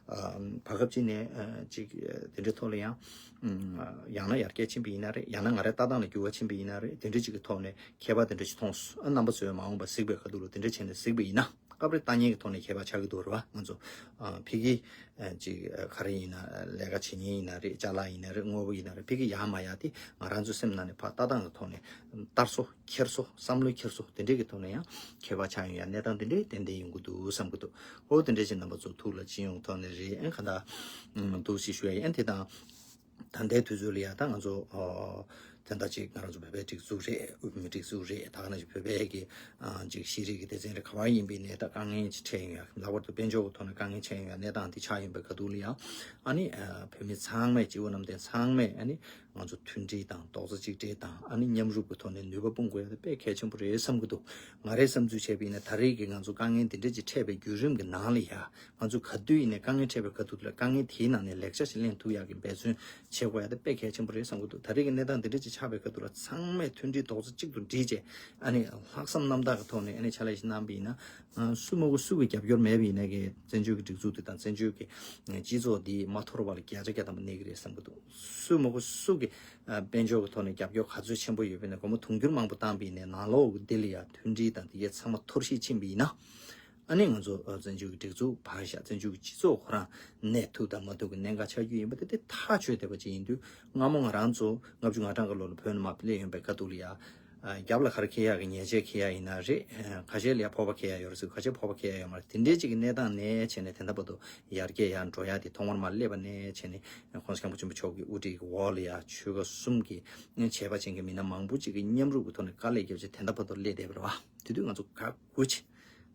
ཨ། བར་སྐབས་ཅིག་ནས། ཨ། ཅིག་དེ་འདྲའི་ཐོག་ལ་ཡང་། ཨམ། ཡང་ན་ཡར་རྒྱས་ཕྱིན་པ་ཡིན་ན་རེད། ཡང་ན་ང་རའི་ལྟ་སྟངས་ལ་འགྱུར་བ་ཕྱིན་པ་ཡིན་ན་རེད། དེ་འདྲ་ཅིག་གི་ཐོག་ནས་ཁྱད་པར་དེ་འདྲ་ཅིག་མཐོང་སོང་། ཨ། རྣམ་པ་ཚོས་མ་འོངས་པ་གཟིགས་པའི་ཁ་ཐུག་ལ་དེ་འདྲ་བྱས་ནས་གཟིགས་པ་ཡིན་ན། སྐབས་རེ་ལྟ་ཉན་གྱི་ཐོག་ནས་ཁྱད་པར་ཆགས་ཀྱི་འདུག་རེད་བ། ང་ཚོ། ཨ། ཕ་གི། ཨ། ཅིག་ཨ། ག་རེ་ཡིན་ན། ལས་ཀ་བྱེད་མཁན་ཡིན་ན་རེད། ཅ་ལག་ཡིན་ན་རེད། དངོས་པོ་ཡིན་ན་རེད། ཕ་གི་ཡ་མ་ཡ་དེ་ང་རང་ཚོའི་སེམས་ནང་ནས་ཕར་ལྟ་སྟངས་ཀྱི་ཐོག་ནས་དར་སོ་འཁྱེར་སོ། བསམ་བློ་འཁྱེར་སོ། དེ་འདྲས་ཀྱི་ཐོག་ནས་ཡང་ཁྱད་པར་ཆགས་ཡོང་ཡ་གནས་སྟངས་དེ་འདྲས་ཏན་ཏན་ཡོང་གི་འདུག་བསམ་གྱི་འདུག་ཨོ། དེ་འདྲས་ཅིག་རྣམ་པ་ཚོ་ཐུགས་ལ་ཅི་ཡོང་ཐོག་ནས་རེད། ཨེ། ག་འདྲ་འདུག་ཞེས་ཞུ་ཡ་ཡིན། ཨེ། དེ་དང་། ད་ལྟའི་དུས་ཚོད་ལ་ཡ་ད་ང་ཚོ། ཨོ། དེ་འདྲ་ཅིག་ང་རང་ཚོ་བོད་པའི་སྒྲིག་འཛུགས་རེད། དབུས་བོད་མིའི་སྒྲིག་འཛུགས་རེད། ད་ག་ནང་བཞིན་བོད་པའི་གི། ཨ། ཅིག་ཤེས་རིག་གི་སྡེ་ཚན་རེད། ག་པར་ཡིན་པའི་ནས་ད་དཀའ་ངལ་ཅིག་འཕྲད་ཡོང་ཡ། ལྷག་པར་དུ་དཔལ་འབྱོར་གྱི་ཐོག་ནས་དཀའ་ངལ་འཕྲད་ཡོང་ཡ་གནས་སྟངས་འདི་ཆགས་ཡོང་པའི་ཁ་ཐུག་ལ་ཡ། ཨ་ནི། ཨ། བོད་མི་ཚང་མས། སྤྱི་བོ་གནམ་བསྟན་ཚང་མས། ཨ་ནི། ང་ཚོ་མཐུན་སྒྲིལ་དང་རྡོག་རྩ་གཅིག་སྒྲིལ་དང་། ཨ་ནི་མཉམ་རུབ་ཀྱི་ཐོག་ནས་ནུས་པ་སྤུངས་དགོས་ཡ་དེ་དཔེ་གལ་ཆེན་པོ་རེད་བསམ་གྱི་འདུག་ང་རའི་བསམ་ཚུལ་བྱས་པ་ཡིན་ན། ད་རེས་ཀྱི་ང་ཚོ་དཀའ་ངལ་འདི་འདྲ་ཅིག་འཕྲད་པའི་བརྒྱུད་རིམ་གྱི་ནང་ལ་ཡ། ང་ཚོ་ག་དུས་ཡིན་ནའི་དཀའ་ངལ་འཕྲད་པའི་ཁ་ཐུག་ལ་དཀའ་ངལ་དེའི་ནང་ནས་ལེགས་ཆ་ཞིག་ལེན་ཐུབ་ཡག་གི་འབད་བརྩོན་བྱེད་དགོས་ཡ་དེ་དཔེ་གལ་ཆེན་པོ་རེད་བསམ་གྱི་འདུག་ད་རེས་ཀྱི་གནས་སྟངས་འདི་འདྲ་ཅིག་ཆགས་པའི་ཁ་ཐུག་ལ་ཚང་མས་མཐུན་སྒྲིལ་རྡོག་རྩ་གཅིག་ཏུ་སྒྲིལ་བྱས། ཨ་ནི་ལྷག་བསམ་རྣམ་དག་གི་ཐོག་ནས་ཨ་ནི་ཕྱག་ལས་ཤིག་གནང་པ་ཡིན་ན། ཨ། སུ་མ་གོ་སུ་གི་རྒྱབ་སྐྱོར་མེད་པ་ཡིན་ན་གི་བཙན་བྱོལ་གྱི་སྒྲིག་འཛུགས་འདི་དང་བཙན་བྱོལ་གྱི་སྤྱི་ཚོགས་འདི་མ་འཐོར་བ་ལ་བརྒྱ་ཆ་བརྒྱ་ཐམ་པ་གནས་ཀྱི་རེད་བསམ་གྱི་འདུག་སུ་མ་གོ་སུ་གི། ཨ། དཔལ་འབྱོར་གྱི་ཐོག་ནས་རྒྱབ་སྐྱོར་ག་ཚོད་ཆེན་པོ་ཡོད་པ་ཡིན་ན། སྒོར་མོ་དུང་ཕྱུར་མང་པོ་བཏང་པ་ཡིན་ནའི་ནང་ལོགས་ཀྱི་འདི་ལ་ཡ་མཐུན་སྒྲིལ་དང་དེ་གའི་ཚང་མ་འཐོར་ཞིག་ཕྱིན་པ་ཡིན་ན། ཨ་ནི་ང་ཚོ། ཨ། བཙན་བྱོལ་གྱི་སྒྲིག་འཛུགས་ཕར་བཞག་བཙན་བྱོལ་གྱི་སྤྱི་ཚོགས་ཁོ་རང་གནས་ཐུབ་དང་མ་ཐུབ་ཀྱི་གནད་འགག་ཆགས་རྒྱུ་ཡིན་པ་དེ་དེ་ཐག་ཆོད་བསྡད་པ་ཅིག་ཡིན་དུས། སྔ་མོ་ང་རང་ཚོ་ལྔ་བཅུ་ང་གྲངས་ཀྱི་ལོ་ལ་བོད་ནས་མར་སླེབས་ཡོང་པའི་ཁ་ཐུག་ལ་ཡ། ཨ། རྒྱབ་ལ་ག་རེ་འཁྱེར་ཡག་གི་ཉལ་ཆས་འཁྱེར་ཡག་ཡིན་ན་རེད། ཁ་ཤས་ལ་ཡ་ཕོར་པ་འཁྱེར་ཡག་ཡོད་རེད་ཟེར། ཁ་ཤས་ཕོར་པ་འཁྱེར་ཡག་ཡོད་མ་རེད། དེ་འདྲའི་ཅིག་གི་གནས་སྟངས་ནས་བྱས་ནས་དེ་འདྲ་བར་དུ་ཡར་རྒྱས་ཡར་འགྲོ་ཡག་དེ་ཐོག་མར་མར་སླེབས་པ་ནས་བྱས་ནས་༸གོང་ས་༸སྐྱབས་མགོན་ཆེན་པོ་མཆོག་གི་དབུ་ཁྲིད་ཀྱི་འོག་ལ་ཡ་ཆོལ་ཁ་གསུམ་གྱི་བྱས་པ་ཅན་གྱི་མི་སྣ་མང་པོ་ཅིག་གི་མཉམ་རུབ་ཀྱི་ཐོག་ནས་དཀའ་ལས་བརྒྱབ་བྱས་དེ་འདྲ་བར་དུ་སླེབས་བསྡད་པ་རེད་བ། དེ་དུས་ང་ཚོ་ག་དགོས་ཆེ།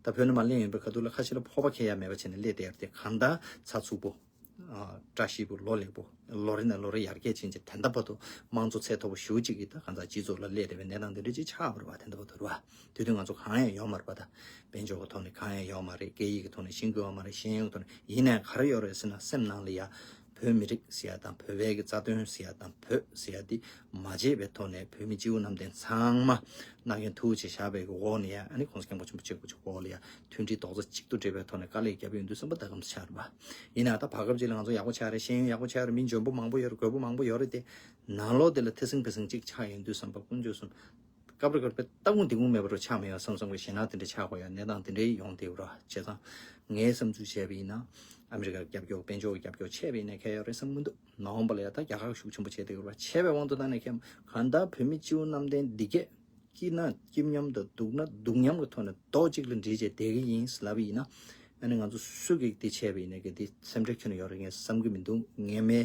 ད་བོད་ནས་མར་གླེང་ཡོང་པའི་ཁ་ཐུག་ལ་ཁ་ཤས་ལ་ཕོར་པ་འཁྱེར་ཡག་མེད་པ་བྱས་ནས་སླེབས་བསྡད་ཡག་དེ་གང་ལྟར་ཚགས་ཚུད་པོ། ཨ། བཀྲ་ཤིས་པོ། ལོ་ལེགས་པོ། ལོ་རེ་ནས་ལོ་རེ་ཡར་རྒྱས་ཕྱིན་བྱས་དེ་འདྲ་བར་དུ་དམངས་གཙོ་ཚད་མཐོ་པོ་ཞེ་པོ་ཅིག་གི་ད་གང་ཟག་སྤྱི་ཚོགས་ལ་སླེབས་བསྡད་པའི་གནས་སྟངས་དེ་འདྲ་ཅིག་ཆགས་པ་རེད་བ། དེ་འདྲ་བར་དུ་རེད་བ། དེ་དུས་ང་ཚོ་གང་ཡང་ཡོད་མ་རེད་པ། ད་དཔལ་འབྱོར་གྱི་ཐོག་ནས་གང་ཡང་ཡོད་མ་རེད། སྐད་ཡིག་གི་ཐོག་ནས་ཤེས་ཀྱི་ཡོད་མ་རེད། ཤེས་ཡོན་གྱི་ཐོག་ནས། ཡིན་ནའི་ག་རེ་ཡོད་རེད་ཟེར་ན་སེམས་ནང་ལ་ཡ་བོད་མི་རིགས་ཟེར་ཡ་དང་བོད་པའི་གི་རྩ་དོན་ཟེར་ཡ་དང་བོད་ཟེར་ཡ་འདི་མ་བརྗེད་པའི་ཐོག་ནས་བོད་མི་སྤྱི་བོ་གནམ་བསྟན་ཚང་མ་མནའ་གན་མཐུ་བྱས་བཞག་པའི་གི་འོག་ནས་ཡ། ཨ་ནི་༸གོང་ས་༸སྐྱབས་མགོན་ཆེན་པོ་མཆོག་གི་འོག་ལ་ཡ་མཐུན་སྒྲིལ་རྡོག་རྩ་གཅིག་ཏུ་སྒྲིལ་བའི་ཐོག་ནས་དཀའ་ལས་བརྒྱབ་ཡོང་དུས་ཙམ་པ་ད་གམ་ཆགས་རེད་པ། ཡིན་ན་ད་བར་སྐབས་ཅིག་ལ་ང་ཚོ་ཡག་པོ་ཆགས་རེད། ཤེས་ཡོན་ཡག་པོ་ཆགས་རེད། མི་འཇོན་པོ་མང་པོ་ཡོད་རེད། རྒོད་པོ་མང་པོ་ཡོད་རེད་དེ། ནང་ལོགས་དེ་ལ་ཐེ་ཚོམ་བེ་ཚོམ་གཅིག་ཆགས་ཡོང་དུས་ཙམ་པ་དཀོན་མཆོག་གསུམ། སྐབས་རེ་སྐབས་རེ་སྟབས་ཁུང་ལྡིང་ཁུང་མེད་པ་རུ་ཆགས་མི་ཡོང་བསམ་བསམ་གྱི་ཞེད་སྣང་དེ་འདྲ་ཆགས་དགོས་ཡ་གནས་སྟངས་དེ་འདྲའི་ཡོང་བསྡད་ཡོད་རེད་བ། བྱས་ཙང་ངའི་བསམ་ཚུལ་བྱས་པ་ཡིན་ན། ཨ་མི་རི་ཀའི་རྒྱབ་སྐྱོར། དཔལ་འབྱོར་གྱི་རྒྱབ་སྐྱོར་ཆད་པ་ཡིན་ན་གལ་ཡོད་རེད་བསམ་གྱི་འདུག་མ་འོངས་པ་ལ་ཡ་ད་རྒྱ་གར་ཤུགས་ཆེན་པོ་བྱས་བསྡད་ཡོད་རེད་བ། བྱས་པའི་དབང་དུ་བཏང་ནས་ཁྱེད་གང་ལྟར་བོད་མི་སྤྱི་བོ་གནམ་བསྟན་འདི་གས། སྐྱིད་ན་སྐྱིད་མཉམ་དང་སྡུག་ན་སྡུག་མཉམ་གྱི་ཐོག་ནས་རྡོག་གཅིག་ལ་སྒྲིལ་བྱས་བསྡད་ཀྱི་ཡིན་ལབ་པ་ཡིན་ན། ཨ་ནི་ང་ཚོ་སུ་གིས་འདི་བྱས་པ་ཡིན་ན་གི་འདི་སེམས་ཁྲལ་ཁྱོན་ནས་ཡོད་རེད་ངས་བསམ་གྱི་མི་འདུག་ངས་མའི་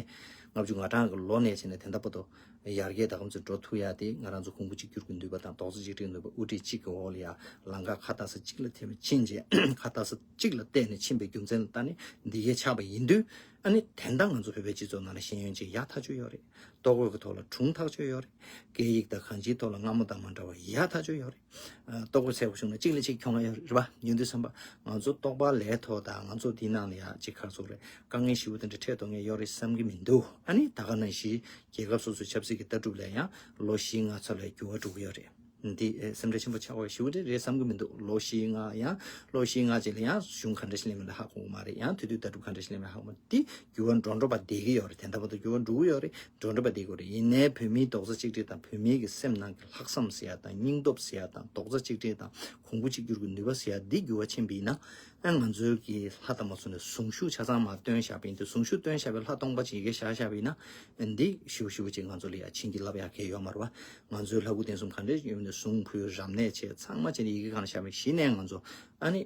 ལྔ་བཅུ་ང་གྲངས་ཀྱི་ལོ་ནས་བྱས་ནས་དེ་འདྲ་བར་དུ་ཡར་རྒྱས་ད་གམ་ཚོད་འགྲོ་ཐུབ་ཡ་དེ་ང་རང་ཚོ་གོང་བུ་གཅིག་གྱུར་གྱི་ནུས་པ་དང་རྡོག་རྩ་གཅིག་སྒྲིལ་ནུས་པ། དབུ་ཁྲིད་གཅིག་གི་འོག་ལ་ཡ་ལམ་ཁ་ཁ་ཏག་ས་གཅིག་ལ་ཐེ་བའི་ཕྱིན་ཆད་ཁ་ཏག་ས་གཅིག་ལ་བལྟས་ནས་ཕྱིན་པའི་རྒྱུ་མཚན་ལ་བལྟས་ནས་འདི་གས་ཆགས་པ་ཡིན་དུས། ཨ་ནི་དེ་འདྲ་ང་ཚོ་བོད་པའི་སྤྱི་ཚོགས་ནང་ལ་ཤེས་ཡོན་ཅིག་ཡག་ཐག་ཆོད་ཡོད་རེད། ལྟོ་གོས་ཀྱི་ཐོག་ལ་གྲུང་ཐག་ཆོད་ཡོད་རེད། སྐད་ཡིག་དང་གང་ཅིའི་ཐོག་ལ་སྔ་མོ་དང་མ་འདྲ་བ་ཡག་ཐག་ཆོད་ཡོད་རེད། ཨ། ལྟོ་གོས་ཚད་པོ་བྱུང་ན་གཅིག་ལས་གཅིག་གྱོང་ཡོད་རེད་པ། ཡིན་དུས་ཙམ་པ་ང་ཚོ་རྟོགས་པ་ལས་ཐོག་དང་ང་ཚོ་འདི་ནང་ལ་ཡ་གཅིག་ཁར་ཚོགས་རེད། དཀའ་ངལ་ཞེ་པོ་དེ་འདྲ་འཕྲད་ཐུབ་མཁན་ཡོད་རེད་བསམ་གྱི་མི་འདུག་ཨ་ནི་ད་ག་ནང་བཞིན་རྒྱལ་ཁབ་སོ་སོའི་ཆབ་སྲིད་ཀྱི་ལྟ་གྲུབ་ལ་ཡང་ལོ་བཞི་ལྔ་ཙམ་ལ་འགྱུར་བ་འགྲོ་གི་ཡོད་རེད། འདི་ཨེ་སེམས་ཁྲལ་ཆེན་པོ་ཆགས་པ་ཞེ་པོ་དེ་རེད་བསམ་གྱི་མི་འདུག་ལོ་བཞི་ལྔ་ཡང་ལོ་བཞི་ལྔ་ཅིག་ལ་ཡང་གཞུང་ག་འདྲ་ཞིག་སླེབས་མིན་ལ་ཧ་གོ་གི་མ་རེད། ཡང་དེ་དུས་ལྟ་གྲུབ་ག་འདྲ་ཞིག་སླེབས་མིན་ཧ་གོ་མ་རེད། འདི་འགྱུར་བ་འགྲོ་འགྲོ་བ་བསྡད་ཀྱི་ཡོད་རེད། དེ་འདྲ་བར་དུ་འགྱུར་བ་འགྲོ་གི་ཡོད་རེད། འགྲོ་འགྲོ་བ་བསྡད་ཀྱི་ཡོད་རེད། ཡིན་ནའི་བོད་མིའི་རྡོག་རྩ་གཅིག་སྒྲིལ་དང་བོད་མིའི་གི་སེམས་ནང་གི་ལྷག་བསམ་ཟེར་ཡ་དང་སྙིང་སྟོབས་ཟེར་ཡ་དང་རྡོག་རྩ་གཅིག་སྒྲིལ་དང་གོང་བུ་གཅིག་གྱུར་གྱི་ནུས་པ་ཟེར་ཡ་འདི་འགྱུར་བ་ཕྱིན་པ་ཡིན་ན། ཨ། ང་ཚོའི་གི་ལྷ་དང་མ་སོང་ནས་གཟུངས་གཞུག་ཆ་ཚང་མར་སྟོན་བཞག་པ་ཡིན་དུས་གཟུངས་གཞུག་སྟོན་བཞག་པའི་ལྷ་སྟོང་པ་ཅིག་ཡི་གེ་བཞག་བཞག་པ་ཡིན་ན། འདི་ཞིབ་ཞིབ་ཅིག་ང་ཚོ་ལ་ཡ་བྱིན་གྱིས་བརླབས་ཡ་གལ་ཡོད་མ་རེད་བ། ང་ཚོའི་ལྷ་སྐུ་རྟེན་གསུམ་ག་འདྲས་ཡོད་ནས་གཟུངས་ཕུལ་རབ་གནས་བྱས་ཚང་མ་བྱས་ནས་ཡི་གེ་གང་ལ་བཞག་པའི་གཞི་ནས་ང་ཚོ་ཨ་ནི་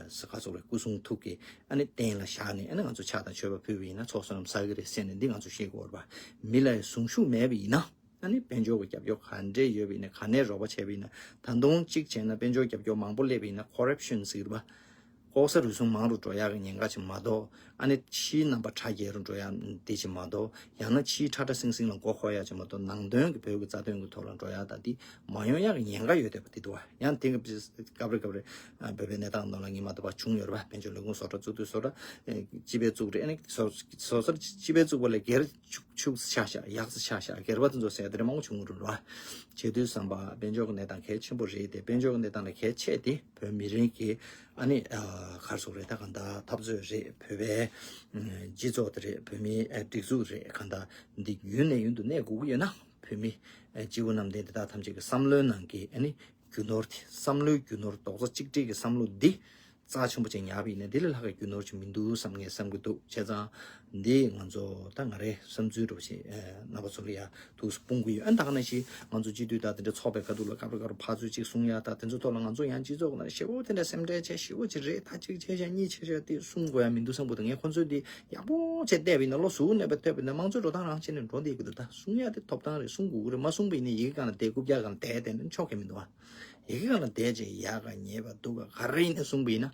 ས་ཁ་ཚོགས་རེ་སྐུ་གསུང་ཐུགས་ཀྱི་ཨ་ནི་རྟེན་ལ་བཞག་ནས་ཨ་ནི་ང་ཚོ་ཕྱག་དང་མཆོད་པ་ཕུལ་བ་ཡིན་ན་ཚོགས་བསོད་ནམས་བསགས་ཀྱི་རེད་ཟེར་ནས་འདི་ང་ཚོ་ཤེས་དགོས་རེད་བ། མི་ལ་ཡ་གཟུངས་གཞུག་མེད་པ་ཡིན་ན། ཨ་ནི་དཔལ་འབྱོར་གྱི་རྒྱབ་སྐྱོར་ག་འདྲས་ཡོད་པ་ཡིན་ན་ག་ནས་རོགས་པ་བྱས་པ་ཡིན་ན། ད་དུང་གཅིག་བྱས་ན་དཔལ་འབྱོར་རྒྱབ་སྐྱོར་མང་པོ་སླེབས་པ་ཡིན་ན་ཀོ་རབ་ཤན་ཟེར་གྱི་རེད་པ། ལྐོག་ཟ་རུལ་སུངས་མང་རུ་འགྲོ་ཡག་གི་ཉེན་ཁ་ཅིག་མ་གཏོགས། ཨ་ནི་ཕྱིའི་རྣམ་པ་ཁྲ་རྒྱས་རུ་འགྲོ་ཡག་འདི་ཅིག་མ་གཏོགས། ཡང་ན་ཕྱིའི་ཁྲ་ཁྲ་སིང་སིང་ལ་མགོ་འཁོར་ཡག་ཅིག་མ་གཏོགས། ནང་དོན་གྱི་བོད་ཀྱི་རྩ་དོན་གྱི་ཐོག་ལ་འགྲོ་ཡག་ད་འདི་མ་ཡོང་ཡག་གི་ཉེན་ཁ་ཡོད་བསྡད་པ་འདི་འདུག་བ། ཡང་དེང་སྐབས་སྐབས་རེ་སྐབས་རེ་བོད་པའི་གནས་སྟངས་ནང་ལ་ངས་མ་ཐུབ་པ་བྱུང་ཡོད་རེད་པ། དཔལ་འབྱོར་ལས་ཁུངས་བཟོ་གྲྭ་བཙུགས་དུས་བཟོ་གྲྭ་སྤྱི་པས་བཙུགས་རེད། ཨ་ནི་བཟོ་བཟོ་གྲྭ་སྤྱི་པས་བཙུགས་པ་ལས་སྒེར་ཕྱུག་ཕྱུག་ཆགས་ཤག་ཡག་ས་ཆགས་ཤག་སྒེར་པ་དེ་ཚོ་ཟེར་ཡ་དེ་འདྲ་མང་པོ་བྱུང་གི་རེད་བ། བྱེད་དུས་ཙམ་པ་དཔལ་འབྱོར་གྱི་གནས་སྟངས་གལ་ཆེན་པོ་རེད་དེ། དཔལ་འབྱོར་གྱི་གནས་སྟངས་ལ་གལ་ཆེ་དེ་བོད་མི་རིགས་ཀྱི་ཨ་ནི་ག་རེ་ཟེར་དགོས་རེད། ད་གང་ལྟར་འཐབ་རྩོད་རེད། བོད་པའི་སྤྱི་ཚོགས་དེ་རེད། བོད་མིའི་སྒྲིག་འཛུགས་རེད། གང་ལྟར་འདི་ཡུན་ནས་ཡུན་དུ་གནས་དགོས་ཀྱི་ཡོད་ན། བོད་མི་སྤྱི་བོ་གནམ་བསྟན་དེ་དག་ཐམས་ཅད་ཀྱི་བསམ་བློའི་ནང་གི་ཨ་ནི་རྒྱུ་ནོར་དེ། བསམ་བློའི་རྒྱུ་ནོར་རྡོག་རྩ་གཅིག་སྒྲིལ་གྱི་བསམ་བློ་འདི་རྩ་ཆེན་པོ་ཅིག་ཉར་བ་ཡིན་ན་འདི་ལས་ལྷག་གི་རྒྱུ་ནོར་ཅིག་མི་འདུག་བསམ་ངས་བསམ་གྱི་འདུག་བྱས་ཙང་འདི་ང་ཚོ་ད་ང་རའི་བསམ་ཚུལ་འདྲ་བོ་ཞིག་རྣམ་པ་ཚོ་ལ་ཡ་ཐུགས་སུ་སྤུངས་ཀྱི་ཡོད། ཨ་ནི་ད་ག་ནང་བཞིན་ང་ཚོ་སྤྱི་འཐུས་དང་དེ་འདྲ་ཚོགས་པའི་ཁ་ཐུག་ལ་སྐབས་རེ་སྐབས་རེ་ཕར་ཚུར་ཅིག་གསུང་ཡ་དང་དེ་ཚོ་ཐོག་ལ་ང་ཚོ་ཡང་སྤྱི་ཚོགས་ནང་ཞེ་པོ་དེ་འདྲ་སེམས་ཁྲལ་བྱས་ཞེ་པོ་ཅིག་རེད། ད་ཅིག་བྱས་ཤག་གཉིས་བྱས་ཤག་དེ་གསུང་དགོས་ཡ་མི་འདུག་བསམ་གྱི་འདུག་ངས་ཁོ་ཚོའི་དེ་ཡག་པོ་བྱས་བལྟས་པ་ཡིན་ན་བློ་གཟུ་བོ་མེད་པ་ཐོས་པ་ཡིན་ན་དམངས་གཙོའི་འགྲོ་སྟངས་རང་བྱས་ནས་འགྲོ་བསྡད་ཀྱི་འདུག་ད་གསུང་ཡ་དེ་ཐོབ་ཐང་རེད། གསུང་དགོས་ཀྱི་རེད། མ་གསུངས་པ་ཡིན་ན་ཡི་གེ་སྒང་ལ་བསྡད་རྐུབ་བཀྱག་སྒང་ལ་བསྡད་བསྡད་ན་ཆོག་གི་མི་འདུག་ཨ། ཡི་གེ་སྒང་ལ་བསྡད་བྱས་ཡག་ག་ཉེས་པ་སྡུག་ག་ག་རེ་ཡིན་ན་གསུངས་པ་ཡིན་ན་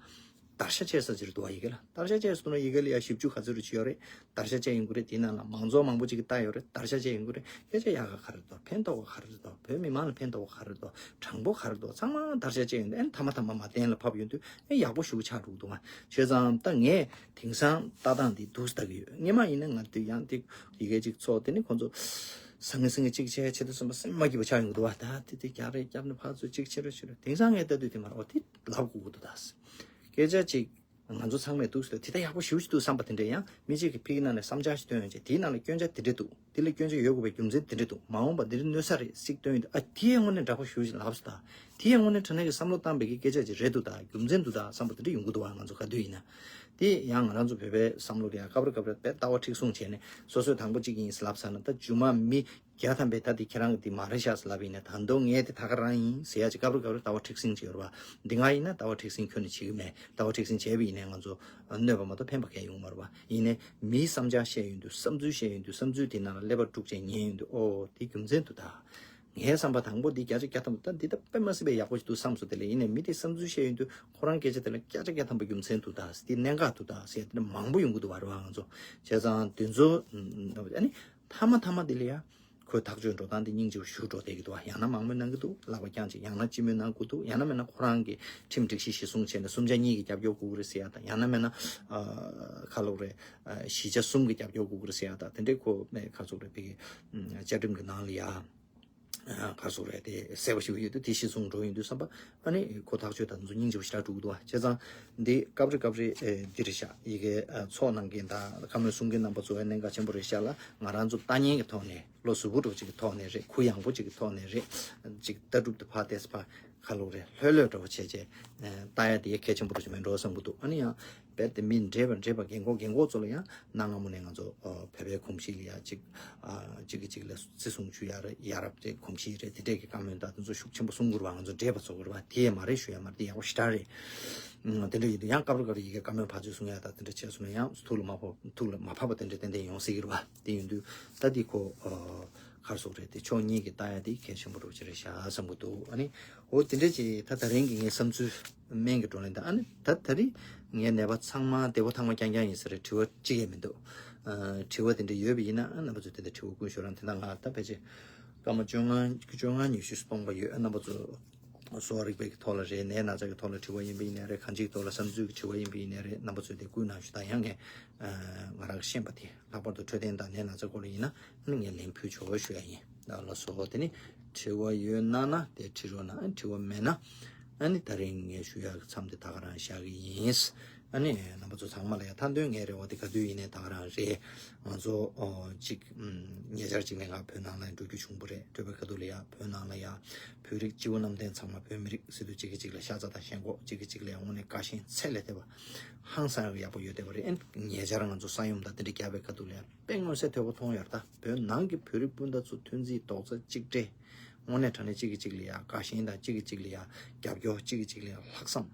བརྡར་ཤ་བཅད་ས་ཅིག་རེད་འདུག་ཨ། ཡི་གེ་ལ་བརྡར་ཤ་བཅད་སོང་ན་ཡི་གེ་ལ་ཡ་བཞི་བཅུ་ག་ཚོད་རེ་ཅིག་ཡོད་རེད། བརྡར་ཤ་བཅད་ཡོང་གི་རེད། དེ་ནང་ལ་མང་ཚོགས་མང་པོ་ཅིག་གིས་བལྟས་ཡོད་རེད། བརྡར་ཤ་བཅད་ཡོང་གི་རེད། སྐད་ཆ་ཡག་ག་ག་རེ་འདུག་ཕན་ཐོགས་པ་ག་རེ་འདུག་བོད་མི་མང་ལ་ཕན་ཐོགས་པ་ག་རེ་འདུག་དྲང་པོ་ག་རེ་འདུག་ཚང་མ་བརྡར་ཤ་བཅད་ཡོང་དུས་ཨ་ནི་མཐའ་མ་མཐའ་མ་མ་བརྟན་ལ་ཕབ་ཡོང་དུས་ཨ་ནི་ཡག་པོ་ཞེ་པོ་ཆགས་འགྲོ་གི་འདུག་ཨ། བྱས་ཙང་ད་ངས་དེང་སང་ལྟ་སྟངས་འདི་འདུག་སེ་ལྟ་གི་ཡོད། སྔོན་མ་ཡིན་ན་ང་དེ་ཡང་དེ་ཡི་གེ་ཅིག་ཚོགས་དེ་ནི་ཁོང་ཚོ་ཟང་ངེ་ཟིང་ངེ་ཅིག་བྱས་བྱེད་དུས་ཙམ་པ་སེམས་མ་སྐྱིད་པ་ཆགས་ཡོང་གི་འདུག་བ། ད་དེ་དེ་རྒྱག་རེད་རྒྱབ་ནས་ཕར་ཚུར་ཅིག་བྱེད་རེད་བྱེད་རེད། དེང་སང་ངས་ལྟ་དུས་དེ་མ་རེད། འོ་དེ་ལབ་དགོས་ཀྱི་འདུག་ད། སྐད་ཆ་ཅིག་ང་ཚོ་ཚང་མས་འདུག་སེ་དེ་ད་ཡག་པོ་ཞེ་པོ་ཅིག་འདུག་བསམ་པ་དེ་འདྲ་ཡང་མི་གཅིག་གིས་ཕ་གི་ནང་ནས་བསམ་འཆར་ཞིག་བཏོན་ཡོང་བྱས་དེའི་ནང་ལ་སྐྱོན་ཆ་དེ་འདྲ་འདུག་དེ་ལ་སྐྱོན་ཆ་ཡོད་དགོས་པའི་རྒྱུ་མཚན་དེ་འདྲ་འདུག་མ་འོངས་པ་འདི་འདྲ་གནོད་ས་རེད་ཟེར་བཏོན་ཡོང་དུས་ཨ་དེའི་ངོས་ནས་འདྲ་པོ་ཞེ་པོ་ཅིག་ལབ་སོང་། ད་དེའི་ངོས་ནས་དྲང་གནས་ཀྱི་བསམ་བློ་བཏང་བའི་གི་སྐད་ཆ་ཅིག་རེད་འདུག་ད་རྒྱུ་མཚན་འདུག་ད་བསམ་པ་དེ་འདྲ་ཡོང་གི་འདུག་བ། ང་ཚོ་ག་དུས་ཡིན་ན། དེ་ཡང་ང་རང་ཚོ་བོད་པའའི་བསམ་བློ་དེ་ཡང་སྐབས་རེ་སྐབས་རེ་བས་ལྟ་བ་མཁྲེགས་བཟུང་བྱས་ནས་སོ་སོས་དང་པོ་གཅིག་ཡིན་ཟེར་ལབ་ཚར་ན། ད་རྗེས་མ་མི་བརྒྱ་ཐམ་པས་ད་དེ་ཁྱེད་རང་གི་དེ་མ་རེད་ཤག་ཟེར་ལབ་ཡིན་ན། ད་དུང་ངས་དེ་ད་ག་རང་ཡིན་ཟེར་ཡ་ཅིག་སྐབས་རེ་སྐབས་རེ་ལྟ་བ་མཁྲེགས་བཟུང་བྱེད་ཀྱི་ཡོད་རེད་པ། འདི་ང་ཡིན་ན་ལྟ་བ་མཁྲེགས་བཟུང་ཁྱོན་ནས་བྱེད་ཀྱི་མེད། ལྟ་བ་མཁྲེགས་བཟུང་བྱས་པ་ཡིན་ནའི་ང་ཚོ་གནོད་པ་མ་གཏོགས་ཕན་པ་གང་ཡོང་མ་རེད་པ། ཡིན་ནའི་མིའི་བསམ་འཆར་བཤད་ཡོང་དུས། བསམ་ཚུལ་བཤད་ཡོང་དུས། བསམ་ཚུལ་དེ་ནང་ལ་ཀླད་པ་དཀྲུགས་བྱས་ཉན་ཡོང་དུས། ཨོ་དེ་རྒྱུ་མཚན་འདུག་ད། ངའི་བསམ་པ་དང་པོ་འདི་བརྒྱ་ཆ་བརྒྱ་ཐམ་པ་ད་འདི་ད་དཔེ་མ་སྲིད་པའི་ཡག་པོ་ཞིག་འདུག་བསམ་སོང་། དེ་ལས་ཡིན་ནའི་མི་དེ་བསམ་ཚུལ་བཤད་ཡོང་དུས་ཁོ་རང་སྐད་ཆ་དེ་ལ་བརྒྱ་ཆ་བརྒྱ་ཐམ་པ་རྒྱུ་མཚན་འདུག་ད། འདི་གནད་འགག་འདུག་ད་ཟེར་དེ་འདྲ་མང་པོ་ཡོང་གི་འདུག་བ་རེད་བ། ང་ཚོ་བྱས་ཙང་དེ་ཚོ་ཨ་ནི་མཐའ་མ་མཐའ་མ་དེ་ལ་ཡ་ཁོའི་ཐག་གཅོད་འགྲོ་སྟངས་དེ་སྙིང་རྗེ་པོ་ཞེ་པོ་འགྲོ་བསྡད་ཀྱི་འདུག་བ། ཡང་ན་མང་མོས་གནང་གི་འདུག་ལག་པ་བརྐྱངས་བྱས། ཡང་ན་སྤྱི་མོས་གནང་གི་འདུག་ཡང་ན་མིན་ན་ཁོ་རང་གི་ཁྲིམས་སྒྲིག་གཞི་གཞི་བཟུང་བྱས་ནས་གསུམ་ཆ་གཉིས་ཀྱི་རྒྱབ་སྐྱོར་དགོས་ཀྱི་རེད་ཟེར་ཡ་དང་། ཡང་ན་མིན་ན་ཨ་ཁ་ལོག་རེད། ཨ་བཞི་ཆ་གསུམ་གྱི་རྒྱབ་སྐྱོར་དགོས་ཀྱི་རེད་ཟེར་ཡ་དང་། དེ་འདྲའི་ཁོ་མེད་ཁ་སོག་རེད། བི་གི་བཅའ་ཁྲིམས་ཀྱི་ནང་ལ་ཡ། ཨ་ག་རེ་ཟེར་དགོས་རེད། དེ་གསལ་པོ་ཞིག་ཡོད་དུས་དེ་གཞི་བཟུང་འགྲོ་ཡོང་དུས་བསམ་པ། ཨ་ནི་ཁོ་ཐག་གཅོད་ད་དུང་སྙིང་རྗེ་པོ་ཞེ་དྲག་འགྲོ་གི་འདུག་བ། བྱས་ཙང་འདི་སྐབས་རེ་སྐབས་རེ་ཨེ་འདི་རེད་ཤག་ཡི་གེ་ཨ་ཚོགས་གནང་མཁན་དང་བཀའ་མོལ་གསུང་མཁན་རྣམ་པ་ཚོ་ལ་གནད་འགག་ཆེན་པོ་རེད་ཤག་ལ། ང་རང་ཚོ་ལྟ་ཉན་གྱི་ཐོག་ནས། བློ་གཟུ་བོ་འདྲ་བོ་ཅིག་གི་ཐོག་ནས་རེད། གུ་ཡངས་པོ་ཅིག་གི་ཐོག་ནས་རེད། ཅིག་ལྟ་གྲུབ་དེ་ཕར་བལྟས་ཕར་ཁ་ལོག་རེད། ལྷོད་ལྷོད་འདྲ་བོ་བྱས་བྱས་ཨེ་ལྟ་ཡ་དེ་གལ་ཆེན་པོ་འདྲ་བོ་ཅིག་མེད་འགྲོ་བསམ་གྱི་འདུག་ཨ་ནི་ཡང་རྦད་དེ་མི་འདྲེས་པ་འདྲེས་པ་རྒན་གོག་རྒན་གོག་ཚོ་ལ་ཡང་གནའ་སྔ་མོ་ནས་ང་ཚོ་ཨ་བོད་པའི་གོམས་གཤིས་ལ་ཡ་ཅིག་ཨ་གཅིག་གིས་གཅིག་ལ་བརྩི་སྲུང་ཞུ་ཡ་རེད། ཡ་རབས་ཀྱི་གོམས་གཤིས་རེད། དེ་འདྲས་ཀྱི་བཀའ་མོལ་དང་དེ་ཚོ་ཤུགས་ཆེན་པོ་གསུང་གི་རེད་བ། ང་ཚོ་འདྲེས་པ་ཚོ་གི་རེད་བ། དེ་ཡས་མ་རེད་ཞུ་ཡ་མ་རེད། དེ་ཡག་པོ་ཞེ་དྲག་རེད། ཨ་དེ་འདྲ་ཡིན་དུས་ཡང་སྐབས་རེ་སྐབས་རེ་ཡི་གེ་བཀའ་མོལ་ཕར་ཚུར་གསུང་ཡ་དང་དེ་འདྲ་བྱས་སོང་ན་ཡང་ཐུགས་ལ་མ་ཕོག་ཐུགས་ལ་མ་ཕབ་པ་དེ་འདྲ་ཏན་ཏན་ཡོང་སྲིད་ཀྱི་རེད་བ། དེ་ཡིན་དུས་ད་འདི་ཁོ་ཨ་ག་རེ་ཟེར་དགོས་རེད། དེ་ཕྱོགས་གཉིས་ཀྱིས་ལྟ་ཡ་དེ་གལ་ཆེན་པོ་འདྲ་བོ་ཅིག་རེད་ཤག་བསམ་གྱི་འདུག་ཨ་ནི་འོ་དེ་འདྲ་ཅིག་ད་ད་རིང་གི་ངའི་བསམ་ཚུལ་སྨན་གྱི་བགྲོ་གླེང་དང་། ཨ་ནི་ད་ད་རིང་ངའི་ནད་པ་ཚང་མ་བདེ་པོ་ཐང་མ་རྐྱང་རྐྱང་ཡིན་ས་རེད། དྲི་བ་གཅིག་ཡང་མི་འདུག་ཨ་དྲི་བ་དེ་འདྲ་ཡོད་པ་ཡིན་ན་ཨ་རྣམ་པ་ཚོས་དེ་འདྲ་དྲི་བ་བསྐུར་ཤོག་རང་། དེ་དང་ང་ད་ཕལ་ཆེར་སྐར་མ་བཅོ་ལྔ་བཅོ་ལྔ་ཉི་ཤུ་སྟོང་པ་ཡོད། ཨ་རྣམ་པ་ཚོ་གསོ་བ་རིག་པའི་གི་ཐོག་ལ་རེད། ནད་ན་ཚ་གི་ཐོག་ལ་དྲི་བ་ཡིན་པ་ཡིན་ནའི་རེད། གང་ཅིའི་ཐོག་ལ་བསམ་ཚུལ་གྱི་དྲི་བ་ཡིན་པ་ཡིན་ནའི་རེད། རྣམ་པ་ཚོས་དེ་བསྐུར་གནང་ཞུ་དང་། ཡང་ངས་ཨ་ང་རང་གི་ཤེས་པ་དེ་ལྷག་པར་དུ་འཕྲོད་བསྟེན་དང་ནད་ན་ཚ་སྐོར་ལ་ཡིན་ན་ཨ་ནི་ངས་ལན་ཕུལ་ཆོག་ཞུ་ཡ་ཡིན། ལགས་སོ། དེ་ནི་དྲི་བ་ཡོད་ན་ན་དེ་དྲི་རོགས་གནང་། དྲི་བ་མེད་ན་ཨ་ནི་ད་རིང་ངས་ཞུ་ཡག་གི་མཚམས་དེ་ད་ག་རང་བཞག་གི་ཡིན། ཨ་ནི་རྣམ་པ་ཚོ་ཚང་མ་ལ་ཡང་མཐའ་དོན་ངའི་རེ་བ་དེ་ག་དུས་ཡིན་ནའི་ད་ག་རང་རེད། ང་ཚོ་ཨོ་གཅིག་ཨམ་ཉེ་ཆར་གཅིག་ནས་ང་བོད་ནང་ལ་འགྲོ་རྒྱུ་བྱུང་བ་རེད། འགྲོ་བའི་ཁ་ཐུག་ལ་ཡ་བོད་ནང་ལ་ཡ་བོད་རིགས་སྤྱི་བོ་གནམ་བསྟན་ཚང་མ་བོད་མི་རིགས་ཟེར་དུས་གཅིག་གིས་གཅིག་ལ་ཤ་ཚ་དང་ཞེན་ཁོག་གཅིག་གིས་གཅིག་ལ་ཡང་དངོས་གནས་དགའ་ཞེན་ཚད་ལས་འདས་པ་ཧང་སང་ཡག་པོ་ཡོད་བསྡད་པ་རེད། ཨ་ནི་ཉེ་ཆར་ང་ཚོ་ས་ཡོམ་དང་དེ་འདྲ་བརྒྱབ་པའི་ཁ་ཐུག་ལ་ཡ་དཔེ་མངོན་གསལ་དོད་པོ་མཐོང་ཡོད་རེད། ད་བོད་ནང་གི་བོད་རིགས་སྤུན་ཟླ་ཚོ་མཐུན་སྒྲིལ་རྡོག་རྩ་གཅིག་སྒྲིལ། དངོས་གནས་དྲང་གནས་གཅིག་གིས་གཅིག་ལ་ཡ་དགའ་ཞེན་དང་གཅིག་གིས་གཅིག་ལ་ཡ་རྒྱབ་སྐྱོར། གཅིག་གིས་གཅིག་ལ་ཡ་ལྷག་བསམ།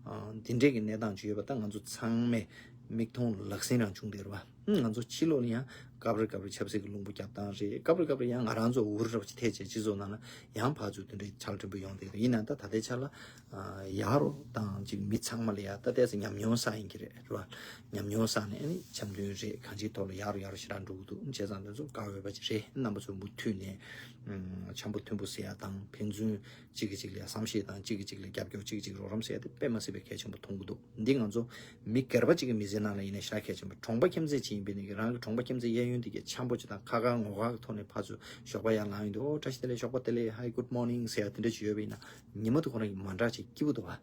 ཨ་འདི་འདྲས་ཀྱི་གནས་སྟངས་ཅིག་ཡོད་པ་ད་ང་ཚོ་ཚང་མས་མིག་མཐོང་ལག་ཟིན་རང་བྱུང་བསྡད་རེད་བ། ཨ་ང་ཚོ་ཕྱི་ལོགས་ལ་ཡང་སྐབས་རེ་སྐབས་རེ་ཆབ་སྲིད་ཀྱི་རླུང་བུ་རྒྱབ་སྟངས་རེད། སྐབས་རེ་སྐབས་རེ་ཡང་ང་རང་ཚོ་འུར་ར་བ་ཅིག་ཐེབས་བྱས་སྤྱི་ཚོགས་ནང་ལ་ཡང་ཕར་ཚུར་དེ་འདྲའི་ཆག་ཕྲན་བུ་ཡོང་བསྡད་འདུག་ཡིན་ན་ད་ད་ལྟའི་ཆ་ལ་ཨ་ཡག་རོགས་དང་ཅིག་མི་ཚང་མ་ལ་ཡ་ད་ལྟས་སུ་ཉམས་མྱོང་བསགས་ཡིན་གྱི་རེད། རེད་བ། ཉམས་མྱོང་བསགས་ནས་ཨ་ནི་འཆམ་མཐུན་རེད། གང་ཅིའི་ཐོག་ལ་ཡག་རུ་ཡག་རུ་ཞེ་དྲག་འགྲོ་གི་འདུག་བྱས་ཙང་དེ་ཚོ་དགའ་འོས་པ་ཅིག་རེད། རྣམ་པ་ཚོ་མུ་མཐུད་ནས་ཨམ་འཆམ་པོ་མཐུན་པོ་ཟེར་ཡ་དང་ཕན་ཚུན་གཅིག་གིས་གཅིག་ལ་བསམ་ཤེས་དང་གཅིག་གིས་གཅིག་ལ་རྒྱབ་སྐྱོར། གཅིག་གིས་གཅིག་རོགས་རམ་ཟེར་ཡ་དེ་དཔེ་མ་སྲིད་པའི་གལ་ཆེན་པོ་མཐོང་གི་འདུག་འདི་ང་ཚོ་མི་སྒེར་པ་གཅིག་གི་མི་ཚེ་ནང་ལ་ཡིན་ན་ཞེ་དྲག་གལ་ཆེན་པོ། གྲོང་པ་ཁྱིམ་མཚེས་གཅིག་ཡིན་པའི་ནས་ཀྱི་རང་གི་གྲོང་པ་ཁྱིམ་མཚེས་གཡས་གཡོན་དེ་གའི་འཆམ་པོ་ཅིག་དང་ཁ་ཁ་ངོ་ཁ་གི་ཐོག་ནས་ཕར་ཚུར་ཞོགས་པ་ཡར་ལངས་ཡོང་དུས་ཨོ་བཀྲ་ཤིས་བདེ་ལེགས། ཞོགས་པ་བདེ་ལེགས། Hi, good morning ཟེར་ཡ་དེ་འདྲ་ཅིག་ཡོད་པ་ཡིན་ན་ཉི་མ་དེ་ཁོ་རང་གི་མ་འདྲ་ཅིག་སྐྱིད་པོ་འདུག་བ།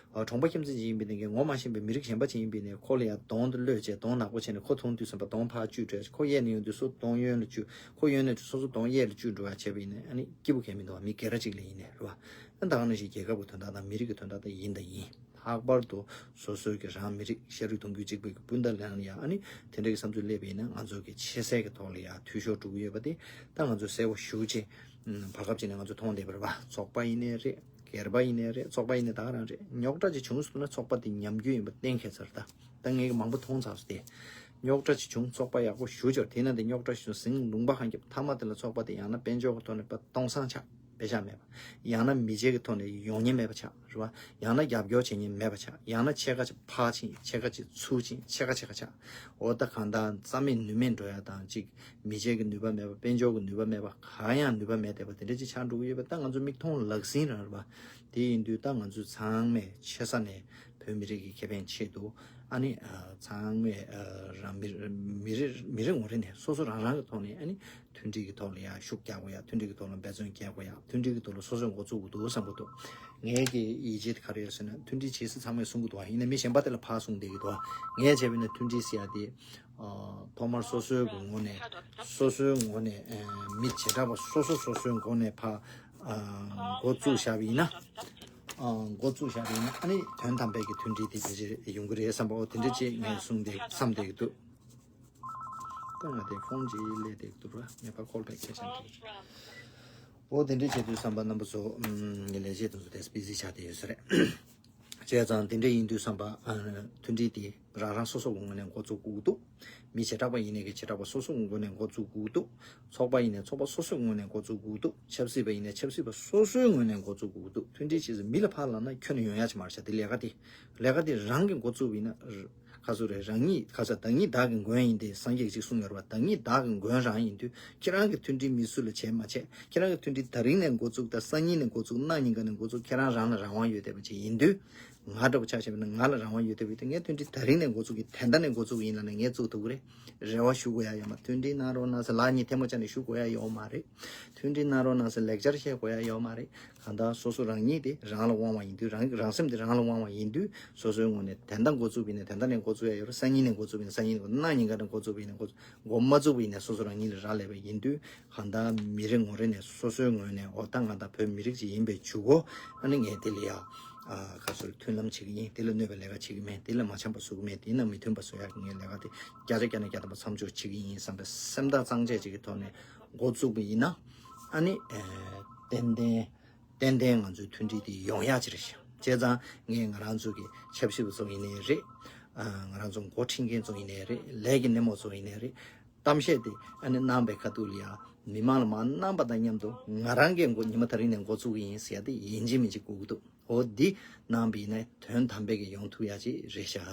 ཨ་གྲོང་པ་ཁྱིམ་མཚེས་ཅིག་ཡིན་པའི་ནས་ཀྱི་ངོ་མ་ཤེས་པའི་མི་རིགས་གཞན་པ་ཅིག་ཡིན་པའི་ནས་ཁོ་ལ་ཡ་གདོང་དུ་གློད་བྱས་གདོང་ནག་པོ་བྱས་ནས་ཁོ་མཐོང་དུས་ཙམ་པ་གདོང་ཕར་བཅུས་སྤྲད། ཁོ་གཡས་ནས་ཡོང་དུས་སོ་གདོང་གཡོན་ལ་བཅུས། ཁོ་གཡོན་ནས་སོ་སོ་གདོང་གཡས་ལ་བཅུས་འགྲོ་ཡ་བྱས་པ་ཡིན་ན་ཨ་ནི་སྐྱིད་པོ་གང་མི་འདུག་བ། མི་སྒེར་ར་ཅིག་ལ་ཡིན་ནས་རེད་བ། ཨ་ད་ག་ནང་བཞིན་རྒྱལ་ཁབ་ཀྱི་དོན་དག་དང་མི་རིགས་ཀྱི་དོན་དག་ད་ཡིན་དང་ཡིན། ལྷག་པར་དུ་སོ་སོའི་གི་རང་མི་རིགས་ཤ་རུས་གདུང་རྒྱུད་གཅིག་པའི་གི་སྤུན་ཟླ་ལ་ཡ་ཨ་ནི་དེ་འདྲ་གི་བསམ་ཚུལ་སླེབས་པ་ཡིན་ན་ང་ཚོ་གི་ཆེ་སའི་གི་ཐོག་ལ་ཡ་འཐུས་ཤོར་འགྲོ་གི་ཡོད་པ་དེ་ད་ང་ཚོ་གསལ་པོ་ཞེ་པོ་ཅིག་ཨམ་བར་སྐབས་ཅིག་ནས་ང་ཚོ་མཐོང་བསྡད་པ་རེད་བ། ཚོགས་པ་ཡིན་ནའི་རེད། སྒེར་པ་ཡིན་ནའི་རེད། ཚོགས་པ་ཡིན་ནའི་ད་ག་རང་རེད། རྙོག་དྲ་ཅིག་བྱུང་སོང་ན་ཚོགས་པ་དེ་ཉམས་རྒྱུ་ཡིན་པ་གཏན་འཁེལ་ཚར། ད་ད་ངས་གི་མང་པོ་མཐོང་ཚར་སོང་སྟེ། རྙོག་དྲ་ཅིག་བྱུང་ཚོགས་པ་ཡག་པོ་ཞེ་པོ་ཅིག་དེ་ན་དེ་རྙོག་དྲ་ཞིག་བྱུང་ཟིང་ལུང་པ་གང་རྒྱབ་མཐའ་མ་དེ་ལ་ཚོགས་པ་དེ་ཡང་ན་དཔལ་འབྱོར་གི་ཐོག་ནས་པ་སྟོང་སང་ཆགས་པེ་ཤག་མེད་པ། ཡང་ན་མི་ཚེ་གི་ཐོག་ནས་ཡོང་མཁན་མེད་པ་ཆགས་རེད་བ། ཡང་ན་རྒྱབ་སྐྱོར་བྱེད་མཁན་མེད་པ་ཆགས། ཡང་ན་ཕྱེད་ཀ་ཅིག་ཕར་ཕྱིན། ཕྱེད་ཀ་ཅིག་ཚུར་ཕྱིན། ཕྱེད་ཀ་ཕྱེད་ཀ་ཆགས། འོ་ད་གང་ལྟར་རྩ་མེད་ནུས་མེད་འགྲོ་ཡ་དང་ཅིག་མི་ཚེ་གི་ནུས་པ་མེད་པ། དཔལ་འབྱོར་གི་ནུས་པ་མེད་པ། གང་ཡང་ནུས་པ་མེད་བསྡད་པ་དེ་འདྲ་ཅིག་ཆགས་འགྲོ་གི་ཡོད་པ་ད་ང་ཚོ་མིག་མཐོང་ལག་ཟིན་རང་རེད་བ། དེ་ཡིན་དུས་ད་ང་ཚོ་ཚང་མས་ཆེ་ས་ནས་བོད་མི་རིགས་ཀྱི་ཁེ་ཕན་ཆེད་དུ་ཨ་ནི་ཨ་ཚང་མས་ཨ་རང་མི་མི་རེ་མི་རེ་ངོ་རེ་ནས་སོ་སོ་རང་རང་གི་ཐོག་ནས་ཨ་ནི་མཐུན་སྒྲིལ་གྱི་ཐོག་ལ་ཡང་ཤུགས་རྒྱག་དགོས་ཡ། མཐུན་སྒྲིལ་གྱི་ཐོག་ལ་འབད་བརྩོན་རྒྱག་དགོས་ཡ། མཐུན་སྒྲིལ་གྱི་ཐོག་ལ་སོ་སོས་འགོ་ཚུགས་དགོས་འདུག་བསམ་གྱི་འདུག་ངས་ཀྱི་ཡིད་ཆེས་དེ་ག་རེ་ཡོད་ཟེར་ན་མཐུན་སྒྲིལ་བྱེད་ཟེར་ཚང་མས་གསུང་གི་འདུག་བ། ཡིན་ན་མི་གཞན་པ་དེ་ལ་ཕར་གསུང་བསྡད་ཀྱི་འདུག་བ། ངས་བྱས་པ་ཡིན་ན་མཐུན་སྒྲིལ་ཟེར་ཡ་དེ་ཨ་ཐོག་མར་སོ་སོའི་གི་ངོས་ནས་སོ་སོའི་ངོས་ནས་ཨ་མི་བྱེ་བྲག་པ་སོ་སོ་སོ་སོའི་ངོས་ནས་ཕར་ཨ་འགོ་བཙུགས་བཞག་པ་ཡིན་ན། འགོ་བཙུགས་བཞག་པ་ཡིན་ན་ཨ་ནི་དོན་དམ་པའི་གི་མཐུན་སྒྲིལ་དེ་ཕལ་ཆེར་ཡོང་གི་རེད་བསམ་པ། འོ་དེ་འདྲ་ཅིག་ངས་གསུངས་ཏེ་བསམ་བསྡད་ཀྱི་འདུག་ད་ང་དེ་ཕོན་ཅིག་སླེབས་བསྡད་ཀྱི་འདུག་ར། ངས་ཕར་ཁོལ་བེག་བྱས་བྱས་འགྲིག་འོ་དེ་འདྲ་བྱེད་དུས་བསམ་པ་རྣམ་པ་ཚོ་ངའི་ལས་བྱེད་དེ་ཚོ་དེ་བི་ཟི་ཆགས་བསྡད་ཡོད་ས་རེད། བྱས་ཙང་དེ་འདྲ་ཡིན་དུས་བསམ་པ་མཐུན་སྒྲིལ་དེ་རང་རང་སོ་སོ་གི་ངོས་ནས་འགོ་བཙུགས་དགོས་ཀྱི་འདུག་མི་བྱེ་བྲག་པ་ཡིན་ནའི་གི་བྱེ་བྲག་པ་སོ་སོ་གི་ངོས་ནས་འགོ་བཙུགས་དགོས་ཀྱི་འདུག་ཚོགས་པ་ཡིན་ནའི་ཚོགས་པ་སོ་སོའི་ངོས་ནས་འགོ་བཙུགས་དགོས་ཀྱི་འདུག་ཆབ་སྲིད་པ་ཡིན་ནའི་ཆབ་སྲིད་པ་སོ་སོའི་ངོས་ནས་འགོ་བཙུགས་དགོས་ཀྱི་འདུག་མཐུན་སྒྲིལ་བྱེད་ཟེར་མི་ལ་ཕར་ལབ་ན་ཁྱོན་ནས་ཡོང་ཡ་ཅིག་མ་རེད་ཤག་དེ་ལས་ཀ་དེ་ལས་ཀ་དེ་རང་གི་འགོ་བཙུགས་པ་ཡིན་ན། ཁ་སོ་རེད། རང་ཉིད་ཁ་ས་བདག་ཉིད་བདག་གི་མགོན་ཡིན་ཏེ། སངས་རྒྱས་ཀྱིས་གཅིག་གསུངས་ཡོད་རེད་པ། བདག་ཉིད་བདག་གི་མགོན་རང་ཡིན་དུས་ཁྱེད་རང་གི་མཐུན་སྒྲིལ་མི་སུ་ལ་བྱས་མ་བྱས། ཁྱེད་རང་གི་མཐུན་སྒྲིལ་ད་རིང་ནས་འགོ་བཙུགས་དང་སང་ཉིན་ནས་འགོ་བཙུགས། གནངས་ཉིན་ག་ནས་འགོ་བཙུགས། ཁྱེད་རང་རང་ལ་རང་དབང་ཡོད་བསྡད་པ་ཅིག་ཡིན་དུས། ང་འདྲ་པོ་ཆ་བཞག་པ་ན་ང་ལ་རང་དབང་ཡོད་བསྡད་པ་ཡིན་དུས། ངས་མཐུན་སྒྲིལ་ད་རིང་ནས་འགོ་བཙུགས་ཀྱི། ད་ལྟ་ནས་འགོ་བཙུགས་ཀྱི་ཡིན་ལབ་ནས་ངས་བཙུགས་ཐུབ་ཀྱི་རེད། རེ་བ་ཞུ་དགོས་ཡ་ཡོད་མ། མཐུན་སྒྲིལ་གནང་རོགས་གནང་ཟེར་ལག་གཉིས་ཐལ་མོ་སྦྱར་ནས་ཞུ་དགོས་ཡ་ཡོད་མ་རེད། མཐུན་སྒྲིལ་གནང་རོགས་གནང་ཟེར་ལེགས་སྦྱར་བཤད་དགོས་ཡ་ཡོད་མ་རེད། གང་ལྟར་སོ་སོ་རང་ཉིད་དེ་རང་ལ་དབང་བ་ཡིན་དུས། རང་རང་སེམས་དེ་རང་ལ་དབང་བ་ཡིན་དུས། སོ་སོའི་ངོས་ནས་དེ་འདྲ་འགོ་བཙུགས་པ་ཡིན་ན་དེ་འདྲ་ནས་འགོ་བཙུགས་ཡ་ཡོད་རེད། སང་ཉིན་ནས་འགོ་བཙུགས་པ་ཡིན་ན་སང་ཉིན་འགོ། གནངས་ཉིན་ག་ནས་འགོ་བཙུགས་པ་ཡིན་ན་འགོ་བཙུགས། འགོ་མ་བཙུགས་པ་ཡིན་ན་སོ་སོ་རང་ཉིད་ལ་རག་ལས་པ་ཡིན་དུས། གང་ལྟར་མི་རེ་ངོ་རེ་ནས་སོ་སོའི་ངོས་ནས། འོ་ད་ང་ད་བོད་མི་རིགས་ཅིག་ཡིན་པའི་གཞུག་གུ། ཨ་ནི་ངས་དེ་ལ་ཡ་ཨ་ག་ཚོད་མཐུན་ལམ་བྱེད་ཀྱི་ཡིན། དེ་ལ་གནོད་པའི་ལས་ཀ་བྱེད་ཀྱི་མེད། དེ་ལ་མ་འཆམ་པ་བཟོ་གི་མེད། དེ་ན་མི་མཐུན་པ་བཟོ་ཡག་གི་ངའི་ལས་ཀ་དེ་བརྒྱ་ཆ་བརྒྱ་ནས་བརྒྱ་ཐམ་པ་མཚམས་འཇོག་བྱེད་ཀྱི་ཡིན་བསམ་པའི་སེམས་ཐག་གཙང་བཅད་ཅིག་གི་ཐོག་ནས་འགོ་བཙུགས་པ་ཡིན་ན། ཨ་ནི་ཨེ་ཏན་ཏན་ཏན་ཏན་ང་ཚོའི་མཐུན་སྒྲིལ་དེ་ཡོང་ཡག་ཅིག་རེད་ཤག་བྱས་ཙང་ངས་ང་རང་ཚོ་གི་ཆབ་སྲིད་པ་ཚོ་ཡིན་ནའི་རེད། ཨ་ང་རང་ཚོ་འགོ་ཁྲིད་མཁན་ཚོ་ཡིན་ནའི་རེད། ལས་ཀྱི་སྣེ་མོ་ཚོ་ཡིན་ནའི་རེད། གཏམ་བཤད་དེ་ཨ་ནི་གནང་བའི་ཁ་ཐུག་ལ་ཡ། མི་མང་ལ་མར་གནང་པ་དང་མཉམ་དུ་ང་རང་གིས་འགོ་ཉི་མ་དེ་རིང་ནས་འགོ་བཙུགས་ཀྱི་ཡིན་ཟེར་ཡ་དེ་ཡིན་གཅིག་མིན་གཅིག་དགོས་ཀྱི་འདུག་འོ་འདི་གནང་བ་ཡིན་ན་དོན་དམ་པའི་གི་ཡོང་ཐུབ་ཡ་ཅིག་རེད་ཤག་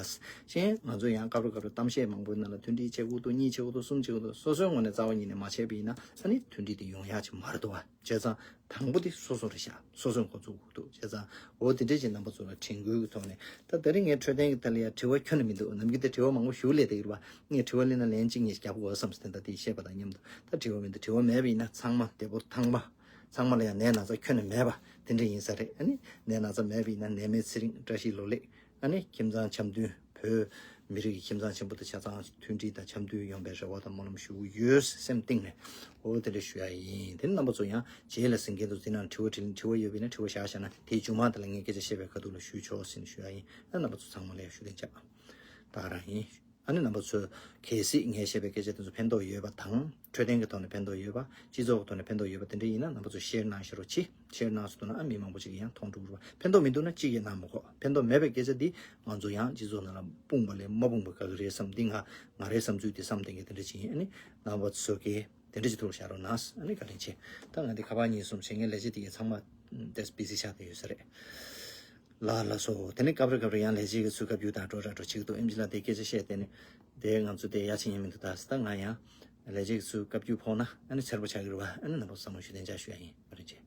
གཞན་ང་ཚོ་ཡང་སྐབས་རེ་སྐབས་རེ་གཏམ་བཤད་མང་པོའི་ནང་ལ་མཐུན་སྒྲིལ་བྱེད་དགོས་འདུག་གཉིས་བྱེད་དགོས་འདུག་གསུམ་བྱེད་དགོས་འདུག་སོ་སོའི་ངོས་ནས་རྩ་བ་ཉིད་ནས་མ་བྱས་པ་ཡིན་ན་ཨ་ནི་མཐུན་སྒྲིལ་དེ་ཡོང་ཡ་ཅིག་མ་རེད་འདུག་བ། བྱས་ཙང་དང་པོ་དེ་སོ་སོ་རེད་ཤག་སོ་སོས་འགོ་བཙུགས་དགོས་འདུག་བྱས་ཙང་འོ་དེ་འདྲས་ཀྱི་རྣམ་པ་ཚོ་ལ་དྲན་སྐུལ་གྱི་ཐོག་ནས། ད་དེ་རིང་ངའི་འཕྲོད་བསྟེན་གྱི་ཐད་ལ་ཡ་དྲི་བ་ཁྱོན་ནས་མི་འདུག་ནམ་རྒྱུན་དེ་དྲི་བ་མང་པོ་ཞིག་སླེབས་བསྡད་ཀྱི་རེད་པ། ངས་དྲི་བ་སླེབས་ན་ལན་གཅིག་གཉིས་ཤིག་རྒྱབ་དགོས་བསམ་སོང་། དེ་འདྲ་དེ་བཤད་པ་དང་མཉམ་དུ། ད་དྲི་བ་མི་འདུག་དྲི་བ་མེད་པ་ཡིན་ན་ཚང་མ་བདེ་པོ་ཐང་པ། ཚང་མ་ལ་ཡང་ནད་ན་ཚ་ཁྱོན་ནས་མེད་པ་དེ་འདྲ་ཡིན་ས་རེད། ཨ་ནི་ནད་ན་ཚ་མེད་པ་ཡིན་ན་ནད་མེད་ཚེ་རིང་བཀྲ་ཤིས་ལོ་ལེགས། ཨ་ནི་ཁྱིམ་ཚང་འཆམ་མཐུན། བོད་མི་རིགས་ཀྱི་ཁྱིམ་ཚང་ཆེན་པོ་དང་ཆ་ཚང་མཐུན་སྒྲིལ་དང་འཆམ་མཐུན་ཡོང་བའི་རེ་བ་དང་སྨོན་ལམ་ཞུ་གི་ཡོད། སེམས་གཏིང་ནས་འོ་དེ་འདྲ་ཞུ་ཡ་ཡིན། དེ་ནི་རྣམ་པ་ཚོ་ཡང་རྗེས་ལ་གཟིགས་མཁན་ཚོ་འདི་ནང་དྲི་བ་དྲིས་དྲི་བ་ཡོད་པ་ཡིན་ན་དྲི་བ་བཞག་བཞག་ན། དེའི་མཇུག་མ་དེ་ལ་ངས་སྐད་ཆ་བཤད་པའི་ཁ་ཐུག་ལ་ཞུས་ཆོག་ཟེར་ནས་ཞུ་ཡ་ཡིན། ཨ་རྣམ་པ་ཚོ་ཚང་མ་ལ་ཡང་ཞུ་དན་ཅག་ད་ག་རང་ཡིན། ཨ་ནི་རྣམ་པ་ཚོས་གལ་སྲིད་ངས་བཤད་པའི་སྐད་ཆ་དེ་ཚོ་ཕན་ཐོགས་ཡོད་པ་དང་། འཕྲོད་བསྟེན་གྱི་ཐོག་ནས་ཕན་ཐོགས་ཡོད་པ། སྤྱི་ཚོགས་ཀྱི་ཐོག་ནས་ཕན་ཐོགས་ཡོད་པ་དེ་འདྲ་ཡིན་ན་རྣམ་པ་ཚོས་ཤེར་གནང་ཤེར་རོགས་གྱིས། ཤེར་གནང་སོང་ན་ཨ་མི་མང་པོ་ཅིག་གིས་ཡང་མཐོང་འགྲོ་གི་རེད་པ། ཕན་ཐོགས་མི་འདུག་ན་གཅིག་ཡང་གནང་མི་དགོས། ཕན་ཐོགས་མེད་པའི་སྐད་ཆ་འདི་ང་ཚོ་ཡང་སྤྱི་ཚོགས་ནང་ལ་སྤུངས་པ་ལས་མ་སྤུངས་པ་དགའ་གི་རེད་བསམ། འདི་ང་ང་རའི་བསམ་ཚུལ་དེ་བསམ་བསྡད་མཁན་དེ་འདྲ་ཅིག་ཡིན། ཨ་ནི་རྣམ་པ་ཚོ་གིས་དེ་འདྲ་ཅིག་ཐུགས་ལ་བཞག་རོགས་གནང་། ཨ་ནི་བཀའ་དྲིན་ཆེ། ད་ང་འདི་ཁ་པར་གཉིས་གསུམ་བྱེད་མཁན་ལས་བྱེད་དེ་གའི་ཚང་མ་ཏེས་བི་ཟི་ཆགས་བསྡད་ཡོད་ས་རེད། ལགས་ལགས་སོ། དེ་ནས་སྐབས་རེ་སྐབས་རེ་ཡང་ལས་བྱེད་ཀྱི་ཚུལ་བཀའ་བཀྱོན་དང་འགྲོ་ར་འགྲོ་བྱེད་ཀྱི་འདུག་ཨེམ་ཆི་ལགས་དེ་སྐད་ཆ་བཤད་དེ་ནི་དེ་ང་ཚོ་དེ་ཡ་ཆེན་ཡིན་མི་འདུག་ད་ད་ང་ཡང་ལས་བྱེད་ཀྱི་ཚུལ་བཀའ་བཀྱོན་ཕོག་ན་ཨ་ནི་འཚེར་པོ་ཆགས་ཀྱི་རེད་པ། ཨ་ནི་རྣམ་པ་ཚོ་བསམ་བློ་ཞུ་དན་ཅག་ཞུ་ཡ་ཡིན། བཀའ་དྲིན་ཆེ།